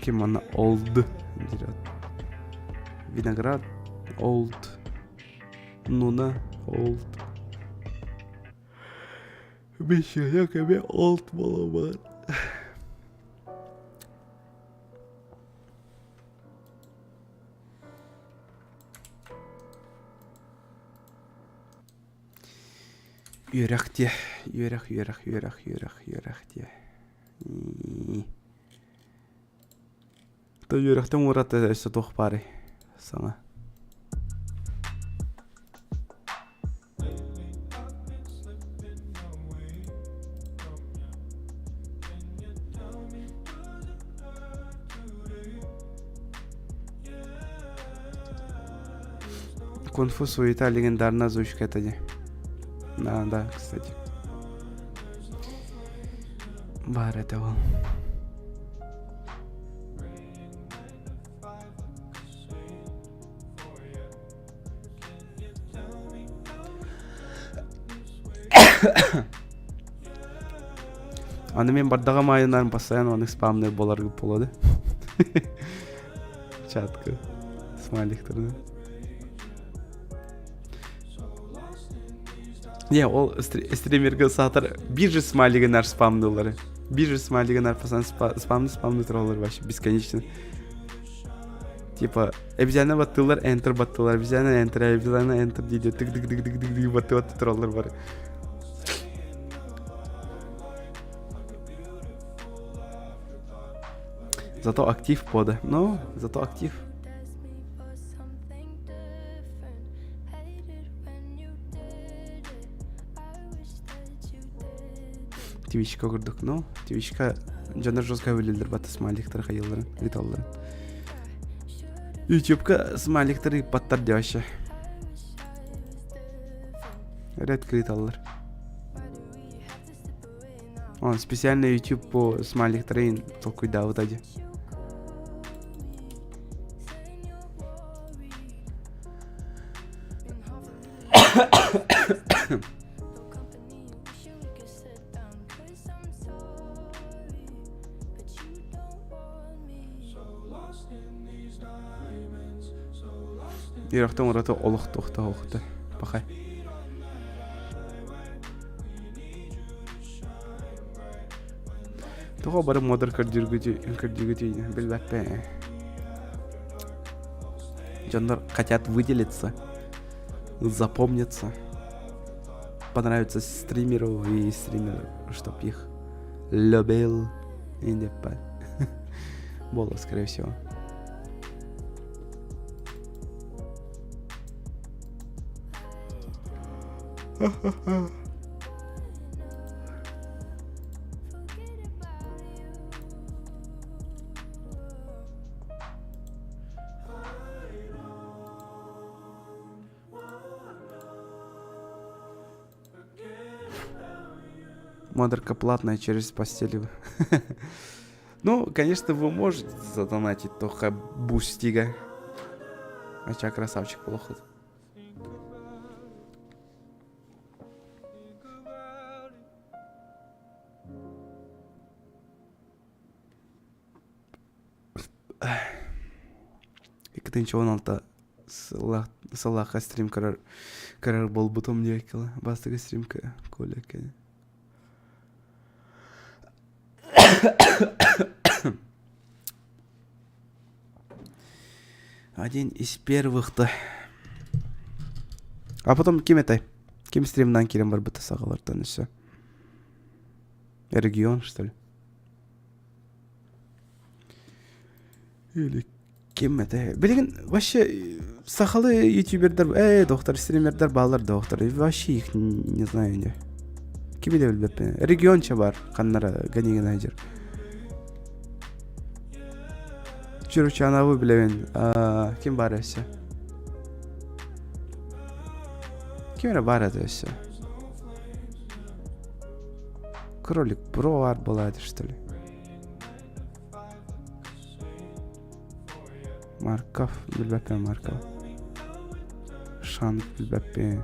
Ким манна олд диир Виноград олд Нуна олд Бешеяк эбе олд буолабар. Үөрэх диэ, үөрэх, үөрэх, үөрэх, үөрэх, үөрэх диэ. То үөрэхтэн уурата өссө туох баарый саҥа. Кунг-фу суета легендарная озвучка это не. Да, да, кстати. Бар это ол. Аны мен бардаҕым аайынан постоянно ону спамныр болар буолады. Чатка. Смайликтарны. Не, ол стримерге саатар биржа смайлигынар спамнылары. Биржа смайлигынар постоянно спамны спамны тураллар вообще бесконечно. Типа, обезьяна баттылар, enter баттылар, обезьяна enter, обезьяна enter дейді, тык тык тык тык тык тык батты батты тураллар бар. Зато актив пода. Ну, зато актив. Твичка курдук. Ну, Твичка дьоннор жестко өлөллөр бата смайликтар хайылларын, ыыталларын. Ютубка смайликтар ыыппаттар диэ вообще. Редко ыыталлар. Он специально YouTube по смайликтарын толкуйдаабыта дии. Үөрэхтэн ураты олох туохта пахай. Тоҕо бары модер көрдүүргүтүй билбэппин. Дьоннор хотят выделиться, запомниться, понравиться стримеру и стример, чтоб их любил. И Было, скорее всего. Модерка платная через постель. Ну, конечно, вы можете задонатить только бустига. Ача красавчик плохо. 2016 сыллаахха стрим көрөр көрөр буолбутум диэккила. Бастакы стримка Коля кини. Один из первых-то. А потом ким этэй? Ким стримнан киирэн барбыта саҕалартан өссө? Регион, что ли? Или ким это? Билигин вообще сахалы ютубердар, эй, доктор, стримердар баалар доктор. Вообще их не знаю не. Кими да билбэппин. Регионча бар, ханнара ганигин айдыр. Чуручанабы билэбин. Ким бар өссө? Ким эрэ бар это өссө? Кролик Бро бар была что ли? Марков билбэппин Марков. Шанг билбэппин.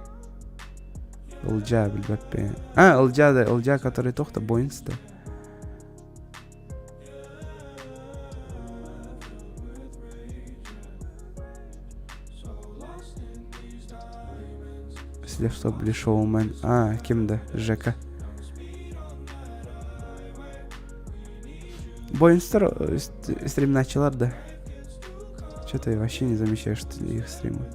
Ылдьаа билбэппин. А, Ылдьаа да, Ылдьаа, который тохто Боинста. Слепцов были шоумен. А, ким да? Жека. Боинстер стрим начала, да? Что-то я вообще не замечаю, что их стримы.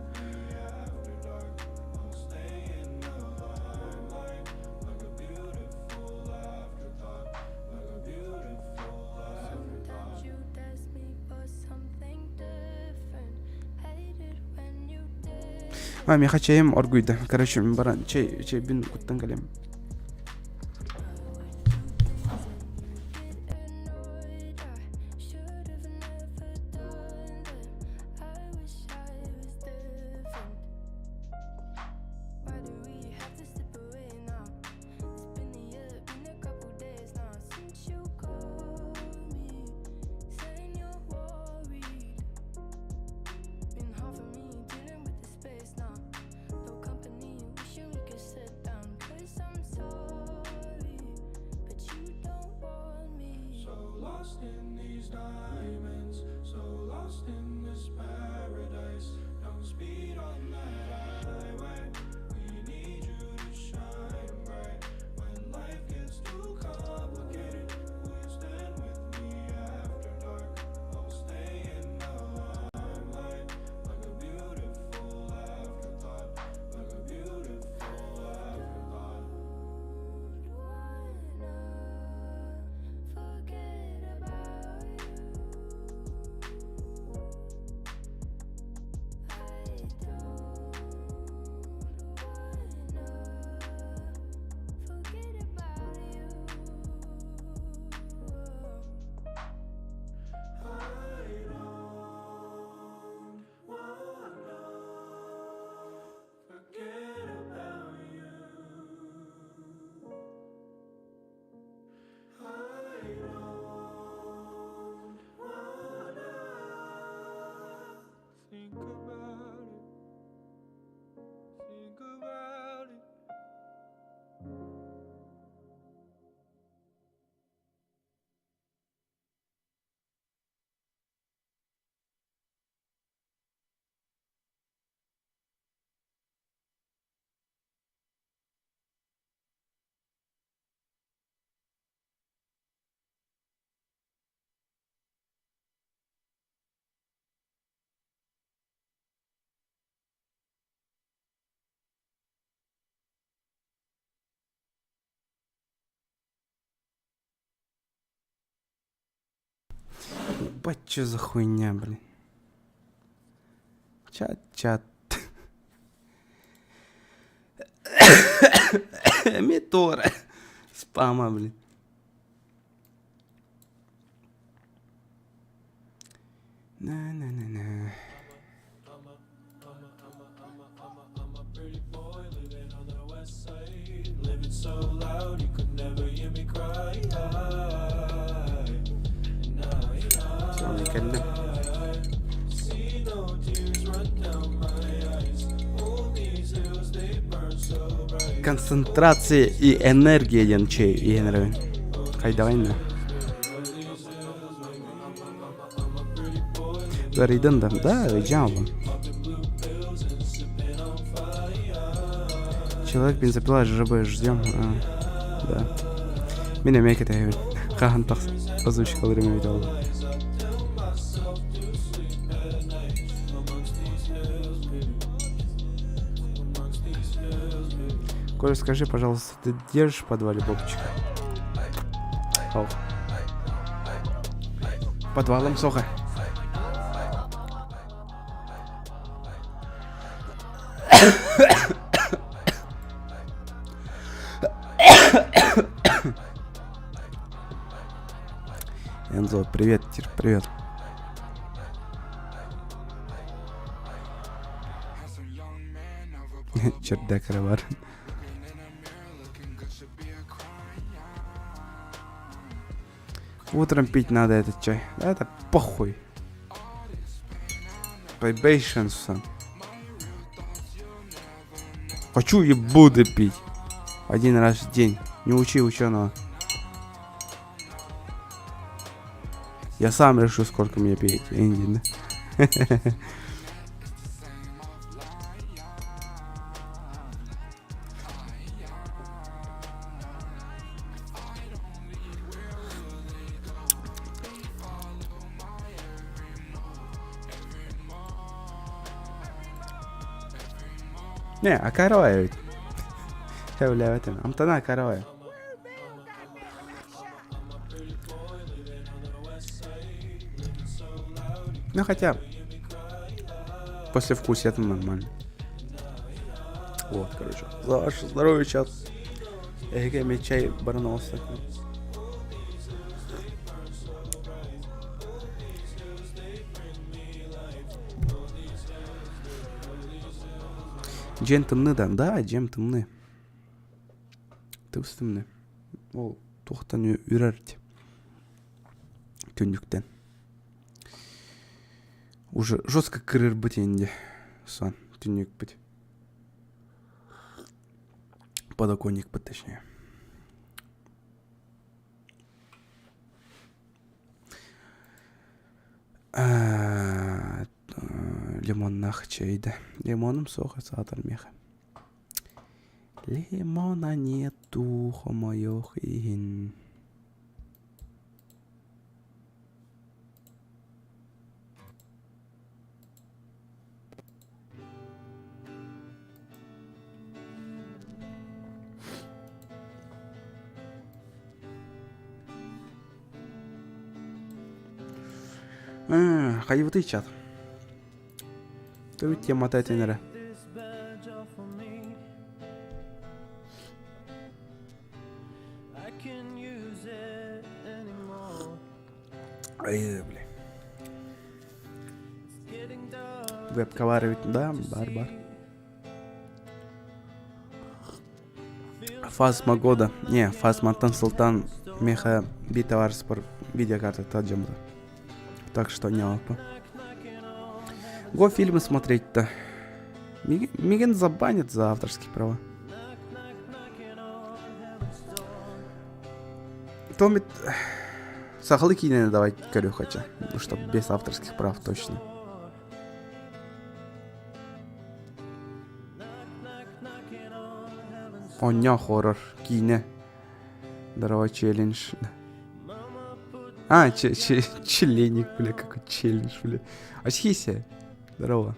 А, миэхэ чэйим оргуйда. Короче, мин баран чэй, чэйбин куттан кэлиэм. Ебать, что за хуйня, блин. Чат, чат. Метора. Спама, блин. На-на-на-на. Все, кэллим. Концентрация и энергия диэн чэй иһэн эрэбин. Хайдаҕай иннэ? Ыарыйдын да? Да, ыалдьан Человек бензопила ЖЖБ ждем. А, да. Мин эмиэ кэтэһэбин. Хаһан тахс озвучкаларым эбит ол. Коля, скажи, пожалуйста, ты держишь в подвале бобчика? Ау. Подвалом соха. Энзо, привет, Тир, привет. Чердак бар. Утром пить надо этот чай. Да это похуй. Probation, Хочу и буду пить. Один раз в день. Не учи ученого. Я сам решу, сколько мне пить. Инди, да? Не, акарова эбит. Сөбүлээбэтим. Амтана акарова. Ну хотя, после это нормально. Вот, короче. За ваше здоровье, чат. Эһиги чай баран Дьиэн тымныы да? Да, дьиэм тымныы. Тыбыс-тымныы. Ол туохтан үрэр түннүктэн. Уже жестко кырырбыт инде сон түннүкпүт. Подоконникпыт точнее. Лимоннаах чэйдэ. Лимоным суох саатар миэхэ. Лимона нету хомойуох иһин. Хайыбытый чат. Төбүт темата этин эрэ. Ай, бля. Вебка баар эбит да, бар бар. Фазмагода. Не, Фазмантан Султан меха битовар спор видеокарта таджамда. Так что не алпа. Го фильмы смотреть-то. Миген забанит за авторские права. Томит... Сахалы киинэни давай көрү хотя, чтобы без авторских прав точно. Онньо хоррор киинэ. Здорово, челлендж. А, че че членик, бля, какой челлендж, бля. Очхися. Здорово.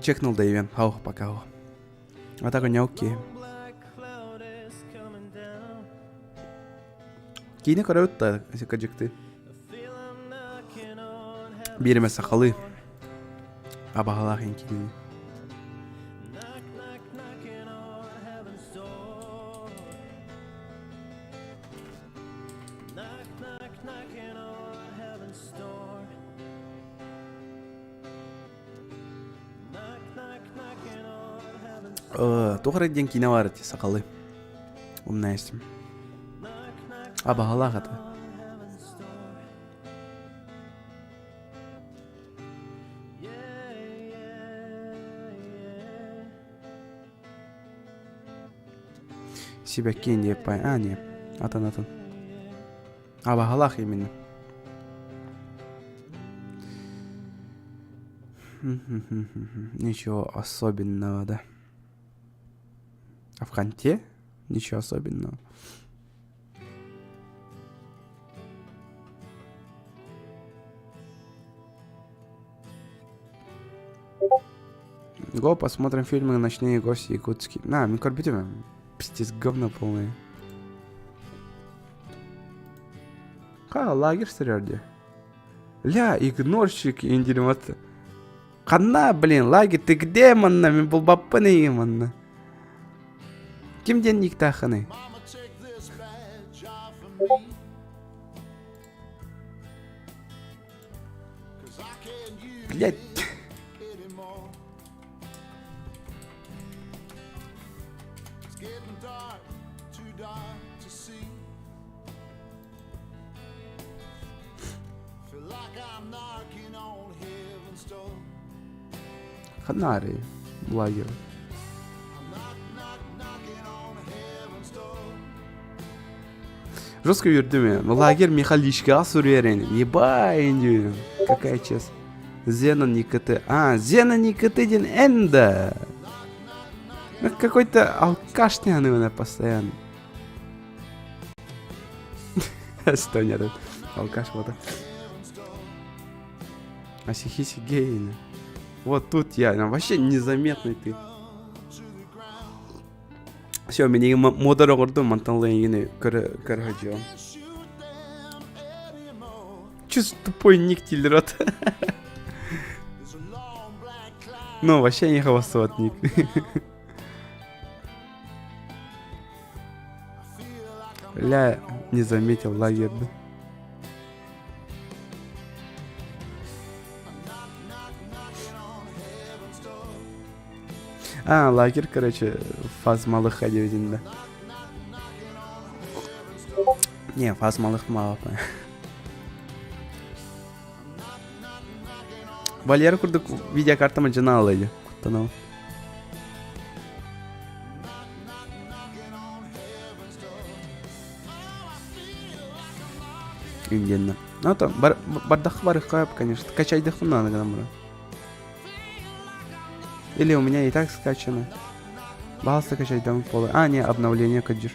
Чекнул да ивен. Ау, пока. А так у меня окей. Киинэ көрөбүт да кадьыкты. Биир эмэ сахалыы абаһалаах ин киинэни. Туох эрэ диэн киинэ баар ити сахалыы. Умна истим. Абаһалаах ата. Сибэкки диэппай. А, не. Атын атын. Абаһалаах именно. Ничего особенного, да. А в Ханте ничего особенного. Го, посмотрим фильмы «Ночные гости якутские». На, мин көрбүтүм. Пиздец, говно полное. Ха, лагерь сырерде. Ля, игнорщик индилимат. Ханна, блин, лагерь, ты где, манна? Мин булбаппын эйигин манна. Ким диэн никтаахыный? Блядь. Ханари лагерь. Жестко үөрдүм Лагерь Михаличкаҕа суруйар Ебай диэн. Какая честь. Зена Никиты. А, Зена Никиты диэн эн да. Ну, какой-то алкаш не постоянно. Что нет, алкаш вот. Асихиси гейна. Вот тут я, ну, вообще незаметный ты. Все, мин модер оҥордум, мантан лэйгини көрө көрө Че за тупой ник Тиллерот? Ну, вообще не холостой ник. Ля, не заметил лагерь. А, лагерь, короче, фаз малых диэбитин да. Не, фаз малых мало. Валера курдук видеокартама дьоно ылла куттанабын. Индиэннэ. Ну, то бар, бардахха барыхха, конечно. Качайдахпын надо гынан баран. Или у меня и так скачано. Пожалуйста, качайдам полы. А, не, обновление кадир.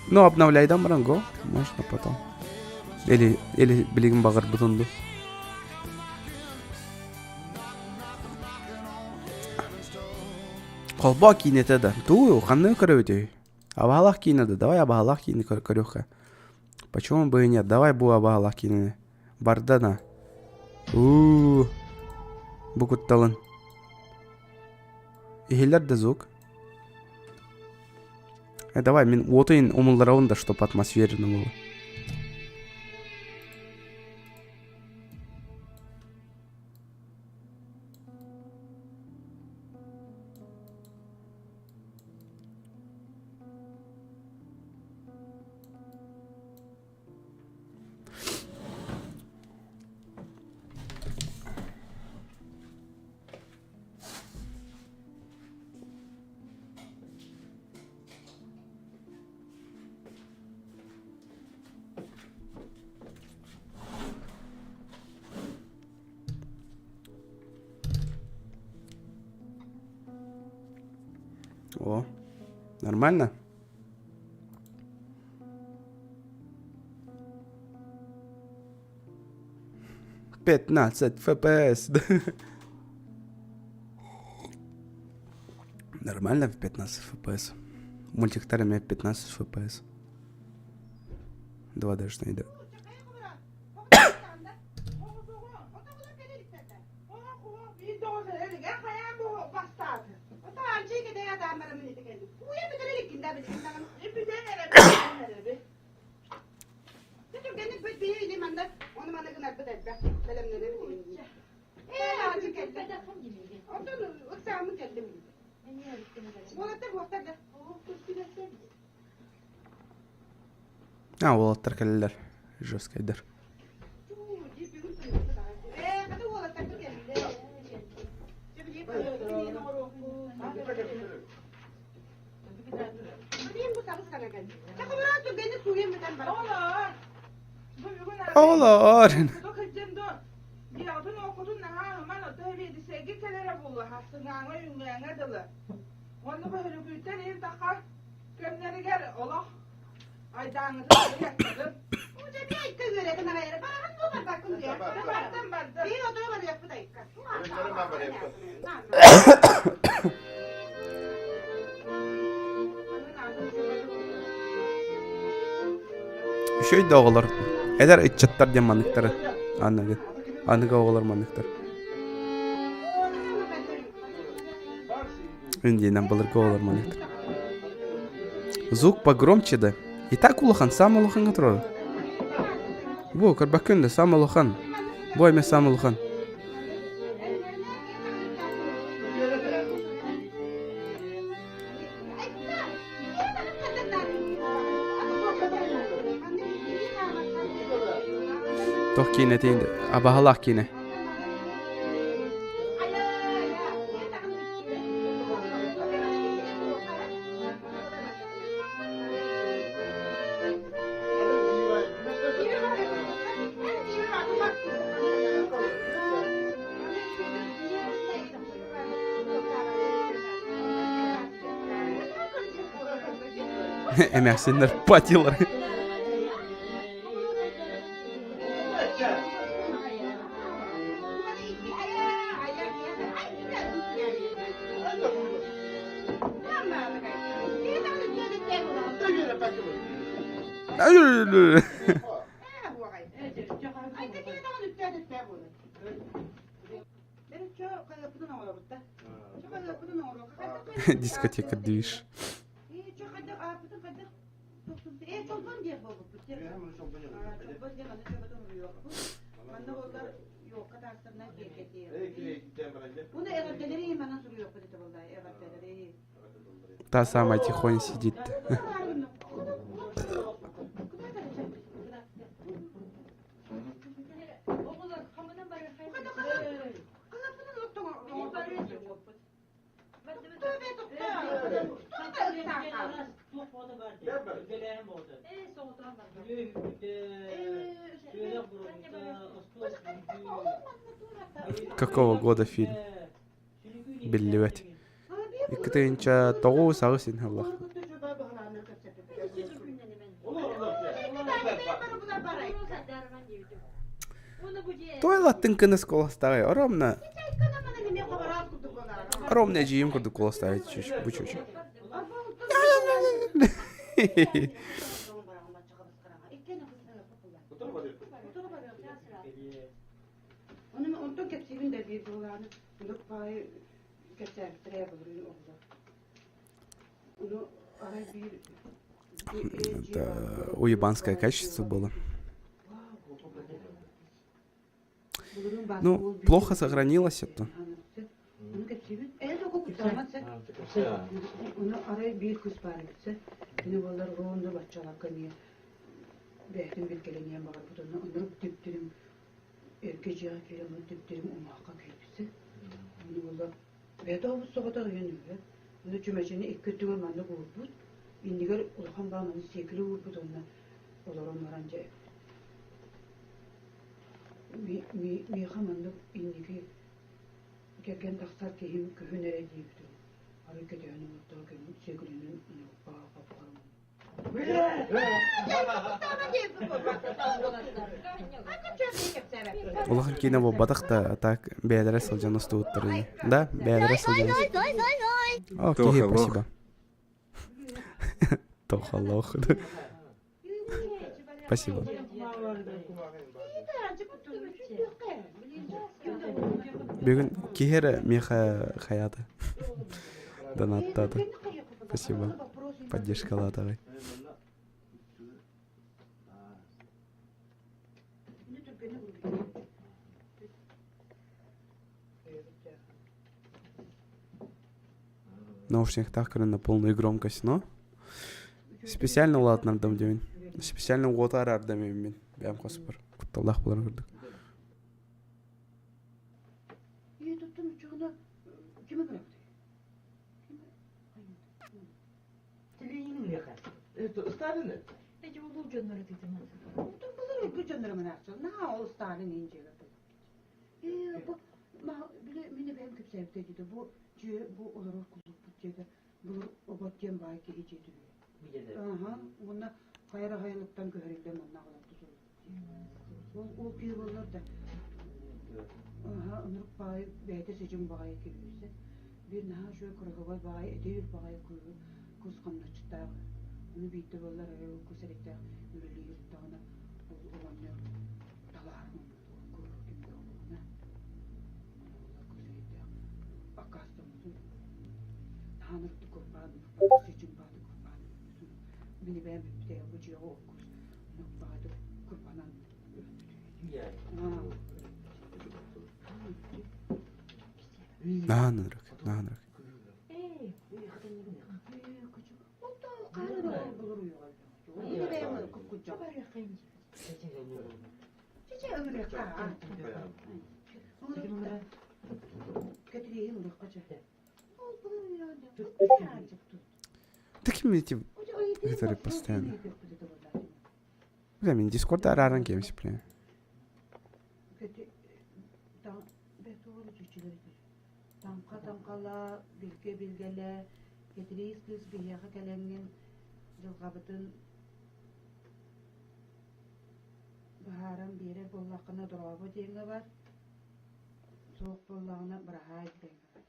Ну, обновляйдан баран го. Можно потом. Или, или билигин баҕарбытын ду. Холбоо киинэтэ да. Туу, ханна көрөбүтүй? Абаһалаах киинэ да. Давай абаһалаах киинэ көрүөххэ. Почему бы и нет? Давай бу абаһалаах киинэни. Барда на. Уу. Бу кутталын. Иһиллэр да звук. Давай, мин уотун умулларабын да, чтоб атмосферно было. О, нормально? 15 FPS. Нормально в 15 FPS. Мультиктар имеет 15 FPS. Два даже найду. А, уолаттар кэллилэр. Жесткайдар. Оҕолоор! Үчүгэй да оҕолор. Эдэр ыччаттар диэн манныктары. Аныгы. Аныгы оҕолор манныктар. Индиянан былыргы оҕолор манныктар. Звук погромче да. И так улахан, саамай улахаҥҥа турар. Бу, көрбөккүн да, саамай улахан. Бу эмиэ саамай улахан. Туох киинэтин абаһалаах киинэ. Эмээхсиннэр патилар. Дискотека движ. Та самая тихоня сидит. Какого года фильм? Биллибэт. 2009 син ыллах. Туайлаттын кыныс куоластааҕый оромно оромно эдьиийим курдук куоластааҕый чуть бу чуть Это уебанское качество было. Ну, плохо сохранилось это. Улахан киинэ буолбатах да, а так бэйэлэрэ сылдьан устубуттар ини. Да, бэйэлэрэ сылдьан О, киһи, спасибо. Тохолох. Спасибо. Бүгүн киһи эрэ миэхэ хайаата донаттаата. Спасибо. Поддержкалаатаҕай. Наушниктаах көрөн на полную громкость, но специально улаатынардым диэбин. Специально уота араардым мин. Бэйэм хоспор. Кутталлаах буоларын курдук. Сталин Эти улуу дьоннору тытыман. Былыр дьоннору мынаахчыл. Наһаа ол Сталин иин дьиэгэ бу били мин эбээм кэпсээбитэ диэтэ бу дьиэ бу олорор кулууппут дьиэтэ былыр обот диэн баай киһи дьиэтэ үһү. Аха уонна хайа эрэ хайалыктан көһөрүллэн манна аҕалан тутуллубут дии. Ол ол киһи буоллар да аха ынырык баҕайы бэйэтэ сидьиҥ баҕайы киһи биир наһаа үчүгэй кыраһыабай баҕайы этиир баҕайы кыыһы кус хамначчыттаах ону биирдэ буоллар эрэ ол кус эрэйдээх үлэлии сырыттаҕына ол оҕонньор талаарын ким да Наһаа ынырык, наһаа ынырык. Такими эти, которые постоянно. Бля, мин Дискорда арааран киэмсип, бля. Таҥха таҥхалаа, билгэ билгэлээ, Кэтириис кыыс биһиэхэ кэлэҥҥин дьылҕабытын быһааран биэрэр буоллаххына дорообо диэҥҥэ бар, суох буоллаҕына быраһаай диэҥҥэ бар.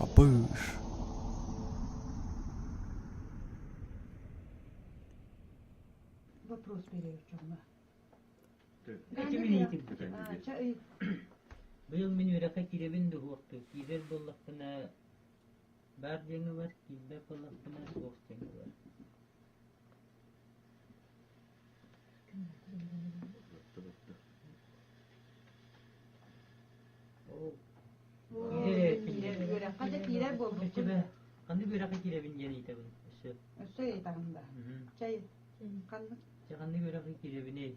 Абыш. Вопрос берет дьоҥҥо. Быйыл мин үөрэххэ киирэбин да уһуохтуу. Киирэр буоллахпына баар диэҥҥэ бар, киирбэт буоллахпына суох диэҥҥэ бар. Үөрэххэ да киирэр буолбуккун. Ханнык үөрэххэ киирэбин диэн ыйытабын өссө. Өссө ыйытаҕын да. Чэй ханнык? Чэ ханнык үөрэххэ киирэбиний?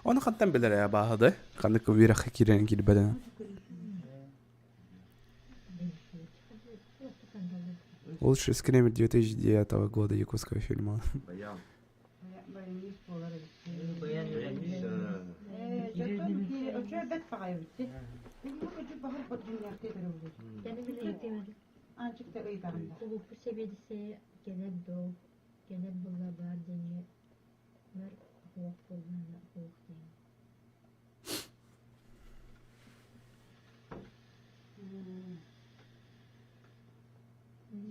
Ону хантан билэр ээ абааһы Ханнык үөрэххэ киирэн киирбэтин. Лучший скример 2009 года якутского фильма. Баян. Баянист буолар эбит. Баян үөрэннэ. Өчө бэт баҕайыбыт. Аанчыкта ыйытаҕын да. Кулууппут сэбиэдиссэйэ кэлэр доо, кэлэр буолла баар диэҥҥэ бар суох буоллаҕына суох диэн.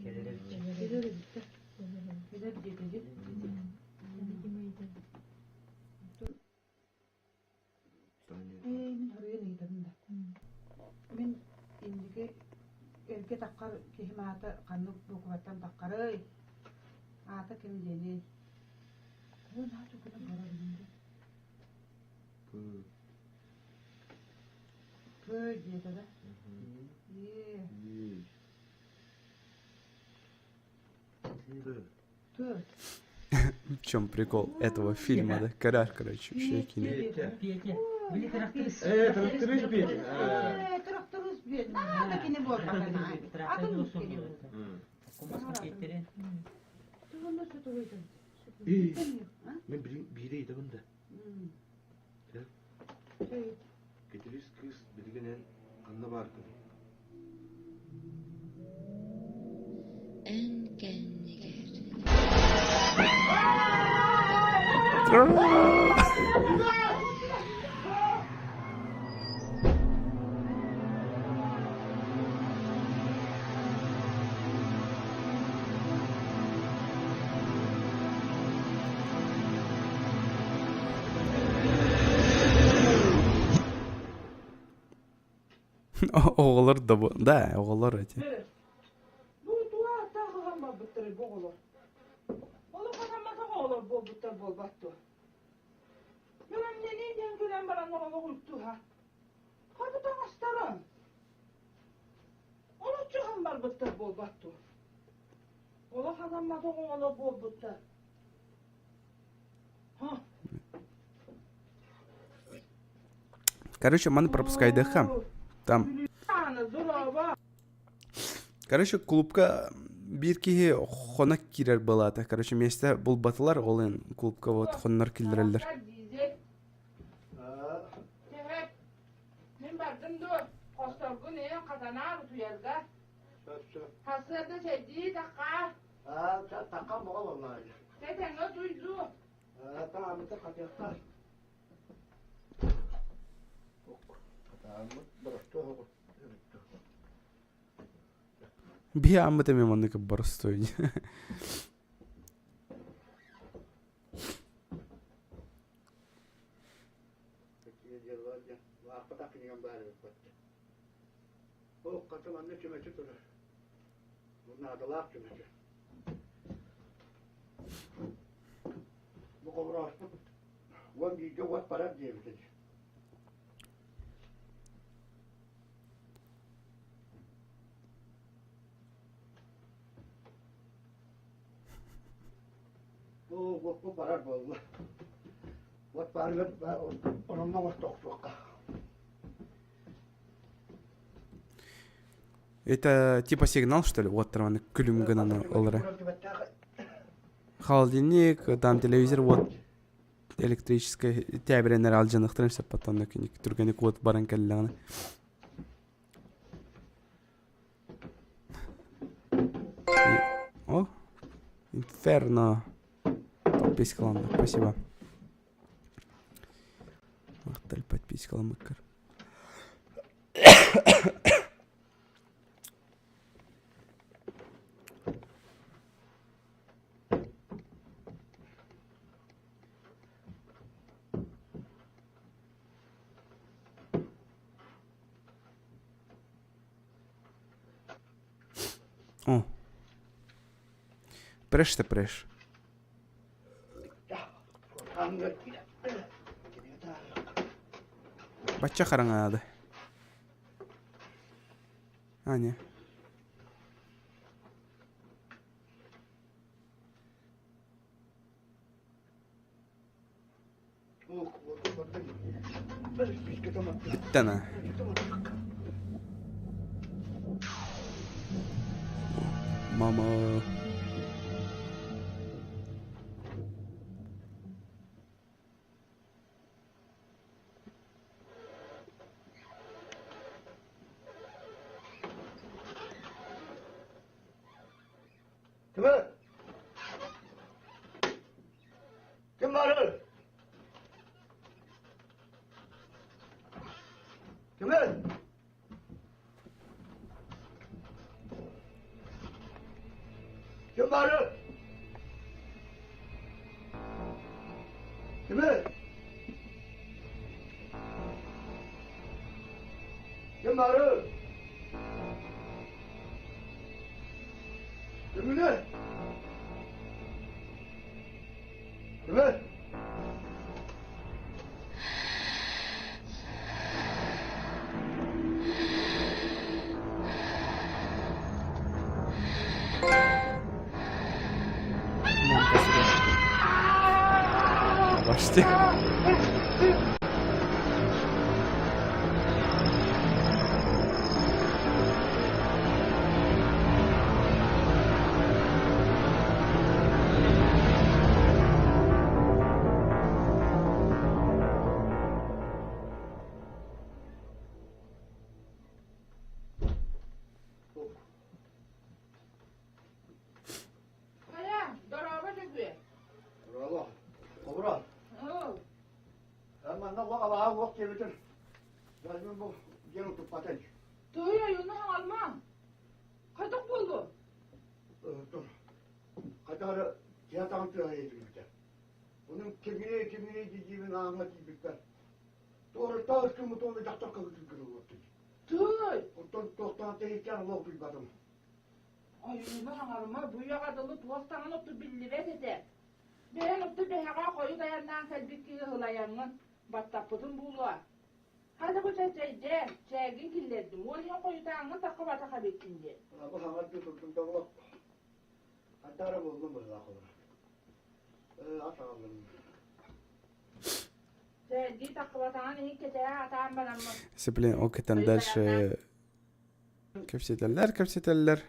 Кэлэр эбит. Кэлэр эбит. Кэлэр диэтэ Ээ, мин хоруйун ыйытабын да. Мин инники эргэ таххар киһим аата ханнык буукубаттан таххарый? Аата ким диэний? Уон аата гына барабын дии. П диэтэ да? Ээ. Т. В чем прикол этого фильма, да? Коряш, короче, вообще кине. Петя. Петя. Били тракторист. Тракторист Петя. Ээ, тракторист Петя. Наада кини буолбатана. Атын кини Кумаска Тугунна сутуруйдун. Мен биири ыйытабын да. Кэтириис кыыс билигин эн ханна бааргыный? Эн кэннигэр Оҕолор да бу да оҕолор эти. Бу туа хаһан барбыттарый бу оҕолор? Олох хатамматах оҕолор буолбуттар буолбат дуо? Мин диэн кэлэн баран олох үлтүһа. Хабы таҥастарын. Олоччу хаһан барбыттар. барбыттар буолбат дуо? Олох анамматах оҕолор буолбуттар. Короче, маны пропускайдыхха. Там Короче, клубка биир киһи хоно киирэр былаата. Короче, миэстэ булбатылар, ол иһин клубка вот хоннор киллэрэллэр. Мин бардым дуо? Хосторгун ээ хатанаар утуйарга. Сарсыарда чэйдии таххаа. Таххан боҕо буоллаҕа. Тэтэҥҥэ утуй дуу. Таамыта хатыахтаах. Хатааммыт боростуо Биһи ааммыт эмиэ маннык боростуой. Аахпатах кинигам баар эбит бачча. Ол хата манна чүмэчи турар. Бу наадалаах чүмэчи. Бу хоборооспут уон бииргэ уот барар диэбит этэ. Бу уоппут барар буолла. Уот баарыгар ононно оҥостуохтуохха. Это типа сигнал, что ли? Вот там күлүм гынан олора. Холодильник, там телевизор, вот электрическая тээбирэннэр алдьаныхтарын сөп потом түргэнник уот баран кэллэҕинэ. О, инферно. Подпискаланна, спасибо. Махтал подпискаламмыккар. О. Преш ты преш. Бачча хараҥаады. А, не. Бүттэн аа. Мама. Ким? Ким барар? Кимий? Ким барар? Кимий? Ким барар? Кимий? Кимий? Почти. Хайа, дорообо Дьөгүө. Дорообо. Обро. Манна уох алаһа уох диэбитин Даже бу диэн утуппатын. Туй ойууну хаҥалма. Хайдах буоллу? Хайдах театрын тыаһа иһитибитэ. Onun кимине кимине дидиибин ааҥҥа тиийбиппэр. Туораттаа ыскыммыт уонна дьахтар кыһытын кырыллыбыт. Туй! Оттон туохтаан тэйиччээн олох билбатым. Ойууну хаҥарыма бу үйэҕэ дылы туох саҥаны отту биллибэт этэ. Бэйэҥ отту бэһэҕэ хойут айаннаан кэлбит киһи ыһылайаҥҥын баттаппытын буолуо. Хата бу чэйдэ, чээгин киллэрдим. Ол иһин хойутааҥҥын таххыбатах эбиккин диэн. Бу хаҥардыы турдум да олох. Хандаара буоллум быһыылаах олорор. Ас аҕаллым. Чэйдии таххыбатаҕын иһин кэтэһэ атаан бараммын. Блин, ол кэтэн дальше кэпсэтэллэр, кэпсэтэллэр.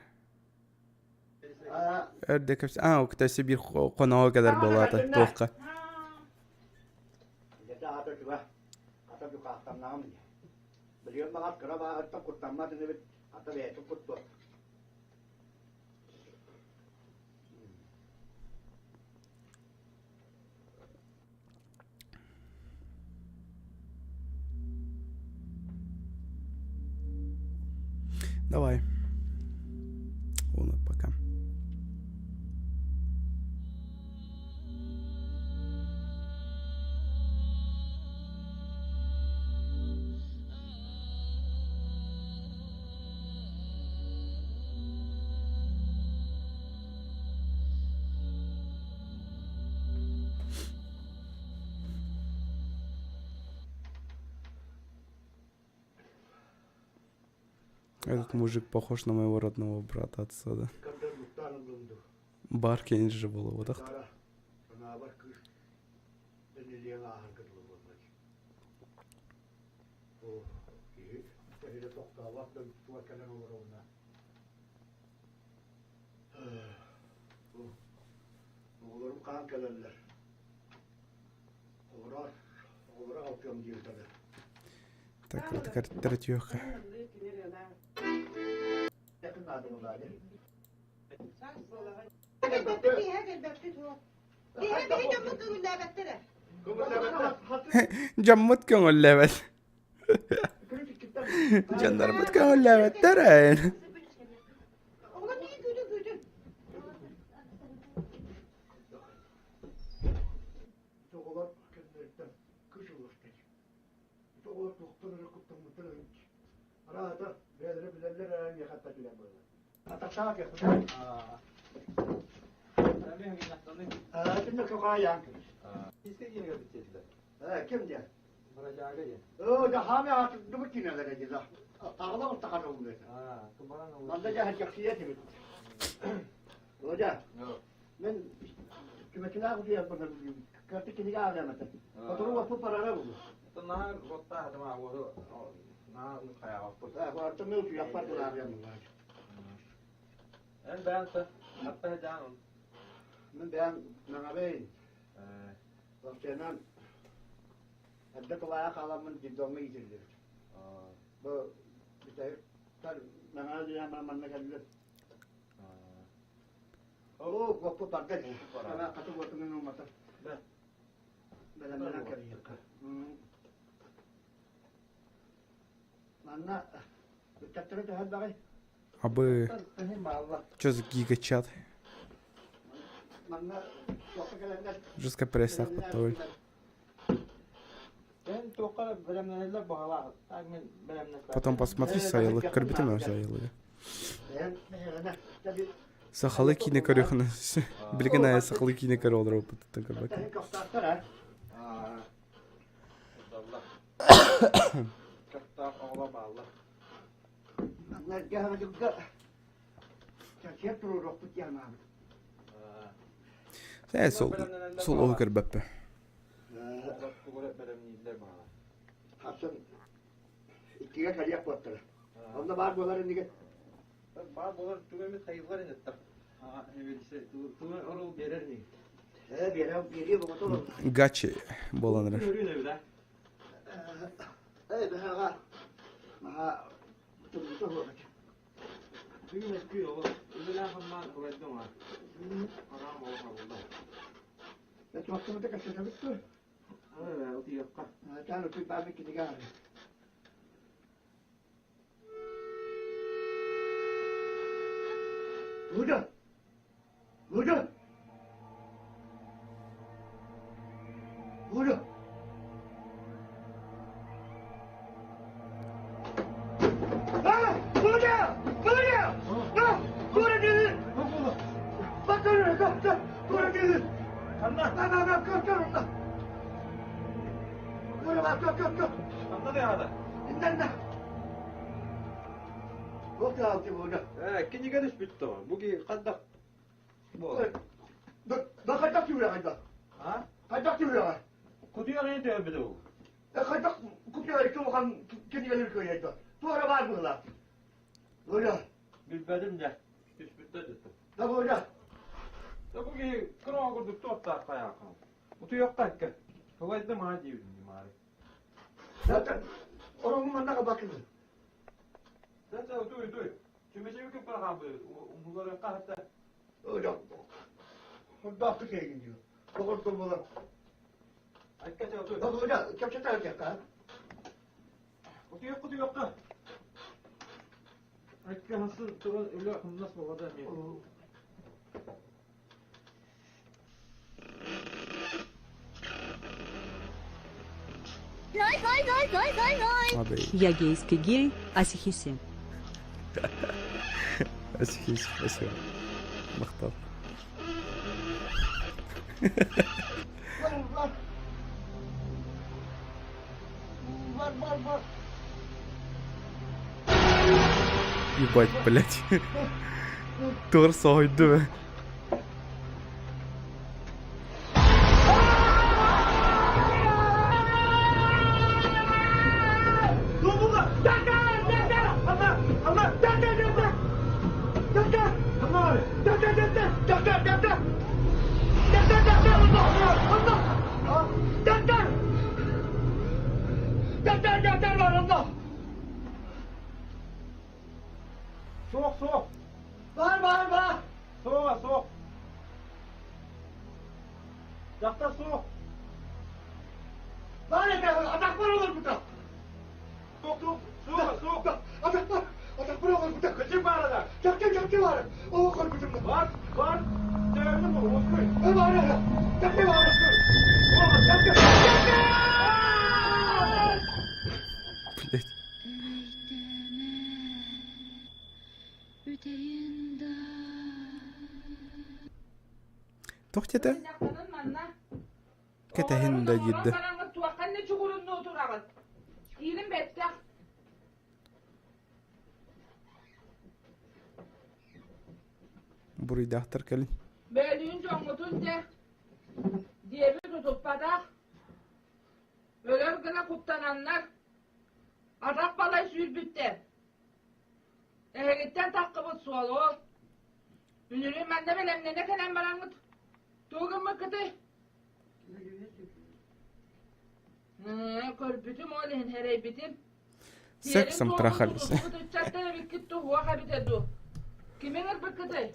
Өрдө кэпсэ... А, ол кытта биир хоноҕо кэлэр буолаата туохха. Дьэ аата үчүгэй. Хата дьукаахтаннаҕым дии. Билигин баҕар кыра бааһыттан куттаммат инибит, хата бэйэтин куттуо. Давай. Уна, пока. Этот мужик похож на моего родного брата отсюда. Бар же было вот так. Оҕолорум хаан кэлэллэр. Оҕолор, оҕолоро алтыам диэбитэ. Так, вот картотеха. Дьоммут көҥүллээбэт. Дьоннорбут көҥүллээбэттэр ээ. Оҕолор кэннилэриттэн кыыс ыллахтар. Ити оҕолор туохтан эрэ куттаммыттар эбит. Араата бэйэлэрэ билэллэр эрэ миэхэ эппэтилэр буолла. Атахтаах киэхпит. Кимне көҕаайаан кэбис. Ким диэн? Оо, дьаһаами аатырдыбыт кинилэрэ дьыла. Таҕыла ортахан ыллыыр. Манна дьаһар дьахсыйа этибит. Оля, мен түмэтилээх утуйарбын кырты кинигэ ааҕыам этэ. Сотору уоппут барара буолуо. Наар уоттаах этим уоту наар хайаҕаппыт. Артым утуйахпар ааҕыам Эн бэйэн та атта жаан. Мен бэйэм наҥабейн. Вахтенан эрдэ тулаайах хааламмын детдомҥа иитиллибит. Бу бүтэһиктэр наҥаа диэн манна кэллим. Оо, куоппут барда дии. Ана хаты уотунан умата. Бэлэмнэнэн кэлиэххэ. Манна ыччаттары төһө элбэҕий? Абы что за гигачат? Манна туохха кэлэннэр Жестко прессах подтовый. Потом посмотри сайылык. Көрбүтүм сайылыгы. Сахалы киинэ көрүөхүнэ. Билигин айа сахалы киинэ көрө олоробуттан көрбөккүн. Ээ, сол сол оһу көрбөппүн. Хасан иккигэ кэлиэх буоттара. Онно баар буолар иннигэ. Баар буолар түгэммит хайыллар инеттар. Тугу орул берер ни. Э, берер, берие бугуту. Гачи буолан эрэр. Э, бэһэҕэ. Маха тымныта буолар. Бүгүн өскүй оҕо. Үлэлээх хамнаан ылайдым а. Араам оҕо хабылла. Э, туохтумута кэпсэтэбит дуо? Э, утуйуохха. Таан утуй баамы кинигэ аҕай. Лужа! Лужа! Лужа! А! Лужа! Лужа! А! Тура кэлин! Бакыр, капта! Тура кэлин! Ханна? На, на, на, кап, кап, на! Тура, кап, кап, кап! Ханна да яда? Иннэннэ. Туох дьаһалты буолда? Ээ, кинигэ түспүт то. Бу ки хаддах буолар. Да хайдах түһүрэҕэй да? А? Хайдах түһүрэҕэй? Кутуйаҕын төһөбүт ол. Хайдах кутуйаҕай улахан кинигэлэр кыайайда? Туох эрэ баар быһыылаах. Оля. Билбэтим дьэ. Түспүт да дьэ. Да Оля. Да бу ки кыра курдук туоттаах хайаахха. Утуйахха экке. Кылайдым аа диибин маары. Орон манна бакын. Да утуй утуй. Чүмэчэби көппөр хаалбы. Умулары хаһатта. Оля. Хурдаахты кейгин диyor. Доҕор болар. Айка чэ утуй. Да Оля, кэпсэтэ кэпсэтэ. Утуйахха утуйахха. Айка хасын туран үлэ хымнас болада эмиэ. Я гейский гей, асихиси. Асихиси, спасибо. Махтал. Бар, бар, бар, бар. Ебать, блядь. Тур сойду. Суох, суох. Бар, бар, бар. Суоҕа, суох. Дьахтар суох. Бар этэ, атахпар олорбута. Суох, суох, суоҕа, суох. Атахпар, атахпар олорбута. Кырдьык баара да. Чахчы, чахчы бар. Оо, көрбүтүм. Бар, бар. Төбөмнү бу, уоскуй. Бар, чахчы бар. Суоҕа, чахчы. Блять. Эрэйдэмэ, бүтэйин да. Туох диэтэ? Кэтэһин да диирдэ. Туохханна чугуруннуу тураҕыт? Киирин бэттэх. Буруйдаахтар кэлин. Бөөлүүн дьоҥҥутун дьэ диэби тутуппатах. Өлөр гына куттананнар атах балай сүүрбүттэр. Эһигиттэн таххыбыт суол ол. Үнүрүүн манна бэлэмнэнэ кэлэн бараҥҥыт тугу гыммыккытый? Көрбүтүм ол иһин эрэйбитим. Сексом трахались. Ыччаттар эбиккит туһуох эбитэ дуу? Кими ыҥырбыккытый?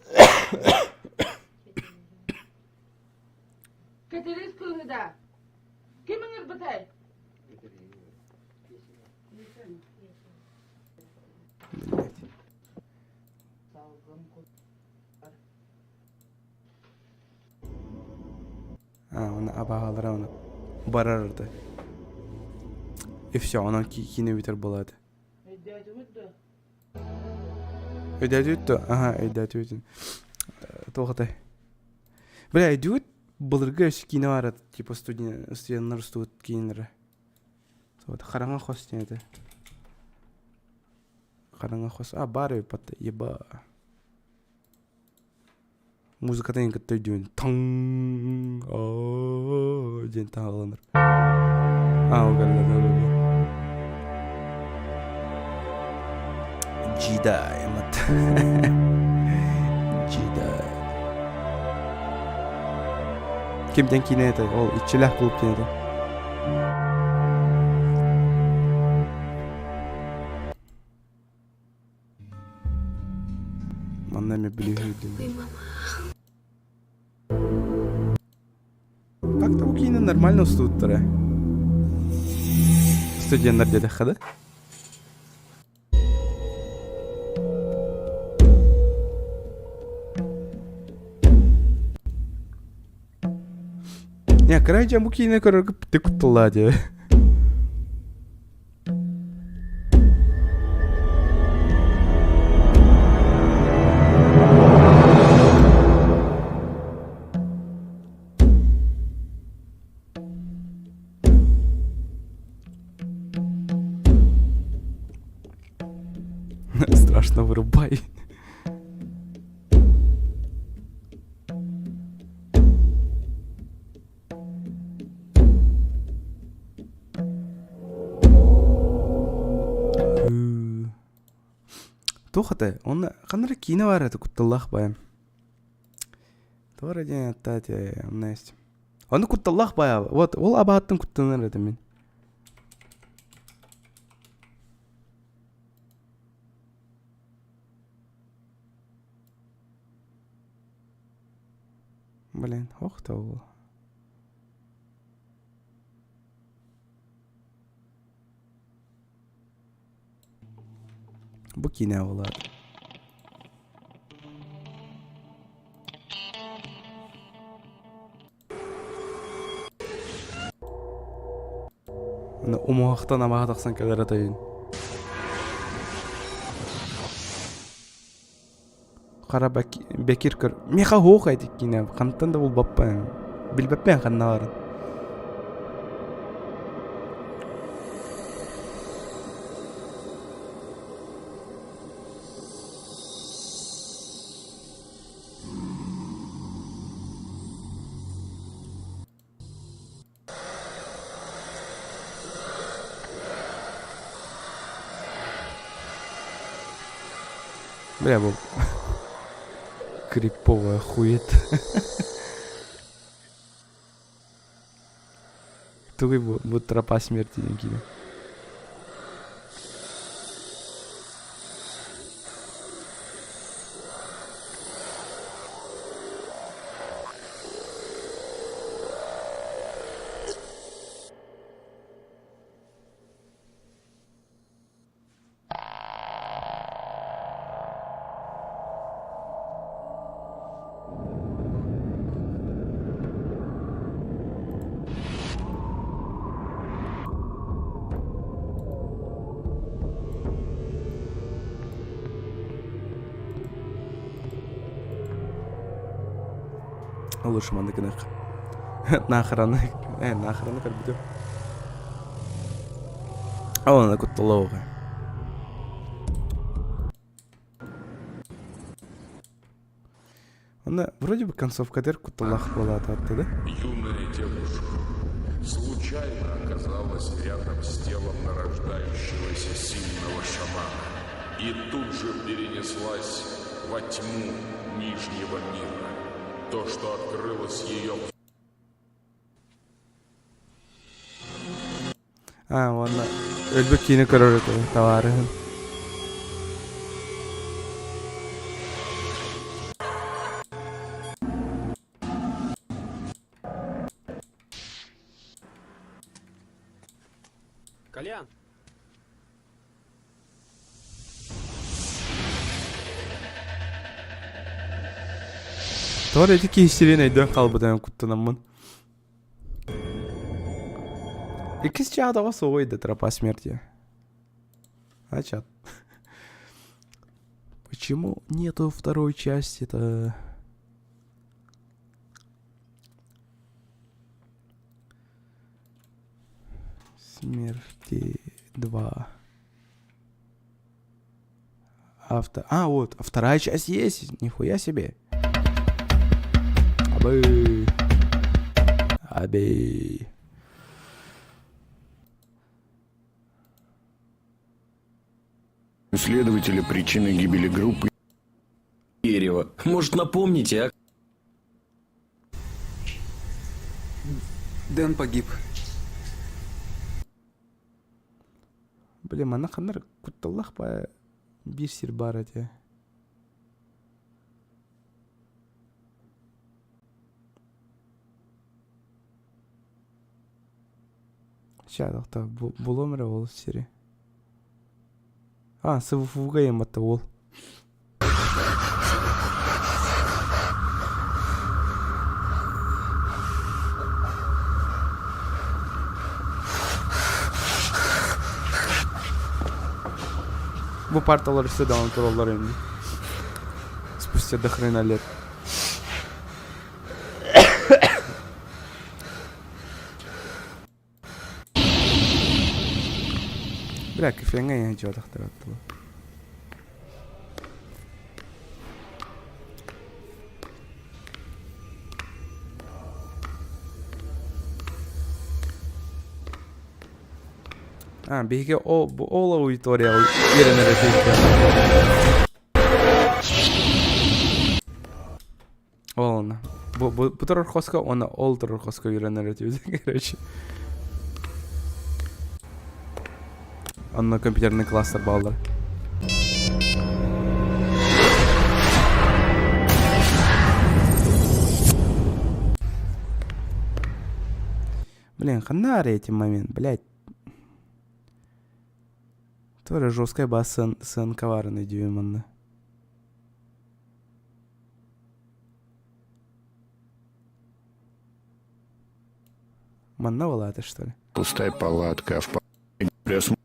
Кэтирис кыыһы да. Ким ыҥырбытай? Блять. А, оны абаҕалара оны барар да. И все, онон киинэ бүтэр буолааты. Өйдөөтүгүт дуо? Өйдөөтүгүт дуо? Аха, өйдөөтүгүт. Туох этэй? Бля, өйдүүгүт былыргы өс киинэ баара типа студеннар устубут киинэлэрэ. Хараҥа хос диэн этэ. Хараҥа хос. А, баар эбит еба. Музыкатын кытта өйдүүн таҥ диэн таһааланар. Аа, ол кэллэ Джедай мат. Джедай. Кимтэн киинэ этэй? Ол иччилээх клуб диэн этэ. Манна эмэ билиһирдим. Как-то бу киинэ нормально устубуттара. Студеннар диэтэххэ да? Не, кырай дьон бу киинэ көрөргө бүттэ кутталлаа дии. Туох этэй? Онно ханна эрэ киинэ баар этэ кутталлаах баайым. Туох эрэ диэн аттаа этэ, онно есть. Ону кутталлаах баайа. Вот, ол абааттан куттанар этим мин. Блин, ох да ол. Бу киинэ буолар. Умуһахтан абаһа тахсан кэлэр атайын. Хара Бекир көр. Миэхэ суох эти киинэ. Хантан да булбаппын. Билбэппин ханна барын. Бля, бу криповая хуета. Тугуй бу, бу тропа смерти диэн киинэ. Лучше маннык гыныах. Нахраны, нахраны көрбүтүм. Оны кутталауға. Онно вроде бы концовка кутталаах буолаатаатта да? Юная девушка случайно оказалась рядом с телом нарождающегося сильного шамана и тут же перенеслась во тьму Нижнего мира. То, что открылось ее А, уонна өлбүт киинэ көрөр этэ табаарыһын. Колян! Тоҕо ити киһи сирин өйдөөн хаалбытынан куттанаммын. Иккис чаатаҕа суоҕуй да тропа смерти. А чат. Почему нету второй части-то? Смерти 2. Авто. А, вот, вторая часть есть. Нихуя себе. Абы. Абы. Следователи причины гибели группы Дерево. Может, напомните, а? Дэн погиб. Блин, манна ханнар кутталлах ба биир сир баар этэ. Чаадахта булуом эрэ ол сири. А, СВФУга емматта ол. Бу парталар өссө даҕаны тураллар ини. Спустя до хрена лет. Бля, кефеҥҥэ иһэн дьуотахтар аттыла. А, биһиги ол, бу ол аудиторияҕа үөрэнэр этибит. Ол онно. Бу, бу, бу турар хоско уонна ол турар хоско үөрэнэр этибит, короче. Онно компьютерный класстар бааллар. Блин, ханна эти момент, блядь. Тоже жесткая бас сценка дюйм манна. Манна была что ли? Пустая палатка, а в палатке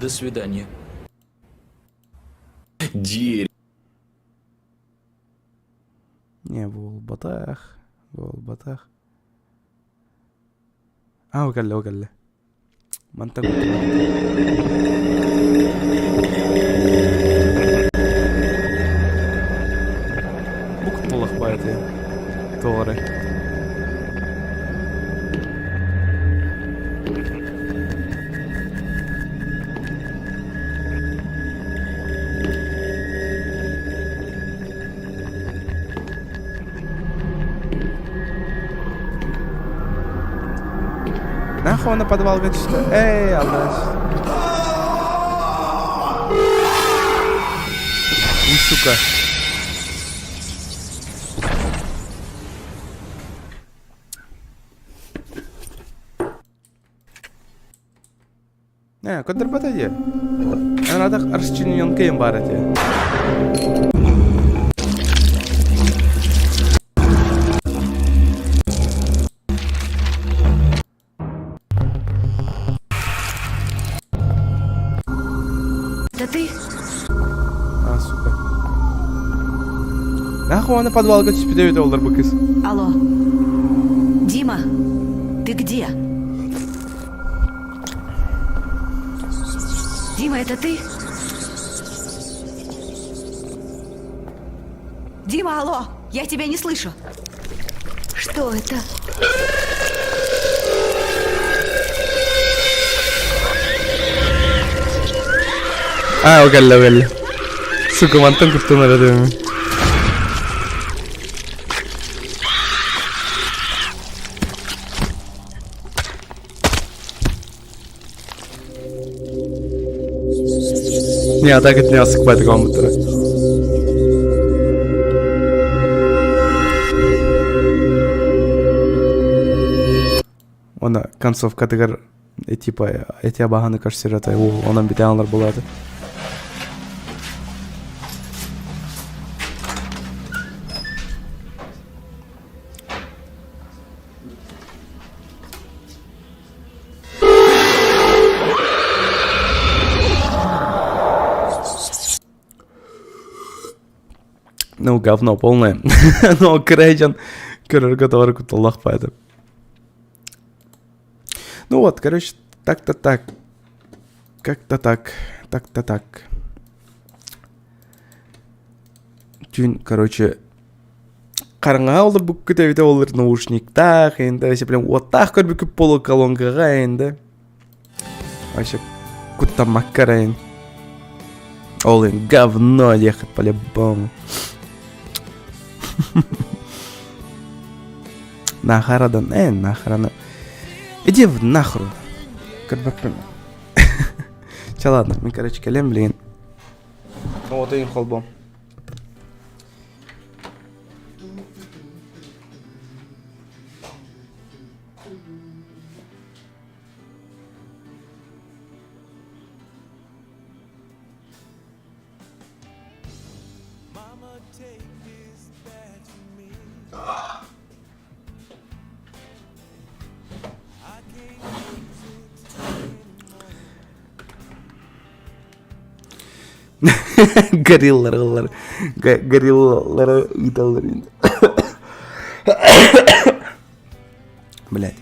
До свидания. Дерево. Не, буолбатах, буолбатах. А, кэллэ, кэллэ. Мантан Бу кутталлах баайы Тоҕо Нахуй он на подвал что? Эй, Аллаш. Уй, сука. Ээ, көрдөрбөтө дии. Эн расчлененкайым баар этэ. Это ты? А, сука. Нахуй аны подвалга түспүтэ эбитэ олар бу кыз. Алло. Дима, ты где? Дима, это ты? Дима, алло, я тебя не слышу. Что это? А, кэллэ, кэллэ. Сука, мантан куттанар этим. Не, а так это не асыкпай компьютера. Она концовкатыгар типа эти абаһаны көрсөрөтө онон бүтэ булады. Ну, говно полное. Но Крейджан, который куталлах поэтому. Ну вот, короче, так-то так. Как-то так. Так-то так. Түүн, короче, хараҥаҕа олорбуккут эбитэ буоллар наушниктаах инде вообще прям уоттаах көрбүккүт буолуо колонкаҕа инде вообще куттаммакка эрэ ол ин говно диэххит по-любому нахарадан нахараны иди в нахру көрбөппүн чэ ладно мин короче кэлиэм билигин оҕотойун холбуом Гориллар ыллар. Гориллары ыыталлар. Блять.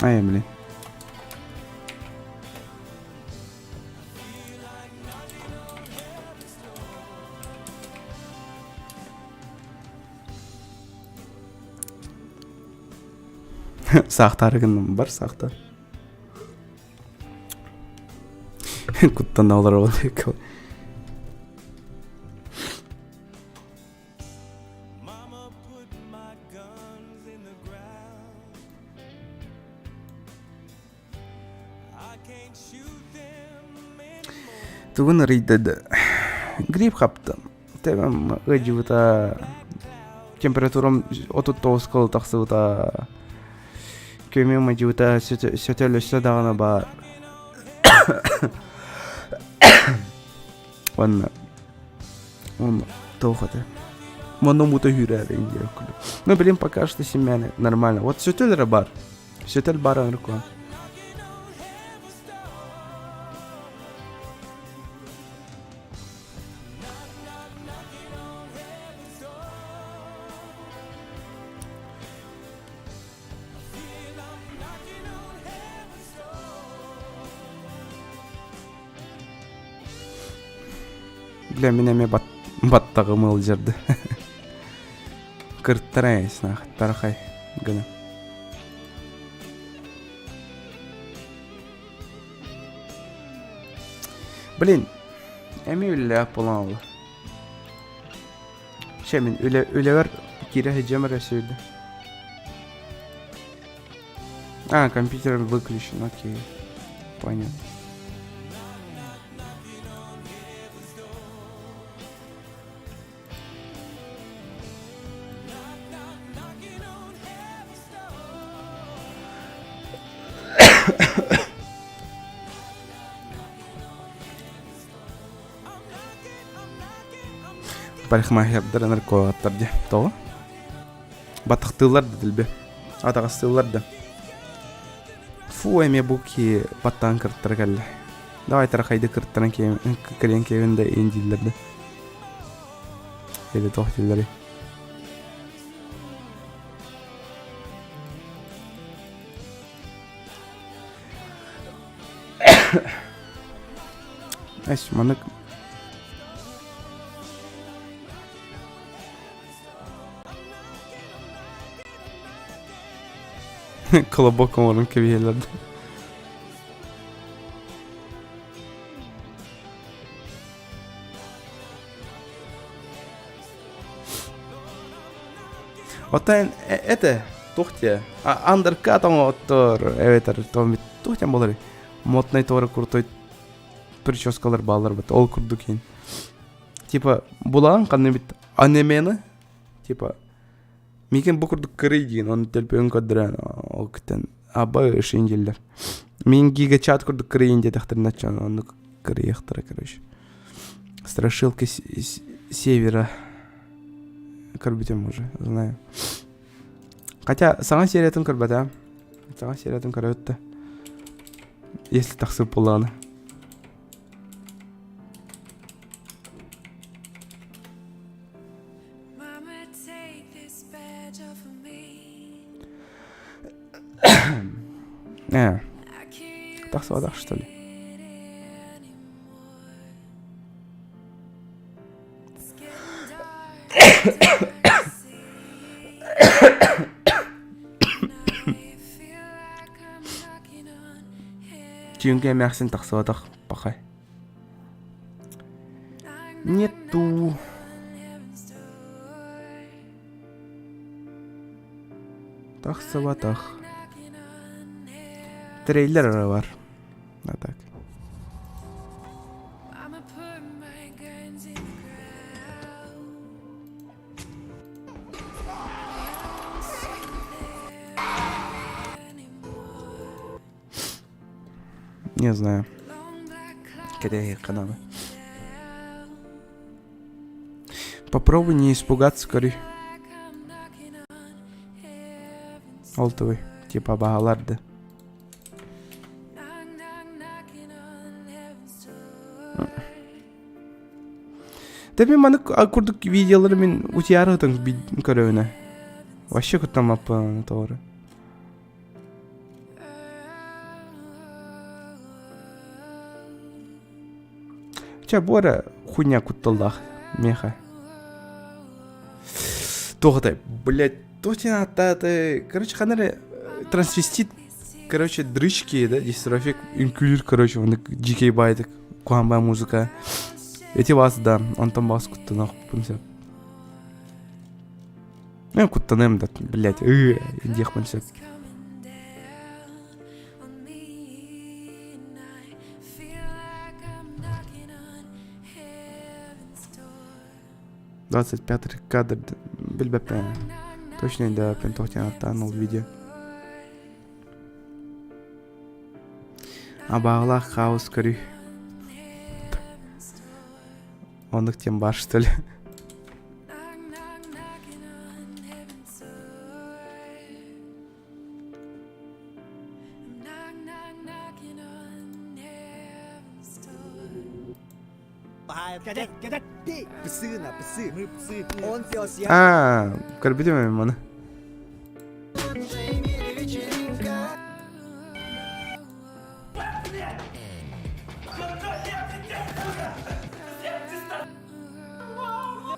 Ай, блин. Саахтаары гынным бар саахтар. Куттана олоробун. Тугун арыйда да грипп хаптым. Тэбэм ыалдьыбыта, температурам 39 кыл тахсыбыта, күөмүм ыдьыбыта, сөтөл өссө даҕаны баар. Уонна уонна туох этэ Манна мута үүрээр индия курдук. Ну, блин, пока что семяны нормально. Вот сөтөл эрэ бар. Сөтөл бар аңыркуан. Бля, мин эмиэ бат баттаҕым ыалдьарды. Кыртара тарахай гына. Блин, эмиэ үлэлээх буолан олла. Чэ, мин үлэ үлэбэр киирэ сылдьыам эрэ сүрдэ. А, компьютер выключен, окей. Понятно. Парикмахердар наркологтар дии. Тоҕо? Батахтыыллар да дэлби. Атаҕастыыллар да. Фу, эмиэ бу ки баттаан кырттара кэллэ. Давай тарахайды кырттаран кэлэн киэбин да иин дииллэр да. Или туох дииллэрий? Эс, маннык Колобок оҥорон кэбиһэллэр да. Оттон это туох диэ андеркат оҥоттор эбэтэр туох диэн буоларый моднай туора крутой прическалар бааллар бит ол курдук иһин типа булаан ханна бит анемена типа миигин бу курдук кырый диин оны төлпөйөн көрдөрөн ол кытын аба ышын дииллэр мин гига чат курдук кырыйын диэтэхтэринэ оччоон оннук кырыйыахтара короче страшилки севера көрбүтүм уже знаю хотя саҥа сериятын көрбөтөм саҥа сериятын көрөбүт да если тахсып буоллаҕына Э, тахсыбатах что ли? Түүнгэ эмээхсин тахсыбатах пахай. Нету. Тахсыбатах. Трейлер эрэ бар. А так. Не знаю. Кэтэһиэххэ наада. Попробуй не испугаться, көрүй. Ол тугуй? Типа баһалар да. Тэби маннык курдук видеолары мин утуйаары ытан көрөбүнэ. Вообще куттаммаппын тоҕо. Чэ, бу эрэ хуйня кутталлаах меха. Туох этэй, блядь, точно ааттааты. Короче, ханна эрэ трансвестит, короче, дрычки, да, дистрофик, үҥкүүлүүр, короче, оннук дьикэй баайдык, куһаан музыка. Эти вас, да, онтон бас куттаныахпын сөп. Ну, куттаныам да, блядь, диэхпин сөп. 25 кадр билбэппин точно өйдөөбөппүн туох диэн ааттаан ол видео абааҕылаах хаос көрүү оннук диэн баар что ли Аа, көрбүтүм эми маны.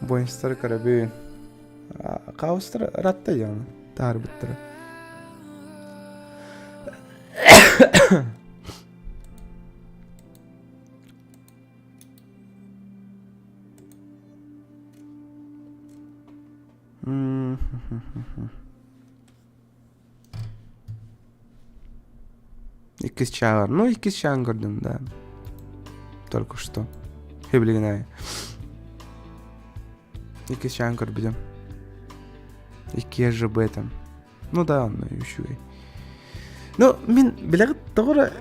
Боинстары көрөбүн. Хаустар ратта дьону таарбыттара. Иккис чааҕар. Ну, иккис чааҕын көрдүм, да. Только что. Хэбилигин аайы. Иккис чааҕын көрбүтүм. Икки ЖБ там. Ну да, онно үчүгэй. Ну, мин билэҕит тоҕо эрэ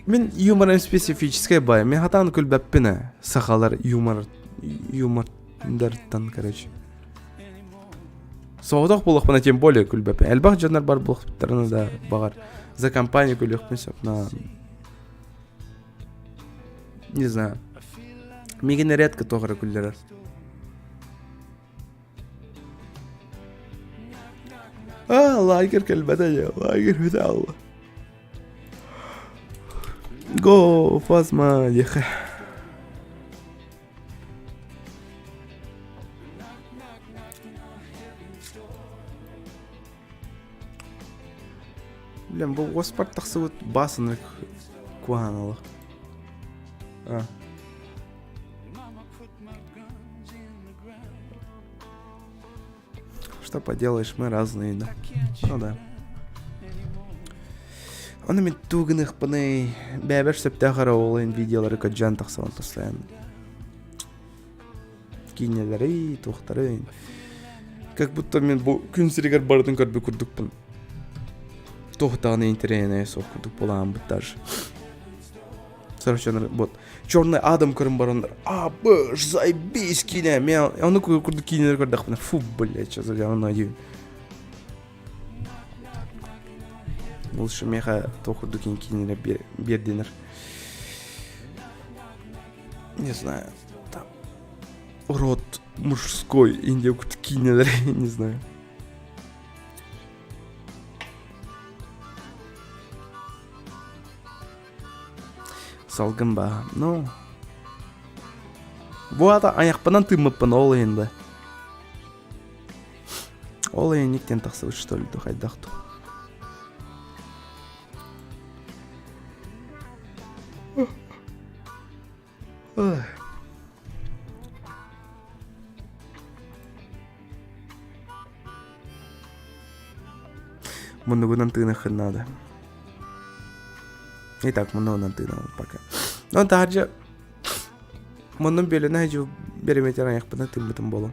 мин юморым специфическэй бай. Мин хатаан күлбэппин ээ. Сахалар юмор юмордарыттан, короче. Соҕотох буолуохпуна тем более күлбэппин. Элбэх дьоннор бар буолуохтарына да баҕар за компанию күлүөхпүн сөп, но не знаю. Миигин редко тоҕо эрэ күллэрэр. А, лагерь кэлбэтэ дьэ, лагерь бүтэ алла. Го, фазма, диэхэ. Блин, бу уоспар тахсыбыт басыны куһаҕан А. Что поделаешь, мы разные, да. Ну да. Оны мин тугыныхпыный бэбэр сөптөөх эрэ ол видеолары көдьөөн тахсабын постоянно. Киинэлэри, туохтары. Как будто мин бу күн сиригэр барытын көрбүт курдукпун. Туох даҕаны интэриэһинэйэ суох курдук буолааммыт даже. Короче, вот Черный Адам көрөн бараннар, а, быш, заебись киинэ. Мен ону курдук киинэлэр көрдөхпүнэ, фу, блядь, что за говно диибин. Лучше меха туох курдук киинэлэр биэрдинэр. Не знаю, там род мужской Индия курдук киинэлэр, не знаю. Салгын баа. Ну, бу аата айахпынан тыыммыппын ол иһин да. Ол иһинниктэн тахсыбыт что ли хайдах ту. Муннугунан тыыныххын наада. Итак, муннугунан тыынабын пока. Ну, таһырдьа муннум бүөлэнэ сылдьыбыт бэримэтэр айахпынан тыыммытым буолуо.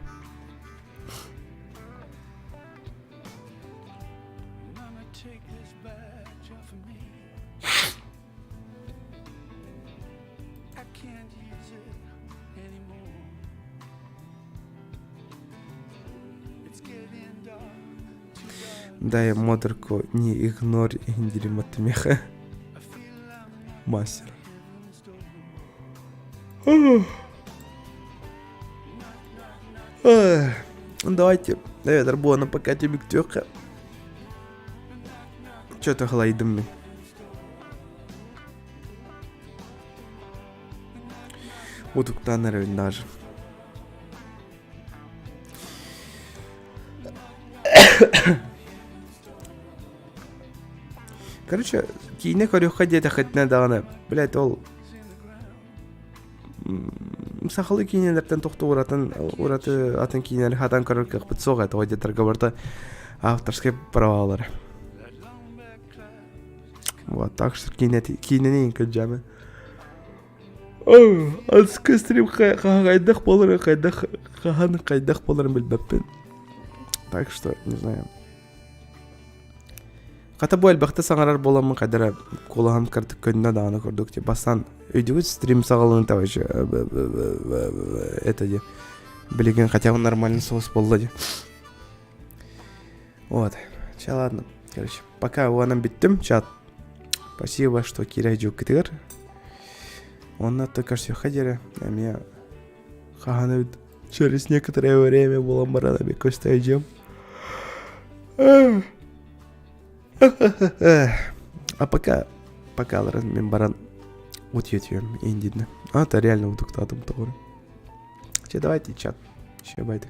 Дай модерку не игнорь индириматмеха. Мастер. Давайте, давай, буона пока тебе түөххэ. Чё-то халайдым мин. Утуктаан эрэбин даже. Короче, киинэ көрүөххэ диэтэххитинэ даҕаны, блядь, ол сахалыы киинэлэртэн тохтуу уратын ураты атын киинэлэри хатан көрөр кыахпыт суох этэ, тоҕо диэтэргэ барыта авторскай правалары. Вот, так что киинэни кылдьаамы. Аска стрим хайдах буоларын, хайдах хаһан хайдах буоларын билбэппин. Так что, не знаю. Хата бу элбэхтэ саҥарар буоламмын хайда эрэ куолаһым кырдык көннө даҕаны курдук типа бастаан өйдүүгүт стрим саҕаланыыта вообще это де билигин хотя бы нормальный соус буолла де вот ча ладно короче пока уонан бүттүм чат спасибо что киирэ дьуккытыгар уонна көрсүөххэ диэри эмиэ хаһан эбит через некоторое время буолан баран эмиэ көстөөдьүм а пока пока мен баран утуйуом индидне а это реально утуктаатым тоҕо Че, давайте чат. Еще байтик.